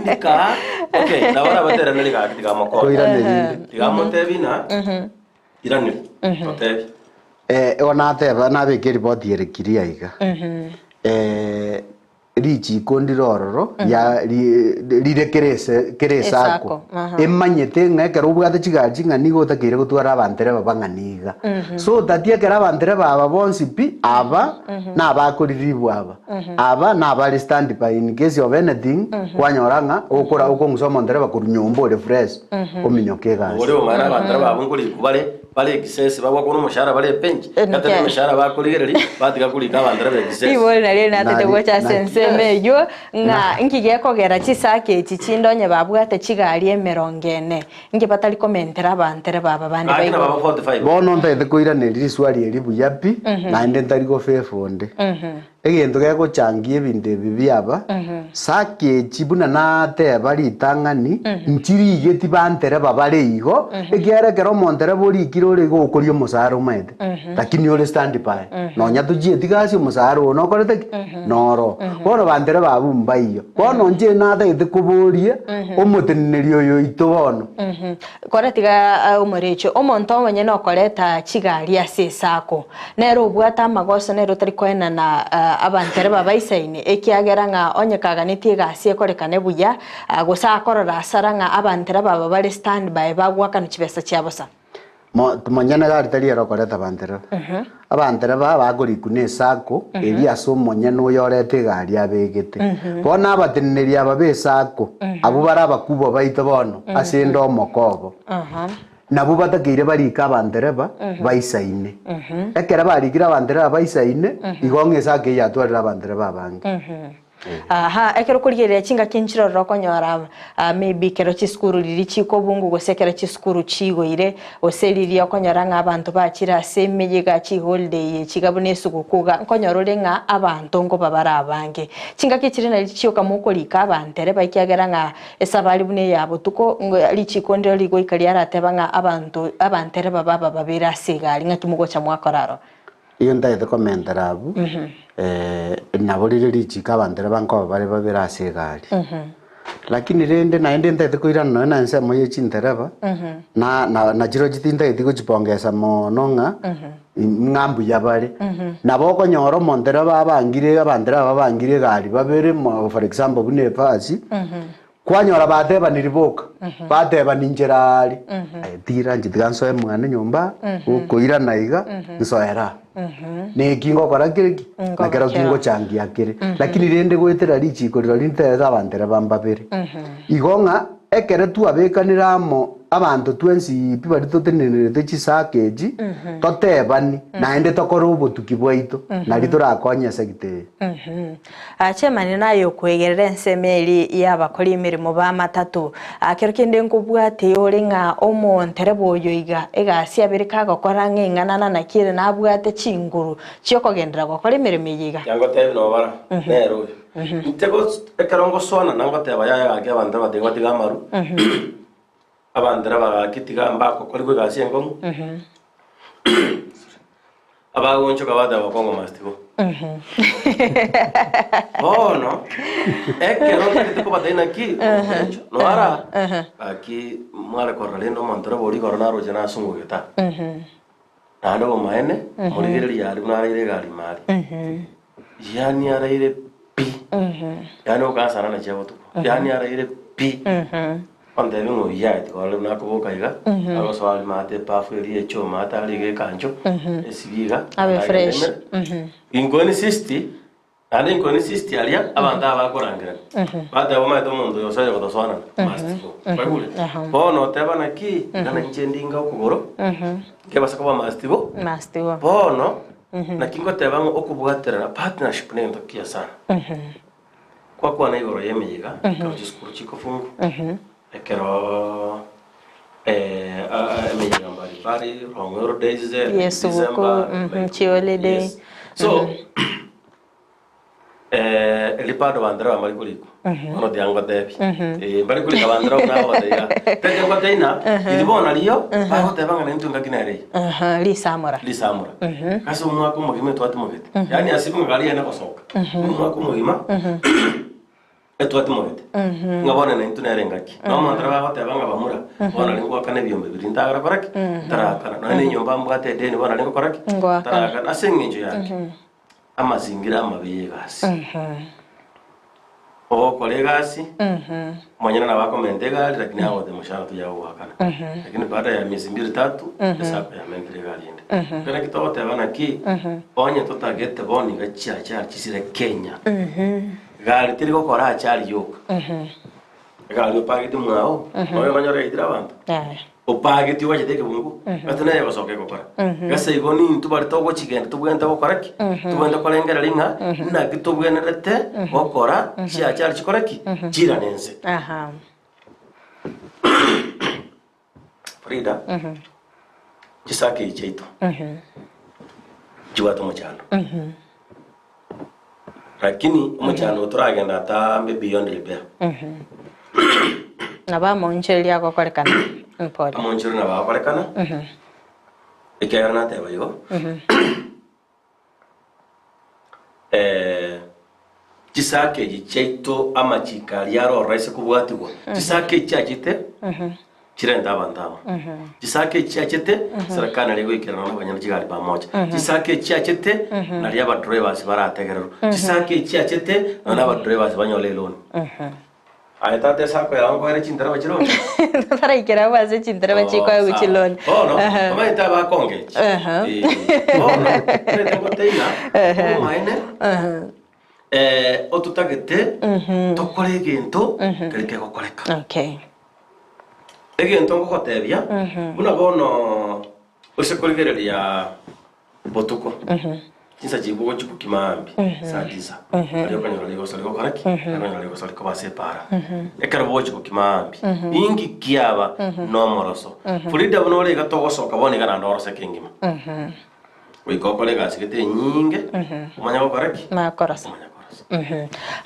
Nika okay nabo arabateraneri gaki tigamokonya. Koiraneria. Tigamotebi na iraneri totebi. Eh, igo nateba nabeke eripoti ere clear iga. Eh, richiko ndire ororo ria ri- rire kera ese kera esako. Esako, aha. Emanyete ng'a ekero obwate chigari ching'ani nigo otakeire gotwara abantereba bang'ani iga. So tati ekero abantereba aba bonsi pi, aba nabakoriribwa aba. Aba nabare stand by in case of anything, kwanyora ng'a okora okong'usa omontereba korwa nyomba ore fresh, ominyoke egasi. Ore omanyete abanto babo nkorikwa bare bare ekisesi bagwakwana omoshahara bare epenchi gatari emeshahara bakorigereria batiga korika abanto ba ekisesi. Ribori nario natete Nari- gocha ase naki- ensemo eyio ng'a nki gekogera chisake echi chinde onye babwate chigari emerongo ene Inki batari komentera abantereba aba bande Gaki baigoro? nababa 45. Bono ntagete koiraneria riswali eri buya pi, naende ntari gofefa onde. Egento gegochangia ebinto ebi biaba, saki echi buna nateba ritang'ani, nchirigeti bantereba bare igo, ekiagera ekero omontereba orikire ore igo okoria omosara omaete, lakini ore stand by. Nonya tochieti gasi omosara oo nokorete ki? Noro. Bono bantereba abwo mbaiyo. Bono inche natagete koboria omoteneneri oyo oito bono. Kore tiga omoreche omonto omonyene okoreta chigari ase esako, nere obwate amagoso nere otari koenana abantereba baisaine, ekiagera ng'a onye kaganetie egasi ekorekane buya, gose akorora asara ng'a abantereba aba bare stand by bagoakana chibesa chia bosa. Mo- Monyene gari tari ere okoreta abantereba. Abantereba bakorikwa na esacco eria ase omonyene oyo oreta egari abegete. Bono abateneneri aba ba esacco, abwo bare abakubwa baito bono ase ende omoka obo. Nabwo batakeire barike abantereba baisaine. Ekero barikire abantereba baisaine, igo ng'a esacco eyio yatwarire abantereba abange. Aha, ekero okorigereria chingaki nchirororo okonyora ah, maybe ekero chisukuru riria chikobungu gose ekero chisukuru chigoire, gose riria okonyora ng'a abanto bachire ase emeyega chiholiday echi iga buna esuguku iga, nkonyora ore ng'a abanto nkoba bare abange. Chingaki chiria nari chioka mokorika abantereba ekiagera ng'a esabari buna eya botuko, richiko ndiro rigoika riarateba ng'a abanto abantereba baba babere ase egari ng'aki mogocha mwakora aro. Igo ntagete komentera abwo, nabo rire richiko abanto riria bankoba bare babere ase egari. Lakini rende naende ntagete koirana nonya na ensemo ye chintereba, na na nachirochio tintageti gochipongesa mono ng'a ng'a mbuya bare. Nabo okonyora omontereba abangire abantereba babangire egari babere mo for example buna ebasi, Kwanyora batebaniri boka, batebani inchera aria, Aye tira inche tiga nsoe mwane nyomba, gokoirana iga, nsoere aa. Neki ngokora kere ki? Na kero ki ngochangia kere. Lakini rende goetera richiko rirorio nterete abantereba mbabere. Igo ng'a ekere twabekanire amo abanto twensi pi baria totenenerete chisaka echi, totebani, naende tokore obotuki bwaito, nari torakonye esegita eye. Chairman naye okwegerera ensemo eria y'abakori emeremo ba matatu. Kero kende nkobwate ore ng'a omontereba oyo iga egasi abere kagokora ng'a eng'ana naki ere nabwate chinguru chiokogenderera gokora emeremo eye iga. Yangotebia nobara, nere oyo. Inche gos ekero ngosoanana ngoteba yaya gaki abanto abatiga batige amaru, abantereba gaki tiga mbagokorigwa egasi enkong'u. Abagonchoka bateba Bakongo must go. Bono ekero ntagete kobatebia naki omogencho noara gaki mware korora rende omonto rebe oria igoro naroche nasungogete aa. Naende obomaene morigereria aria buna araire egari ime aria. Yaani araire pi. Yaani ogasara na chia botuko. Yaani araire pi. Ontebie ng'a oyio aye tiga orore buna akoboka iga, agosoa arime ate ebafu eria echoma ate are iga ekancho, esibie iga, Abe naende agende fresh. emere. Inko insist, naende inko insist aria, abanto aba bakorangerana. Bateba omanyete omonto oyo osoire gotosoanana, must go. Kwaigure? Bono oteba naki, iga nainche ndinga okogoro, nkebasa koba must go. Must go. Bono, naki ngoteba ng'a okobwaterana, partnership negento kiya sana. Kwakwana igoro y'emeyega, ekero chisukuru chikofungwa, ekero emeyega mbarimbari, long holidays, Yes, December, subuku, like, chiholiday. yes. So, eri bado abanto raba mbari korikwa, bono tiga ngotebi. Mbari korika abanto raba buna bagoteba iga. Tete ngotebi ng'a, eri bono nario, bagoteba ng'a naintwe engaki nere eye. Aha, risamora. Risamora. Ase omwaka omogima etwatimogete. Yaani ase ng'a gari yane gosoka. Omwaka omogima etwatimogete. Ng'a bono naintwe nere engaki. Na omonto nabo agoteba ng'a bamura, bono nari ngoakana ebiombe biria ntagera kora ki? Ntarakana. Nonya na enyomba mbwate edeni bono nari ngokora ki? Ngoakana. Ntarakana. Ase eng'encho yaki, amazingira amabe ya egasi. Ogokora egasi, omonyene nabo akomenta egari lakini agote moshahara tonya gogoakana. Lakini baada ya miezi mbiri tatu, esacco yamentire egari ende. Ekero naki togoteba naki, onye totagete bono iga chiachari chisire Kenya, gari teri gokora achari yoka. Egari opagete mwao, nonya nonyore yaitire abanto. Opageti ogachete ekebungo, gose nere gosoka egokora. Gose igo nintwe bare togochigenda tobwenerete gokora ki? Tobwenerete korengereria ng'a naki tobwenerete gokora chiachari chikore ki? Chirane ense. Aha. Frida, chisake echi chiaito nchibwate omochando. Lakini omochando oyo toragenda atambe beyond repair. Nabo amonchereria agokorekana mpore. Amonchereria nabo agokorekana, ekiagera nateba igo, chisake echi chiaito amachiko aria are ororo ase kobwatigwa, chisake echi chiachete. Chirente abanto amo. Chisake echi chiachete, serikali naria egoikerana na abanyene chigari pamoja. Chisake echi chiachete, naria abadrivers barategererwe. Chisake echi chiachete, nonya na abadrivers banyore eloni. Aye tata esako yao nkoere chintereba chironi? Totaraikera abwo ase chintereba chikoegwa chiloni. Bono, omanyete abakongechi. Eh, bono, omanyete ngoteina, obomaene, eh, ototagete tokore egento keri kegokoreka. Okay. Egento ngogotebia, buna bono ose korigereria Botuko, chinsa chi'igwe gochia gokima mambia, saa tisa, aria okonyora rigoso rigokora ki? Okonyora rigoso rikoba ase epaara. Ekero bogochia gokima mambia, inki kiaba nomoroso? Frida buna ore iga togosoka bono iga naende oroseke engima. Goika okore egasi gete enyinge, omanye gokora ki? Makorosa.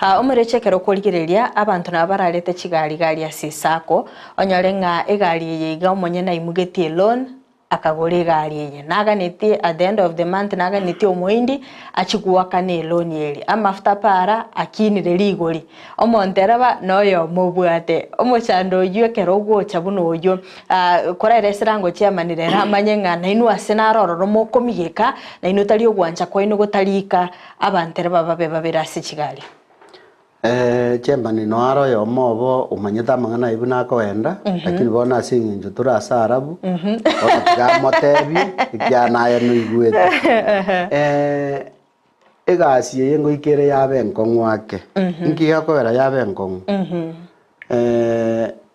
Ah, omorechi ekero okorigereria abanto nabo bararete chigari gari ase esako, onyore ng'a egari eye iga omonyene aimugetie eloan, Akagora egari eye, naganetie at the end of the month naganetie omoindi achie goakana eloan eria. Amafuta para akinire rigori, omontereba noyomo obwate. Omochando oyio ekero ogocha buna oyio korere esirango chairman rero amanye ng'a nainwe ase naro ororo mokomigeka, nainwe tari ogwancha kwaino gotarika abantereba babe babere ase chigari. Chairman noare oyomo obo omanyete amang'ana ayio buna akoenda, lakini bono ase eng'encho tore ase arabu, bono tiga amotebie ekiagera naye noigwete. Egasi eye ngoika ere yabe enkong'u ake. Inki gekogera yabe enkong'u?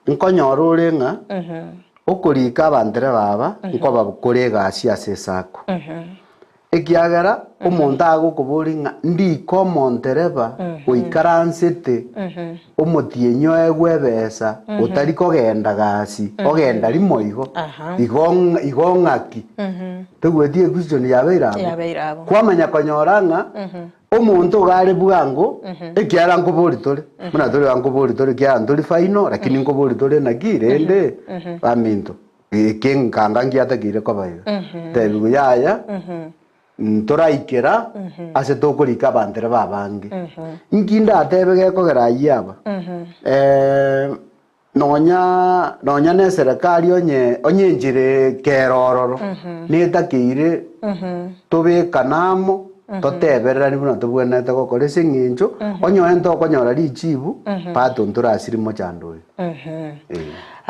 Nkonyora ore ng'a okorika abantereba aba nkoba kore egasi ase esako. Ekiagera omonto agokoboria ng'a ndike omontereba oikaransete omotienyi oegwe ebesa otari kogenda gasi, ogenda rimo igo, igo igo ng'aki? Toigweti equestion yabeire abwo? Yabeire abwo. Kwamanya konyora ng'a omonto iga are bwango, ekiagera nkobori tore, buna tore iga nkobori tore ekiagera ntori final, lakini nkobori tore naki rende baminto. Eke nkanga ngiatakeire koba iga. Ntebigwe yaya, ntoraikera ase tokorika abantereba abange. Nki ndatebe gekogera ayio aba? Nonya nonya na eserekari onye onye enchera ekera ororo, netakeire tobekane amo, totebereranie buna tobwenerete gokora ase eng'encho, onye onye ntokonyora richibu, bado ntorasirie mochando oyo. Eh.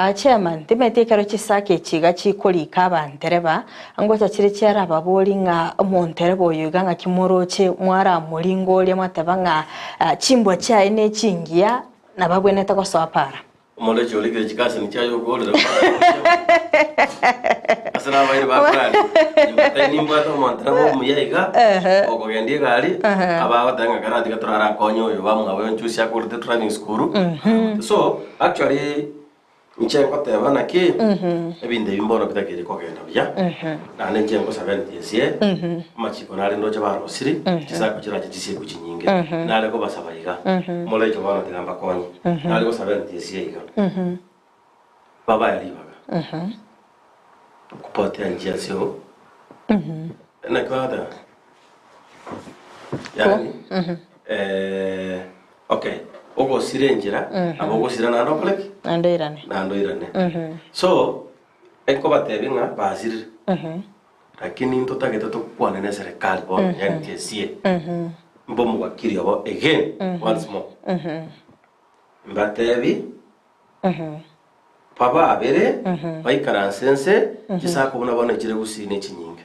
Aa chairman, timanyeti ekero chisake echi iga chikorika abantereba, ngocha chire chiarababori ng'a omontereba oyo iga ng'aki moroche mwaramoringa oria mwateba ng'a chimbwa chiaye ne chingiya nabo abwenerete gosoa para. Omorechi orikire chikaseni chiaye okorire ase nabairi bakorari nimbatebie nimbwate omontereba omuya iga okogendia egari abagoteba ng'a karatiga torarakonye oyo bamwabo nchusi akorete driving school so Actually, inche ngoteba naki, ebinto ebi mbono bitakeire kogenda buya, naende inche ngosaba NTSA, amachiko nare ndoche barosiri, chisako chirache chisiekwe chinyinge, nare kobasaba iga, moreche bono tiga mbakonye, nare gosaba NTSA iga, babae ribaga, kupotea njia sio, naki bagoteba? Yaani, eh, okay, ogosira enchera, nabo ogosira naende okore ki? Naende oirane. Naende oirane. So, enkobatebia ng'a basirire, lakini ntotagete tokwane na eserekari bono, yaani TSC, mbomogakiri obo again, once more. Mbatebi, Bababere baikaranse ense, chisako buna bono echire gusii ne chinyinge.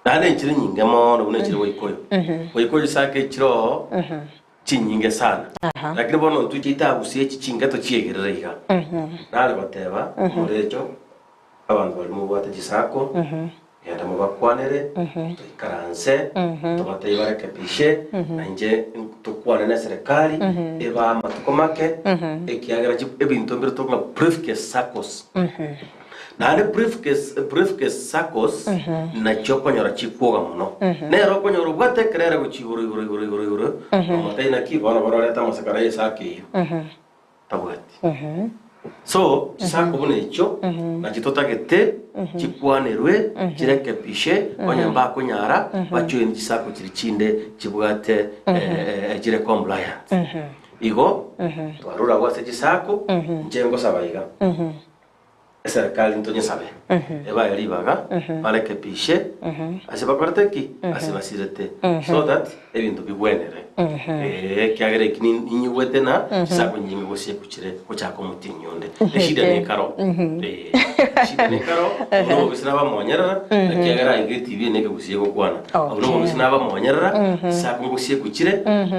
Naende enchire nyinge mono buna echire Gikuyu. Gikuyu chisako echire oo chinyinge sana. Lakini bono intwe chiaito gusii echi chinge tochiegerere iga. Nare goteba omorecho abanto baria mobwate chisako Genda mobakwanere, toikaranse, tobatebie barekebishe, na inche tokwane neserekari, ebae amatuko make, ekiagera chi ebinto mbire tokong'a briefcase saccos. Naende briefcase briefcase saccos, nachio okonyora chikwoga mono. Nere okonyora obwate ekerere gochia igoro igoro igoro igoro igoro, omotebie naki bono bororete amasakara ya esako eyio, tabwati. So, chisako buna echio nachi totagete chikwanerwe chirekebishe onye mbakonyara bajoin chisako chiri chinde chibwate chire compliant. Igo twarure abwo ase chisako inche ngosaba iga eserekari ntonyesabe ebae ribaga barekebishe ase bakorete ki? Ase basirete so that ebinto bibwenere. Eh, ekiagera eki ni- ninyigwete na chisako nyinge gosiekwa chire gochaka omotienyi onde. Eshida nekaro. Eh, eshida nekaro, obwo nobobisi nabamonyerera, ekiagera aiga etibi eye nekegusia egokwana. Obwo nobobisi nabamonyerera, chisako ngosiekwa chire,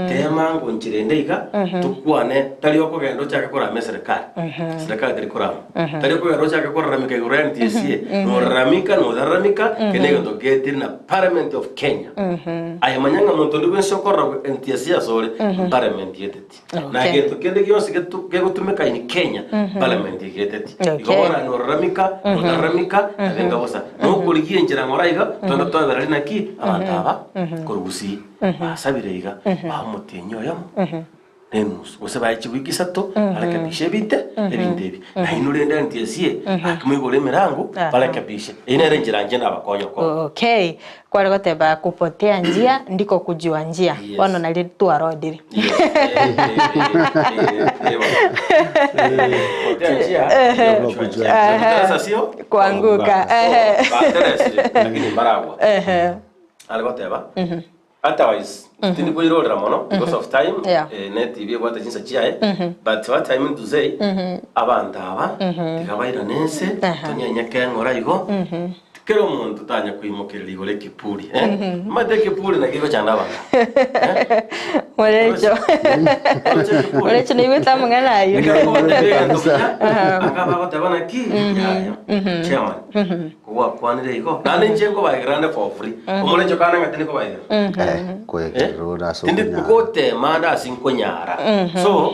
tema ngonchera ende iga, tokwane, tari okogenda ochake korama eserekari. Serikali teri korama. Tari okogenda ochake koraramika igoro ya NTSA, noraramika, notararamika, eke negento getiri na Parliament of Kenya. Aye manya ng'a monto onde bwensi okorora NTSA asore, Parliament eteti. Na gento kende gionsi getu- kegotumeka in Kenya, Parliament igeteti. Igo bono noraramika, notararamika, nabenga bosa. Nokorigia enchera ng'ora iga, twende twabera rinaki, abanto aba, korwa Gusii, basabire iga, bae omotienyi oyomo, na enusu, gose bae chiwiki isato, barekebishe ebite, ebinto ebi. Nainwe rende NTSA, gaki moigore emerango, barekebishe. Eyio nere enchera inche nabakonye okora. Okay, kware goteba kupotea njia ndiko kujua njia. Yes. Bono nari twarodire. Yes. Kupotea njia, ndio kujua njia. Kuteleza sio? Kuanguka. So, batelesire, lakini mbaragwa. Are goteba, Otherwise, tindi koirorera mono because of time, Yeah. eh, ne TV ebwate chinsa chiaye, but what I mean to say, abanto aba, tiga bairane ense, tonyenyeke eng'ora igo, kera omonto tanya koimokereria igoro ekipuri, eh. Omanyete ekipuri naki gegochanda abanto, eh. Morecho. Morecho naigwete amang'ana ayio. Ekero ogoteba egento buya, anga bagoteba naki, yaya, chairman. Kogwakwanire igo, naende inche nkobaegera ande for free. Omorencho kane ng'a tindi kobaegera. Koegerera ore ase Tindi okonyara. gotema ande ase nkonyara. So,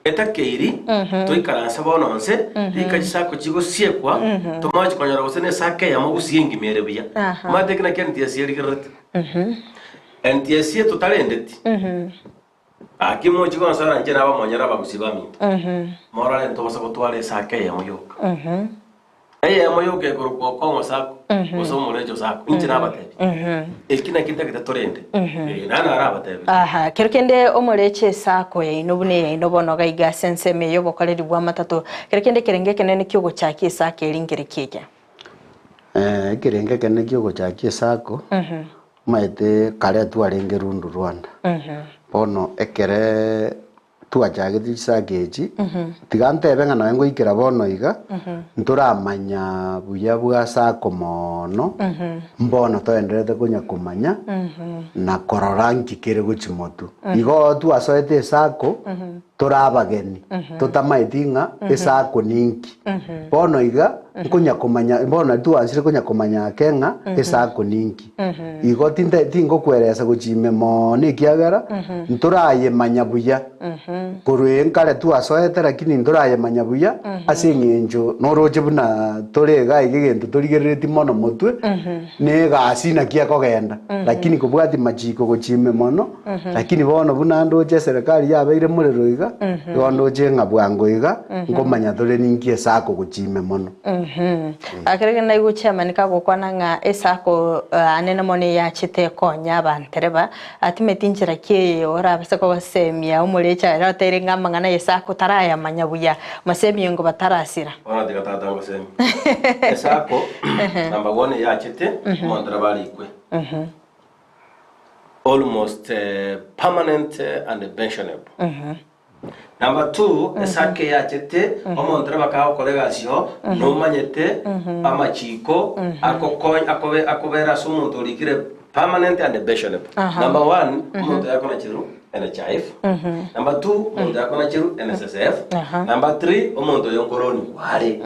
etakeiri toikaranse bono nse, rika chisako chigosiekwa, tomache konyora gose na esako eyemo gusii engima ere buya. Omanyete eki nakio NTSA erigererete? NTSA totarendeti. Gaki mochie gonsora inche nabamonyere abagusii baminto. Morore ntobasa gotwara esako eyemo yoka. Eyemo yoka ekorokwa okong'o sako gose omorecho sako. Inche nabatebi. Eki nakio ntagete torende. Eh, naende narabatebi. Aha, kero kende omoreche esako yaino buna eyaino bono iga iga ase ensemo eye y'obokoreri bw'amatato, kero kende ekerengo ekenene ki'ogochakia esako eri nkereki eke. Eh, ekerengo ekenene ki'ogochakia esako, Omanyete kare twarenge rundu Rwanda, bono ekere twachagete chisake echi, tiga ntebe ng'a nonye ngoikera bono iga, ntoramanya buya bwa sacco moono, mbono toendererete konya komanya na korora nki kere gochia motwe. Igo twasoete esacco, tore abageni, totamaeti ng'a esacco ninki. Bono iga, nkonya komanya, bono twaanchire konya komanya ake ng'a esacco ninki. Igo tinte tingokweresa gochia ime moono ekiagera, ntorayemanya buya. Korwa ee nkare twasoete lakini ntorayemanya buya, ase eng'encho noroche buna tore iga iga egento torigereretie mono motwe, na egasi naki ekogenda, lakini kobwatia machiko gochia ime mono, Lakini bono buna ndoche eserekari yabeire morero iga, igo ndoche ng'a bwango iga nkomanya tore ninki esako gochia ime mono. Ekero kende naigwa chairman kagokwana ng'a esako anene mono eyachete ekonya abantereba, atimeti nchera ki eye orabase kobasemia omorecha ere oteire ng'a amang'ana ya esako tarayamanya buya, mosemie ngo batarasira. Bono tiga tata ngosemie. Esako number one eyachete, omontereba arikwe. Almost permanent and pensionable. Number two, esake yachete, omonto nabo akagokora egasi oo, nomanyete amachiko agokonya akobe akobera ase omonto orikire permanent and pensionable. Number one, omonto yakonacherwa NHIF. Number two, omonto yakonacherwa NSSF. Number three, omonto oyo nkoroniwa are.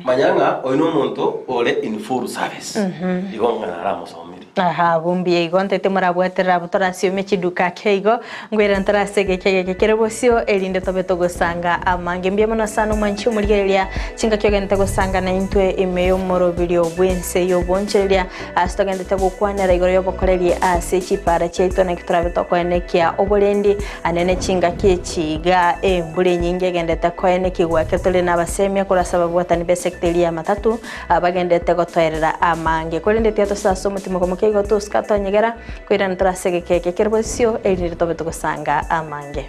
Manya ng'a oyo na omonto ore in full service. Igo ng'a naramosomirie. Aha, abwo mbuya igo ntete morabwaterere abwo torasiome chiduka ake igo, ngwere ntorase egeka egeke kere bosio, erinde tobe togosanga amange. Mbuya mono sana omwanchi omorigereria, chingaki ogenderete gosanga naintwe ime y'omoroberio bw'ense y'obonchoreria, ase togenderete gokwanera igoro y'obokoreri ase chipara chiaito naki torabe tokoenekia oborendi anene chingaki echi iga embura enyinge egenderete koenekigwa ekero tore nabasemia korwa ase ababwatani b'esecta eria y'amatatu. Abagenderete gotoerera amange. Korende tiga tosase omotima okomokia igo tosuka tonyegera, koirana tore ase egeka eke kere bosio, erinde tobe togosanga amange.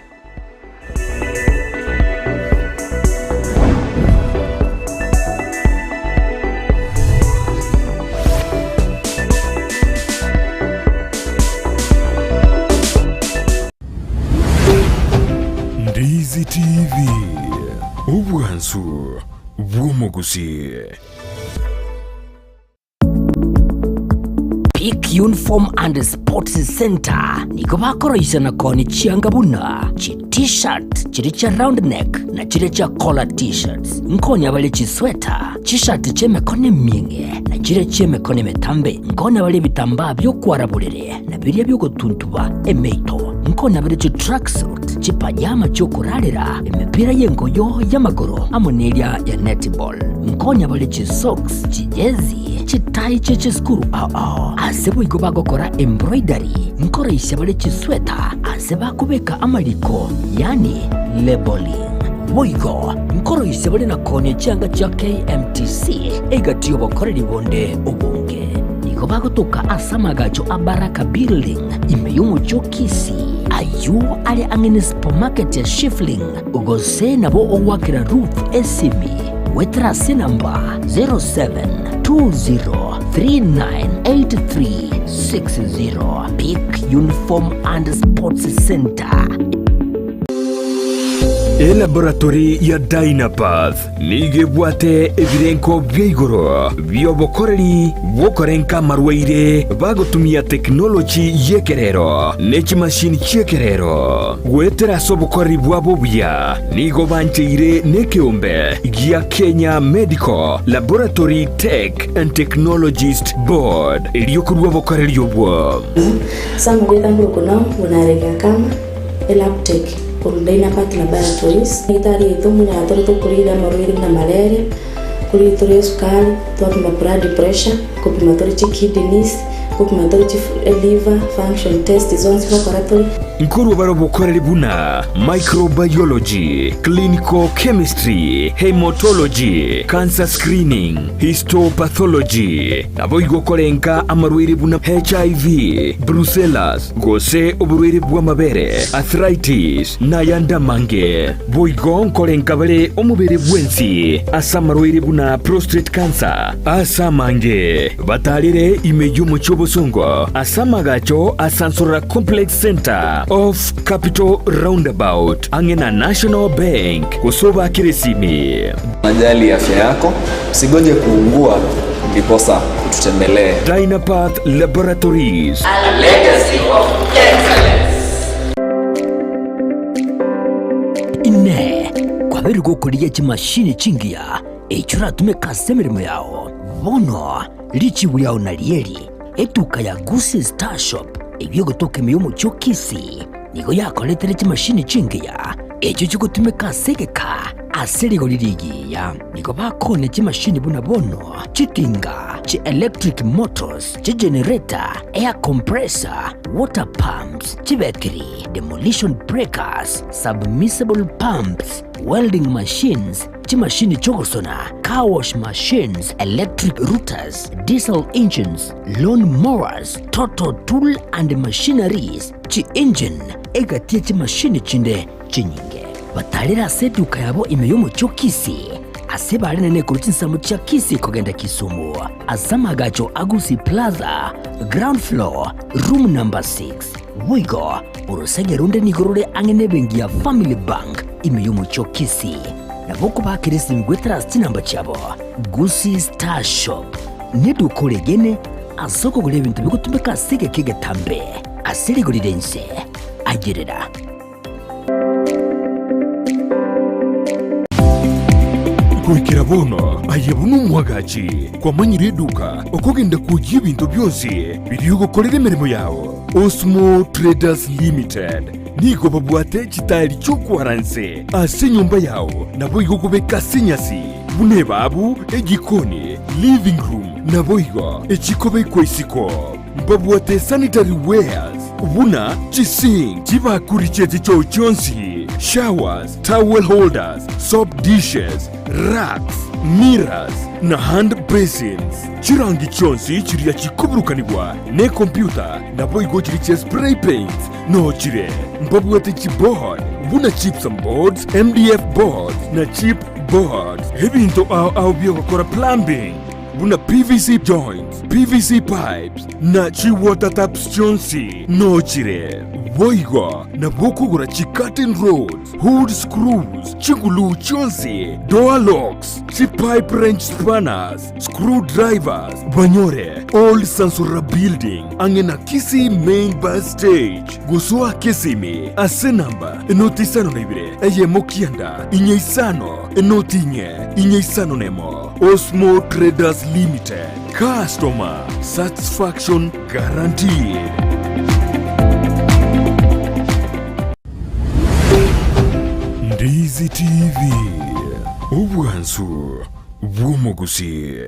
Omwansu bw'omogusii. Peak Uniform and Sports Centre nigo bakoroisia na koonia chianga buna chi T-shirt chiria chia round neck na chiria chia collar T-shirts. Nkonya bare chisweta, chishati chi'emekono emieng'e na chiria chi'emekono emetambe. Nkonya bare ebitambaa bi'okwara borere na biria bi'ogotuntuba emeito. Nkonya bare chitracksuit, chipajama chi'okorarera, emepira y'engoyo y'amagoro amo neria ya netball. Nkonya bare chisocks, chijezi, chitai chie chisukuru ao ao. Ase boigo bagokora embroidery, nkoroisia bare chisweta ase bakobeka amariko, yaani labelling. Boigo nkoroisia bare na koonia chianga chia KMTC egati y'obokoreri bonde obonge. Nigo bagotoka ase amagacho a Baraka Building ime y'omochie o Kisii, ayio are ang'e ne supermarket ya Shifling, gose nabo ogoakera Ruth esimi goetera ase enamba 0720398360. Peak Uniform and Sports Center. Elaboratory ya Dynapath nigo ebwate ebirenko bia igoro bi'obokoreri bw'okorenka amarwaire bagotumia tekinoloji y'ekerero ne chimashini chi'ekerero. Goetera ase obokoreri bwabo obuya nigo bancheire nekeombe gia Kenya Medical Laboratory Tech and Technologist Board erio korua obokoreri obwo. Ase amagweta nkorokwa nao buna Rega Kama, Elabtech, korwa Dynapath Laboratories. Daktari oito mbuna tore tokorire amarwaire buna malaria, korire tore esukari, twapima blood pressure, kopima tore chikidneys, kopima tore chi liver function test zonsi gokora tore. Nkorwa bare obokoreri buna microbiology, clinical chemistry, haematology, cancer screening, histopathology, Naboigo korenka amarwaire buna HIV, brucellas, gose oborwaire bw'amabere, arthritis, na ayande amange. Boigo nkorenka bare omobere bwensi ase amarwaire buna prostate cancer ase amange. Batarire ime y'omochie obosongo ase amagacho a Sansorora Complex Centre off Capital Roundabout ang'e na National Bank gose obakere esimi. Unajali afya yako, usigoje kuungua ndiposa ututembelee. Dynapath Laboratories. A legacy of excellence. Inee! Kwabeire gokorigia chimashini chingiya echio oratumeke ase emeremo yao? Bono richibu riao narieri, Etuka ya Gusii Star Shop eyio egotoka ime y'omochie o Kisii nigo yakoretire chimashini chingiya echio chigotumeka ase egeka Ase rigori rigiya nigo bakoonia chimashini buna bono, chitinga, chi electric motors, chigenerator, air compressor, water pumps, chibetiri, demolition breakers, submersible pumps, welding machines, chimashini chi'ogosona, car wash machines, electric routers, diesel engines, lawn mowers, total tool and machineries, chi-engine, egati ye chimashini chinde chinyinge. Batarire ase eduka yabo ime y'omochie o Kisii, ase barenene korwa chinsemo chia Kisii kogenda Kisumu, ase amaagacho a Gusii Plaza, ground floor, room number 6. Boigo, orosege ronde nigo rore ang'e nebenki ya Family Bank ime y'omochie o Kisii. Nabo okobaakera esimi goetera ase chinamba chiabo. Gusii Star Shop neduka oregene ase okogora ebinto bigotumeka ase egeka egetambe ase rigori ria inse. Ayerera. Goikera bono aye buna omwagachi kwamanyire eduka okogenda kwoyia ebinto bionsi biria ogokorera emeremo yao. Osmo Traders Limited nigo babwate chitaeri chi'okwara nse ase enyomba yao naboigo okobeka ase enyasi buna ebabu, ejikoni, living room naboigo echikobekwa isiko. Mbabwate sanitary wares buna chisink, chibakuri chie chichoo chionsi, showers, towel holders, soap dishes, racks, mirrors, na hand basins. Chirangi chionsi chiria chikoburukanigwa nekompyuta naboigo chiria chia spray paints noo chire. Mbabwate chiboard buna gypsum boards, MDF boards na chip boards. Ebinto ao ao biogokora plumbing buna PVC joints, PVC pipes na chi water taps chionsi nochire. Boigo nabo okogora chi-curtain rods, hood screws, chiguluu chionsi, door locks, chipipe wrench spanners, screw drivers, banyore Old Sansora Building ang'e na Kisii Main Bus Stage. Gosoa Kisimi ase enamba enoti isano na ibere eyemo kianda inye isano enoti inye inye isano nemo. Osmo Traders Limited, customer satisfaction guaranteed. Ndizi TV, obwansu bw'omogusii.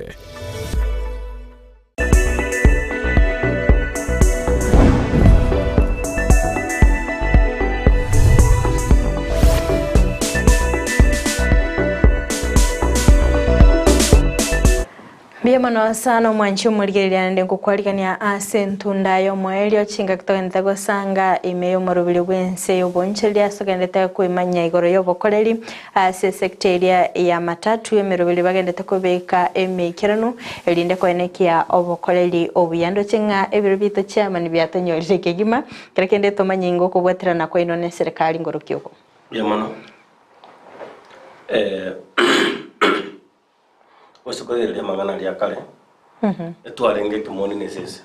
Mbuya mono sana omwanchi omorigereria naende nkokwarigania ase entunda y'omoerio chingaki togenderete gosanga ime y'omorobiri bw'ense y'obonchoreria ase togenderete kwemanya igoro y'obokoreri Ase esecta eria ya matatu emeroberi bagendete kobeka emeikeranu, erinde koenekia obokoreri obuya. Ndoche ng'a ebiro biaito chiamani biatonyorire kegima, kera kende tomanye inga okobwaterana kwaino neserekari ngorokia oko. Mbuya mono. Eh, gose koigereria amang'ana aria akare, etwarenge ekemoni na esese,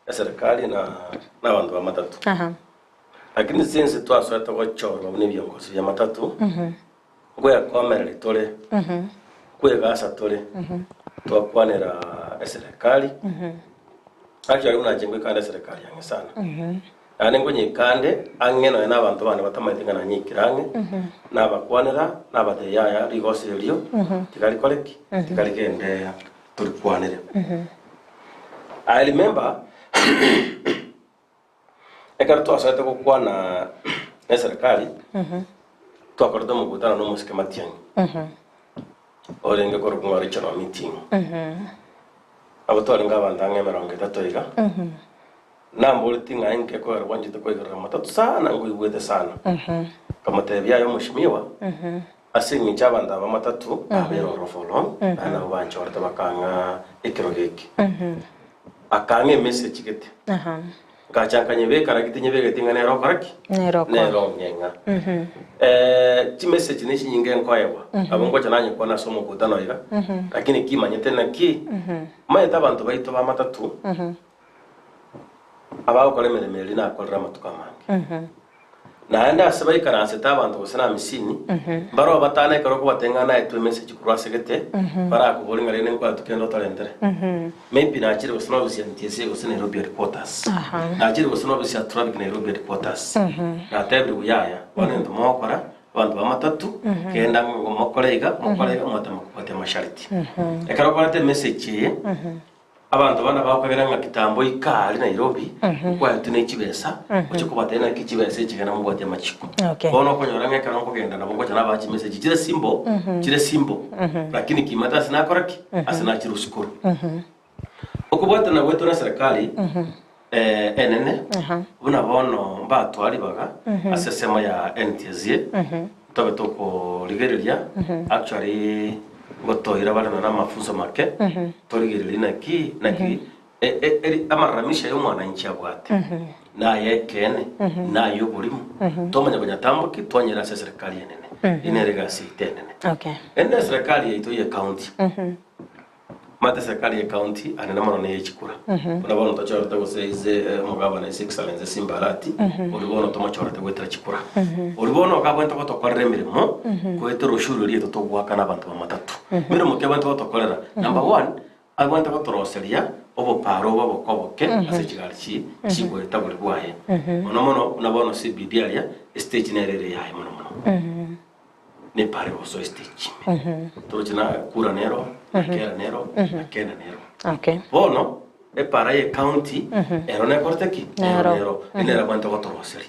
eserekari na na abanto ba matatu. Lakini since twasoete gochorwa buna ebiongozi bia matatu, nkwekomereri tore, nkwegasa tore, twakwanera eserekari, actually buna inche nkoikande eserekari ang'e sana. Naende nkonyeikande ang'e nonya na abanto bande batamaete ng'a nanyeikire ang'e, nabakwanera, nabatebia yaya rigoso erio, tiga rikore ki? Tiga rigende torikwanere. I remember Ekero twasoete gokwana neserikari, twakorete omokutano na omosike Matiang'i, orenge korokwa ng'a regional meeting. Abwo twarenge abanto ang'e emerongo etato iga, namboretie ng'a inki gekogera gwanchete koigerera matatu sana nkoigwete sana. Nkamotebia aye omoshimiwa, ase eng'encho abanto aba matatu babeire ororo for long, naende nabo banchorete bakang'a ekerogo eke. Akang'a emessage gete. Ngacha nkanyebeka lakini tinyebegeti ng'a nere okora ki? Nere okora. Nere ong'eng'a. Eh, chimessage ne chinyinge nkoegwa. Nabo ngocha nanyekwana ase omokutano iga. Lakini kimanyete naki, omanyete abanto baito ba matatu, abagokora emeremo eria nakorire amatuko amange. Naende ase baikaransete abanto gose namisini, mbareo batano ekero okobatebia ng'a naetwe emessage korwa ase gete, barakoborie ng'a rende nkwaetwe kende otorentere. Maybe nachire gose nobisi ya NTSA gose Nairobi headquarters. Nachire gose nobisi ya Traffic Nairobi headquarters. Natebirwe yaya, bono egento mogokora, abanto ba matatu, genda ng'a mokore iga, mokore iga, mwatema kobwatia amasharti. Ekero okoreta emessage eye, Abanto bande bagokagera ng'a kitambo ika aria Nairobi, nkwaetwe ne chibesa, oche kobatebia naki chibesa echi genda mobwatie amachiko. Okay. Bono okonyora ng'a ekero nkogenda nabo ngocha nabaha chimessage chire simple, chire simple, lakini kimanyete ase nakora ki? Ase nachire osukuru. Okobwatana gwaito na serikali enene, buna bono mbatwaa ribaga ase esemo ya NTSA, ntobe tokorigereria actually ngotoira bare nonya namafunso make, torigererie naki naki eri amararamisho aya omwananchi abwate, naye ekeene, naye oborimo, twamanya konyatamboki twanyera ase eserikali enene. Eye nere egasi yaito enene. Okay. Ende eserikali yaito ye county. Omanyete eserikari ye county anene mono neye chikura. Buna bono tochorete gose ise omogabana His Excellency Simba Arati, oria bono tomochorete goetera chikura. Oria bono iga abwenerete gotokorera emeremo goetera ushuru eria yaito togoakana abanto ba matatu. Meremo ki abwenerete gotokorera? Number one, abwenerete gotoroseria oboparo obo oboke oboke ase chigari chi chigoeta bori bwaye. Mono mono buna bono CBD aria, estage nere ere yaye mono mono. Nepare gosoa estage ime. Toroche na kura nero, na kera nero, na kenda nero. Okay. Bono, epara ye county, ero nekorete ki? Nero nero. Ere nere abwenerete gotoroseria.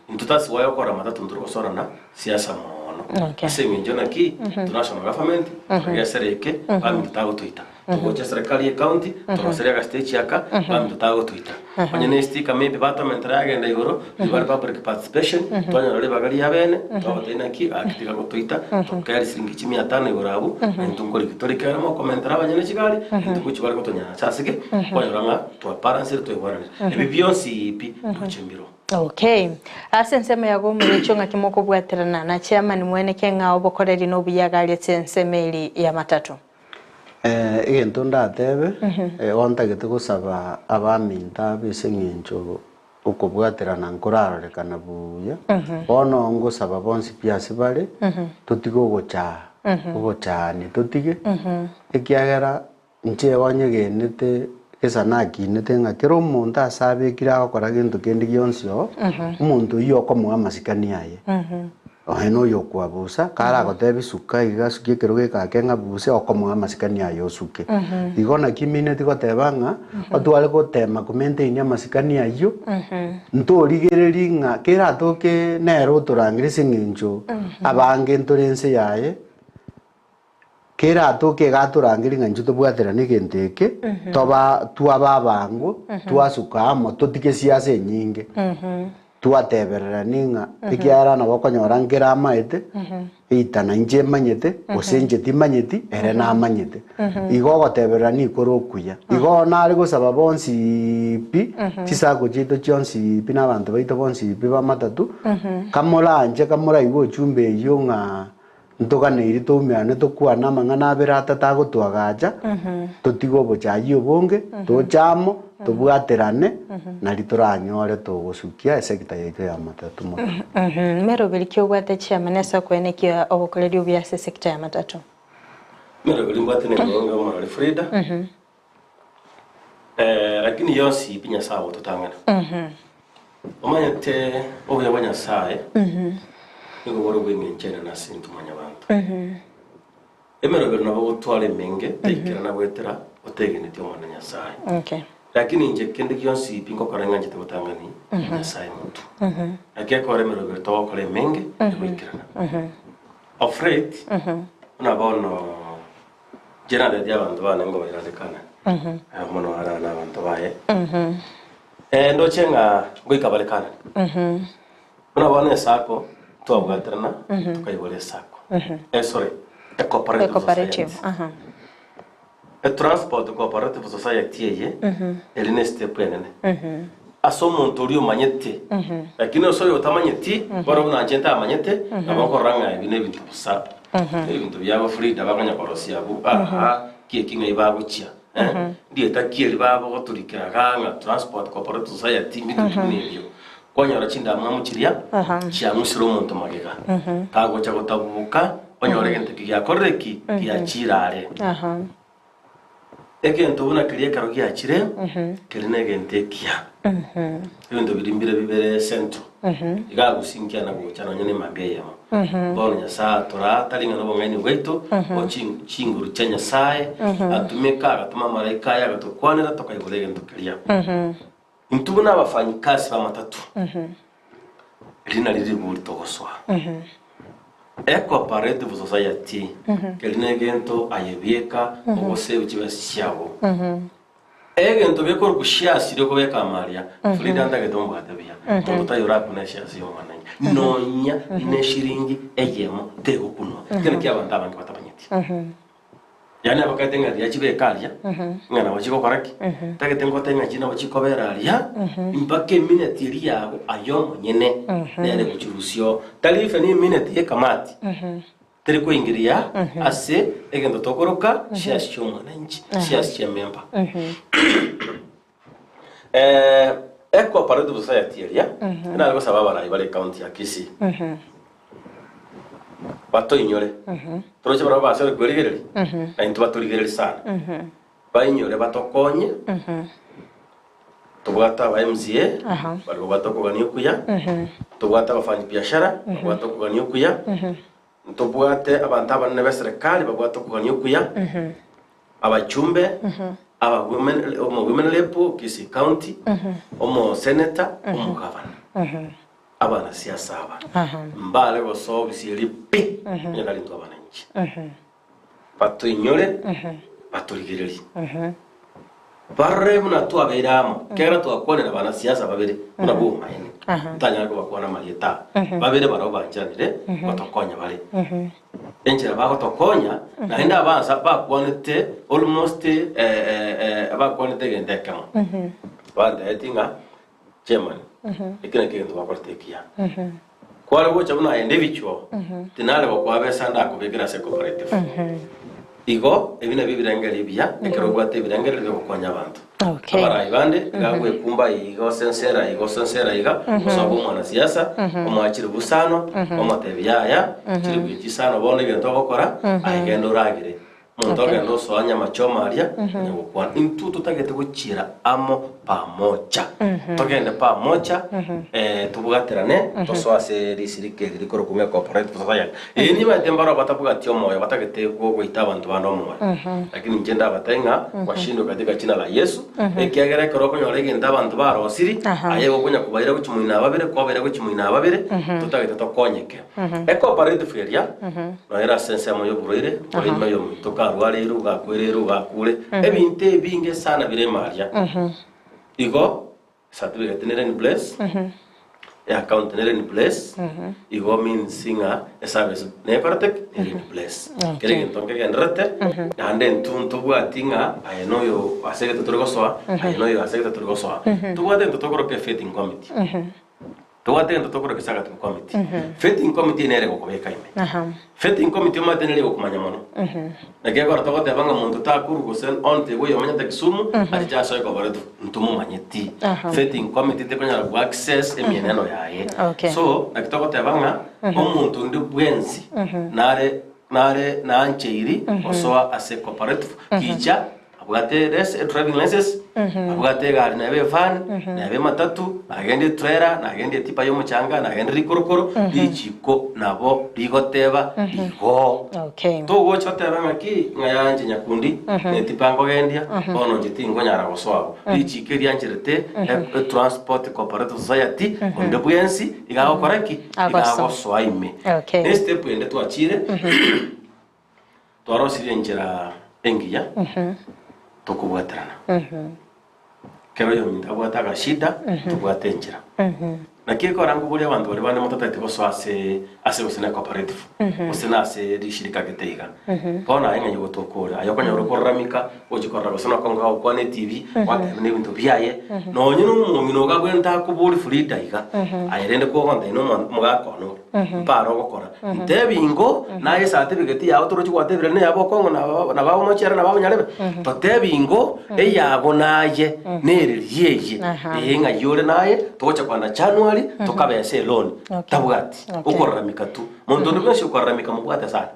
Intwe tasiwaye gokora matatu ntore gosorana siasa mono. Okay. Ase eng'encho naki, to national government, toregesere eke, baminto tagotoita. Togocha eserekari ye county, toroserie agastage aka, baminto tagotoita. Onye ne estika maybe batomentera yagenda igoro, ribare public participation, twanyora ribaga ria bene, twabatebia naki gaki tiga gotoita, tokeri siringi chimia tano igoro abwo, na intwe nkoriki tore ekero mokomentera abanyene chigari, intwe ngochi bare gotonyancha ase ki, kwanyora ng'a twabalansire twaigwananire. Ebi bionsi pi, ndoche mbiroo. Okay. Ase ensemo yago omorecho ng'aki mokobwaterana na chairman mwene keng'ao obokoreri na obuya gari ase ensemo eri ya matatu. Eh, egento ndatebe, igo ntagete gosaba abaminto aba ase eng'encho okobwaterana nkorarorekana buya, bono ngosaba bonsi pi ase bare, totige ogochaa, obochaani totige, ekiagera inche igo nyegenete gesa nakinete ng'a kera omonto ase abekire agokora gento kende gionsi oo, omonto oyio okomoa amasikani aye. Oye noyokwabusa, karagotebie suka iga sukia ekerogo eke ake ng'a buse, okomoa amasikani aye osuke. Igo naki mineti goteba ng'a, otware gotema ko maintain amasikani ayio, ntorigereria ng'a keratoke nere otorangire ase eng'encho abange ntore ense yaye, Keratoke iga atorangerie ng'a intwe tobwaterane egento eke, toba twaba abango, twasuka amo, totige siasa enyinge. Twatebererani ng'a ekiagera nabo okonyora nkere amaete, either na inche emanyete, gose inche timanyeti, ere namanyete. Igo ogotebererani kore okuya. Igo nare gosaba bonsi pi, chisako chiaito chionsi pi na abanto baito bonsi pi b'amatatu, kamoranche kamoraigwe ochumbe eyio ng'a Ntoganeiri toumerane tokwane amang'ana abere atato agotwagacha, totige obochayia obonge, toche amo, tobwaterane, nari toranyore togosukia esector yaito ya matatu mono. Meroberi ki obwate chiamani ase okoenekia obokoreri obuya ase esector ya matatu? Meroberi mbwate nemenge omorori Frida, lakini yonsi pi Nyasae agototang'ana. Omanyete obuya bwa Nyasae nigo bore obw'engencho enene ase intwe mwanyabanto. Emeroberi nabo ogotwara emenge taikerana goetera otegeneti Omwana Nyasae. Lakini inche kende gionsi pi ngokora ng'anchete gotang'ani Nyasae motwe. Naki ekore emeroberi togokora emenge egoikerana. Of late, buna bono Inche natebetie abanto baane ngobairane Kanani, mono Harani na abanto baye. Ndoche ng'a ngoika bare Kanani. Buna bono esako twabwaterana tokaigora esako. Sorry, a cooperative Cooperative, society. A transport cooperative society eye eri ne step enene ase omonto oria omanyete, lakini ase oyo otamanyeti, bono buna inche ntamanyete, nabo nkorora ng'a ebi nebinto bosa. Ebinto biabo Frida bakonya korosia abwo aa ki eki ng'ai bagochia eh, ndieta ki eri bagotorikera igaa ng'a transport cooperative society mbinto ki buna ebio. Kwanyora chindamwamu chiria chiang'usire omonto magega, kagocha gotabuka onyore egento eki giakorire ki? Giachire are. Egento buna keria ekero giachire, keria negento ekiya. Ebinto biria mbire bibere central. Iga agosinkia na gocha nonya ne mambia eyemo. Bono Nyasae atoraa tari ng'a nobong'aini bwaito, o chinguru chia Nyasae, atumeka agatuma amalaika aye agatokwanera tokaigora egento keria. Intwe buna abafanyikasi b'amatatu, eri nario rigori togosoa. Ecooperative society, eri negento aye bieka ogosave chibesa chiago. Egento gekorokwa shares chiria okobeka amo aria, Frida ntagete ombwate buya, monto taiyo orakune shares ya omwana inye. Nonya neshiringi eyemo tegokunwa. Ekio nakio abanto abange batamanyeti. Yaani abakaete ng'a riria chibeka aria, ng'a nabo chigokora ki? Tagete ngote ng'a chi nabo chikobera aria, mpaka emineti eria yago aye omonyene nere gochirusia oo. Tari even emineti ya ekamati, teri koingiria ase egento tokoroka shares chia omwananchi, shares chia emember. Ecooperative society eria, nare gosaba abarai bare ecounty ya Kisii, batoinyore, toroche barabwo basore kwerigereria, na intwe batorigererie sana, bainyore batokonye, tobwate aba MCA, baria babwate okogania okuya, tobwate abafanyi biashara, babwate okogania okuya, ntobwate abanto abanene b'eserekari babwate okogania okuya, abachumbe, aba women, omo women rep o Kisii County, omo senator, omogavana. Abanasiasa aba mbare gosoa obisi eria pi, onye tari intwe abananchi. Batoinyore, batorigererie. Barore buna twabeire amo, ekiagera twakwanire abanasiasa babere buna b'obomaene, ntanyare kobakwana amarieta abo, babere barabwo bancheranire gotokonya bare. Enchera bagotokonya, naende abansa bakwanete almost bakwanete egento ekemo, bantebetie ng'a chairman. Eki nakio egento bakorete ekiya. Kware gocha buna aye nebichwo, tinare gokoa besa ndakobekere ase cooperative. Igo ebi nabio ebirengererio ebiya, ekero obwate ebirengererio biogokonya abanto. Okay. Abarai bande iga gwekumba iga osensera iga osensera iga, osobe omwanasiasa, omoa chilifu isano, omotebi yaya, chilifu echi isano bono egento ogokora, aye genda oragere. Omonto Okay. ogenda osoa nyama choma aria, onya gokwana. Intwe totagete gochiera amo pamoja. Togende pamoja, eh, tobwaterane, tosoe ase risirika eri rikorokwa ng'a cooperative society. Eye nibaete mbaro batabwati omoyo, batagete goita abanto bande omoyo. Lakini inche ndabatebie ng'a washindwe katika jina la Yesu, ekiagera ekero okonyora egento abanto barosiri, aye igo okonya kobaira gochia moino ababere, kwabaira gochia moino ababere, totagete tokonyeke. Ecooperative eria, nonya ere ase ensemo y'oborwaire, oime oyominto karwareire, ogakwereire, ogakure, ebinto ebinge sana bire ime aria. Igo, certificate nere in place, eaccount nere in place, igo means ng'a eservice nekorete ki? Nere in place. Kera egento nkegendererete, naende intwe ntobwati ng'a aye noyo ase egento tore gosoa, aye noyo ase egento tore gosoa. Tobwate egento tokoroka efitting committee. Tobwate egento tokoroka esagating committee. Fitting committee nere egokobeka ime. Fitting committee omanyete nere egokomanya mono. Naki ekero togoteba ng'a monto takorwa gose onte iga oyomenyete Kisumu, achiche asoe koboretu, ntomomanyeti. Fitting committee tekonyara go access emieneno yaye. Okay. So, naki togoteba ng'a omonto onde bwensi nare nare naancheiri gosoa ase cooperative gicha Abwate res driving license, abwate egari nebe evan, nebe ematatu, nagende etrailer, nagende etipa y'omochanga, nagende rikorokoro, richiko nabo rigoteba igo. Okay. Togocha otebe ng'aki ng'a yanche nyakundi netipa nkogendia bono inche tingonyara gosoa abwo. Richiko eriancherete e- e-transport cooperative society onde bwensi iga agokora ki? Iga Agosoa. agosoa ime. Okay. Ne step ende twachire. Twarosirie enchera engiya tokobwaterana. Kera oyominto abwate agashida, tobwate enchera. Naki ekora nkoboria abanto baria bande motatagete gosoa ase ase gose na cooperative, gose na ase rishirika gete iga. Bono aye ng'ai ogotoka ore? Aye okonyora okoraramika, ogochia korora gose nokongo gagokwana etibi, gwateba na ebinto biaye, nonye na omong'ina ogo abwenerete akoborie Frida iga, aye rende kogontebia na omo omogaka one ore. Mpare ogokora. Ntebi ingo, naye esatibigeti yao torochi gwatebire neyabo okong'u na babo mochere na babo nyarebe. Totebi ingo, eyabo naye nereri eye. Ee ng'ai ore naye, togocha kwana January, tokabesa eloni. Tabwati. Okoraramika tu. Monto onde bwensi okoraramika mobwate sana.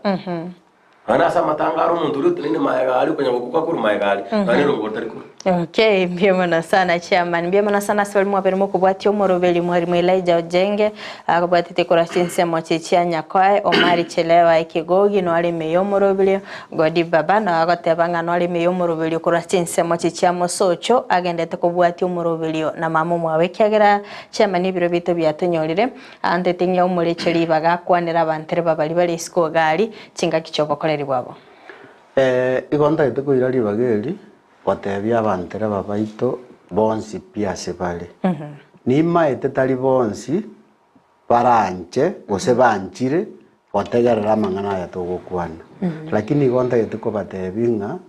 Nonya nase amatanga are omonto oria oteneine magega aria okonya gokuka korwa magega aria, nonya nerongo ritari korwa. Okay, mbuya mono sana chairman. Mbuya mono sana ase baria mwabere mokobwatia omoroberi Mwalimu Elijah Ojenge akobwatete korwa chinsemo chie chia Nyakoe, Omari Chelewa Ekegogi noare ime y'omoroberio, Godi Baba noyo agoteba ng'a noare ime y'omoroberio korwa chinsemo chie chia Mosocho agendete kobwatia omoroberio na mama omwabo ekiagera chairman ebiro biaito biatonyorire. Aantete ng'a omoreche ribaga akwanere abantereba baria bare isiko iga aria, chingaki chi'obokoreri bwabo. Igo ntagete koira ribaga eri gotebia abantereba baito bonsi pi ase bare. Nimaete tari bonsi baranche gose banchire gotegerera amang'ana aya togokwana. Lakini igo ntagete kobatebia ng'a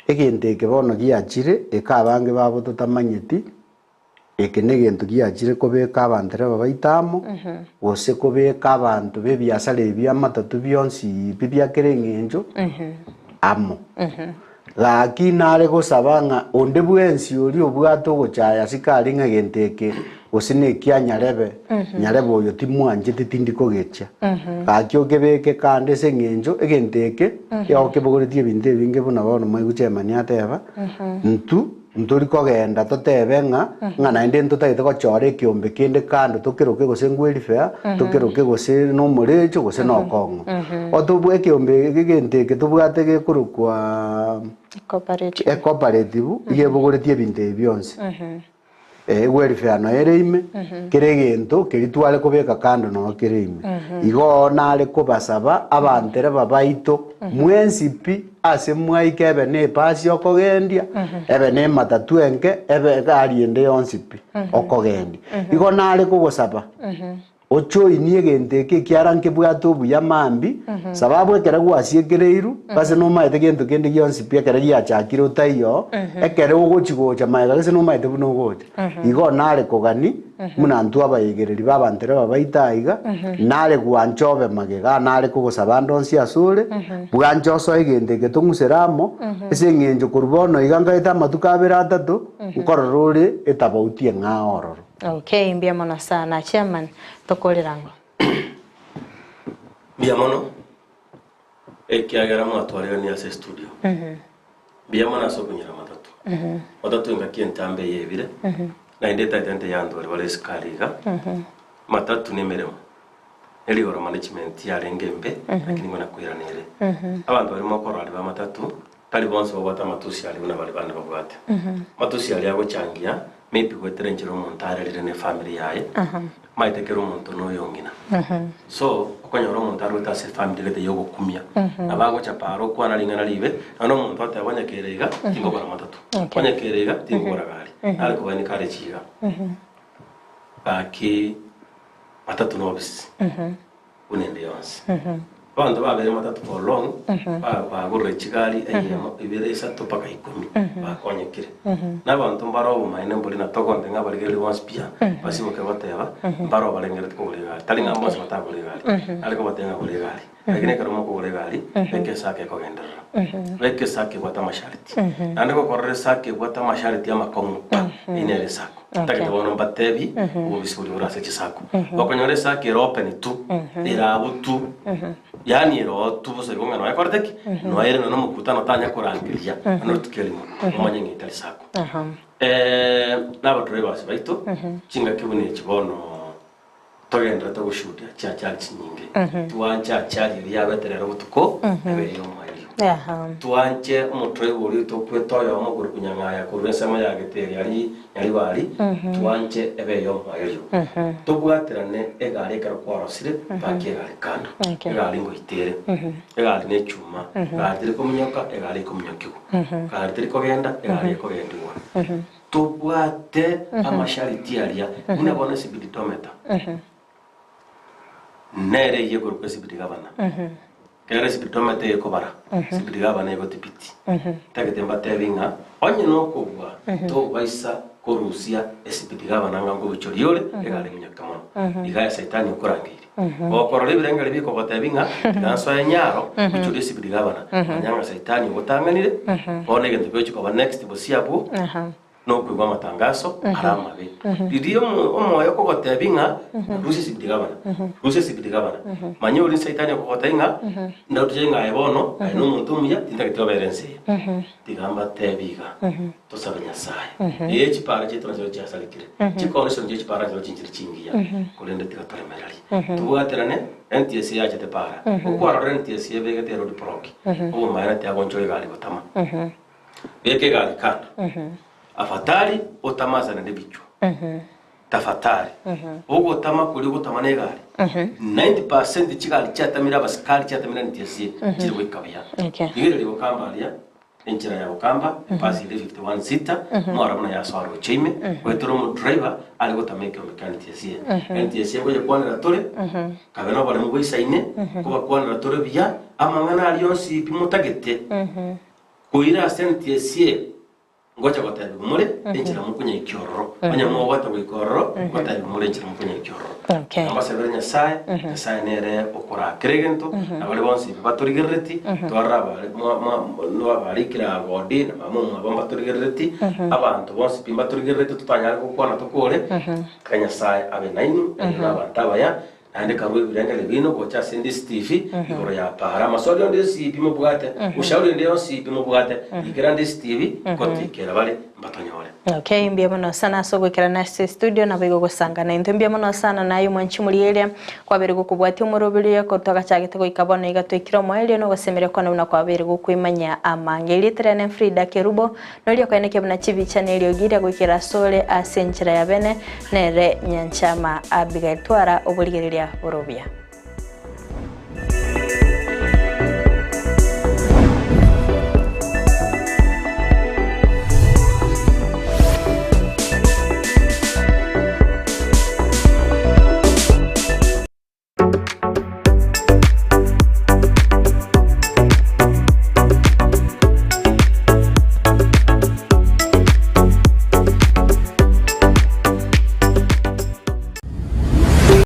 egento eke bono giachire eke abange babo totamanyeti, Eke negento giachire kobeka abantereba baito amo, gose kobeka abanto b'ebiasara ebi bi'amatatu bionsi pi bia kera eng'encho amo. Gaki nare gosaba ng'a onde bwensi oria obwate ogochaya asike aria ng'a egento eke gose nekia nyarebe, nyarebe oyo timwancheti tindi kogechia. Gaki okebeke kando ase eng'encho egento eke igo kebogoretie ebinto ebinge buna bono mwaigwa chairman ateba, intwe Ntori kogenda totebe ng'a ng'a naende ntotagete gochora ekiombe kende kando tokeroke gose ngwelifea, tokeroke gose nomorecho gose nokong'o. Otobua ekiombe egento eke tobwate gekorokwa Cooperative. ecooperative iga ebogoretie ebinto ebi bionsi. Egwelifea noyo ere ime, kera egento keria tware kobeka kando noyo kere ime. Igo nare kobasaba abantereba baito mwensi pi Ase mwaika ebe nepasi okogendia, ebe nematatu enke, ebe egari ende yonsi pi okogendia. Igo nare kogosaba. Ojoinie egento eke ekiara nkebwate obuya mambia, sababu ekero gwasiekereirwe, base nomaete gento kende gionsi pi ekero giachakire otaiyo, ekero ogochi gocha magega gese nomaete buna ogocha. Igo nare kogani, buna intwe abaegereri ba abantereba baito aiga, nare gwancha obe magega, nare kogosaba ande onsi asore, bwanche osoe egento eke tong'usere amo, ase eng'encho korwa bono iga nkaete amatuko abere atato, nkorora ore etabauti eng'ao ororo. Okay mbuya mono sana chairman tokorera ng'o. Mbuya mono ekiagera mwatwaregania ase estudio. Mbuya mono ase okonyora matatu. Matatu engaki entambe eye ebire, naende etaete nte y'anto baria bare esukari iga. Matatu na emeremo, ne rigoro management yarenge embe, lakini buna koirana ere. Abanto baria mokorora aria ba matatu, Tari bonsi babwate amatusi aria buna baria bande babwate. Amatusi aria agochangia maybe goetera enchera omonto arerire ne efamiri yaye, maete kera omonto na oyong'ina. So, okonyora omonto arwete ase efamiri gete ya ogokumia, nabo agocha paaro okwana ring'ana ribe, naende omonto oteba onye kere iga, tingokora matatu, onye kere iga, tingokora gari, nare kobaenika are chiga. Gaki matatu nobisi. Buna ende yonsi. Abanto babere matatu for long, bagorire chigari eyemo, ibere, isato mpaka ikomi, bakonyekire. Na abanto mbare obomaene mbori na togonte ng'a abarigereria bonsi buya, basiboke goteba, mbare obarengereti kogora egari. Tari ng'a mbonsi batagora egari, nare kobatebia ng'a gora egari. Lakini ekero mokogora egari, beka esake ekogenderera. Beka esake ebwate amasharti. Naende gokorora esake ebwate amasharti amakong'u pa, eyio nere esako. Ntagete bono mbatebie obobisi boria bore ase chisaku. Bakonyora esaki ere open tu, ere abwo tu, yaani ere oo tu bosa igo ng'a noe ekorete ki? Noe ere nonya omokutano tanya korangeria nonya rituko erimo, omanye ng'a etari sako. Na abadrivers baito, chingaki buna echi bono togenderete goshuhudia chiachari chinyinge. Twanche achari eria yabete rero botuko, ebe eria y'omoerio. Twanche omodriver oria oito okwete oyomo korwa kunyang'aya korwa ensemo ya Geteri aria Nyaribari, twanche ebe ey'omoerio. Tobwaterane egari ekero kwarosire, paki egari kando. Egari ngoita ere. Egari ne echuma. Egari teri kominyoka, egari ekominyokigwa. Egari teri kogenda, egari ekogendigwa. Tobwate amashariti aria, buna bono esibiditometa, nere eyio ekorokwa esibidigabana. Ekero esibiditometa ekobara, esibidigabana egotibiti. Ntagete mbatebi ng'a onye nokobua tobaisa korusia esibidigabana ng'a nkobichoria ore, egari eminyoke mono. Iga Saitani okorangeirie. Gokorora ebirengeri bikogotebi ng'a tiga nsoe nyaro, bichorie esibidigabana, manya ng'a Saitani ogotang'anire, bono egento kegochia koba next bosio abwo, nokoigwa amatangaso are amabe. Riria omoyo okogotebi ng'a rusia esibidigabana, rusia esibidigabana, manya oria Saitani okogotebi ng'a ndoche ng'a aye bono aye nomonto omuya tintageti obere ense eye. Tiga mbatebi iga, tosabe Nyasae. Ee, chipaara chiaito nachio chiasarekire, chicondition chie chipaara nachio chinchire chingiya, korende tiga toremererie. Tobwaterane, NTSA yachete paara. Okwarora NTSA ebegete eroad block, obomaene tiagonchora egari gotama. Beka egari kando. Afadhali otame ase naende ebichwa. Tafadhali, ogotama koria ogotama na egari, 90% chigari chiatamire abasikari chiatamire NTSA chiri goika buya. Rigereria gokamba aria enchera ya gokamba ebasi ere 51 seater mwara buna yasoa roche ime goetera omodriver are gotama ekeombe kia NTSA. NTSA ngoyekwanera tore kabe noboremu boisaine kobakwanera tore buya amang'ana aria onsi pi motagete koira ase NTSA. Ngocha gotebigwa more enchera mokonyakia ororo. Onye mogwata goika ororo, ngotebigwa more enchera mokonyakia ororo. Okay. Mbasabere Nyasae, Nyasae nere okoraa kera egento, na baria bonsi ebi batorigerereti, twarora abare mwa- mwa- nwabarikire aa Godi na mama omwabo mbatorigerereti, abanto bonsi pi mbatorigerereti totanyare gokwana tokore, tiga Nyasae abe nainwe, nainwe na abanto abaya, Naende karue ebirengererio biaino gocha ase Ndisi TV igoro ya Paara. Amaswali onde yonsi pi mobwate, ushauri ende yonsi pi mobwate, ikera Ndisi TV gotoikera bare mbatonyore. Okay, mbuya mono sana ase ogoikerana ase estudio naboigo gosangana intwe mbuya mono sana naye omwanchi omorieria kwabeire gokobwatia omoroberio korwa twagachagete goika bono iga twaikire omoerio na ogosemeria kwane buna kwabeire gokoimanyia amange erieta riane Frida Kerubo Noria okoenekia buna chibicha na eriogi riria goikera asore ase enchera ya bene, nere nyanchama Abigail. Twara oborigereria bore obuya.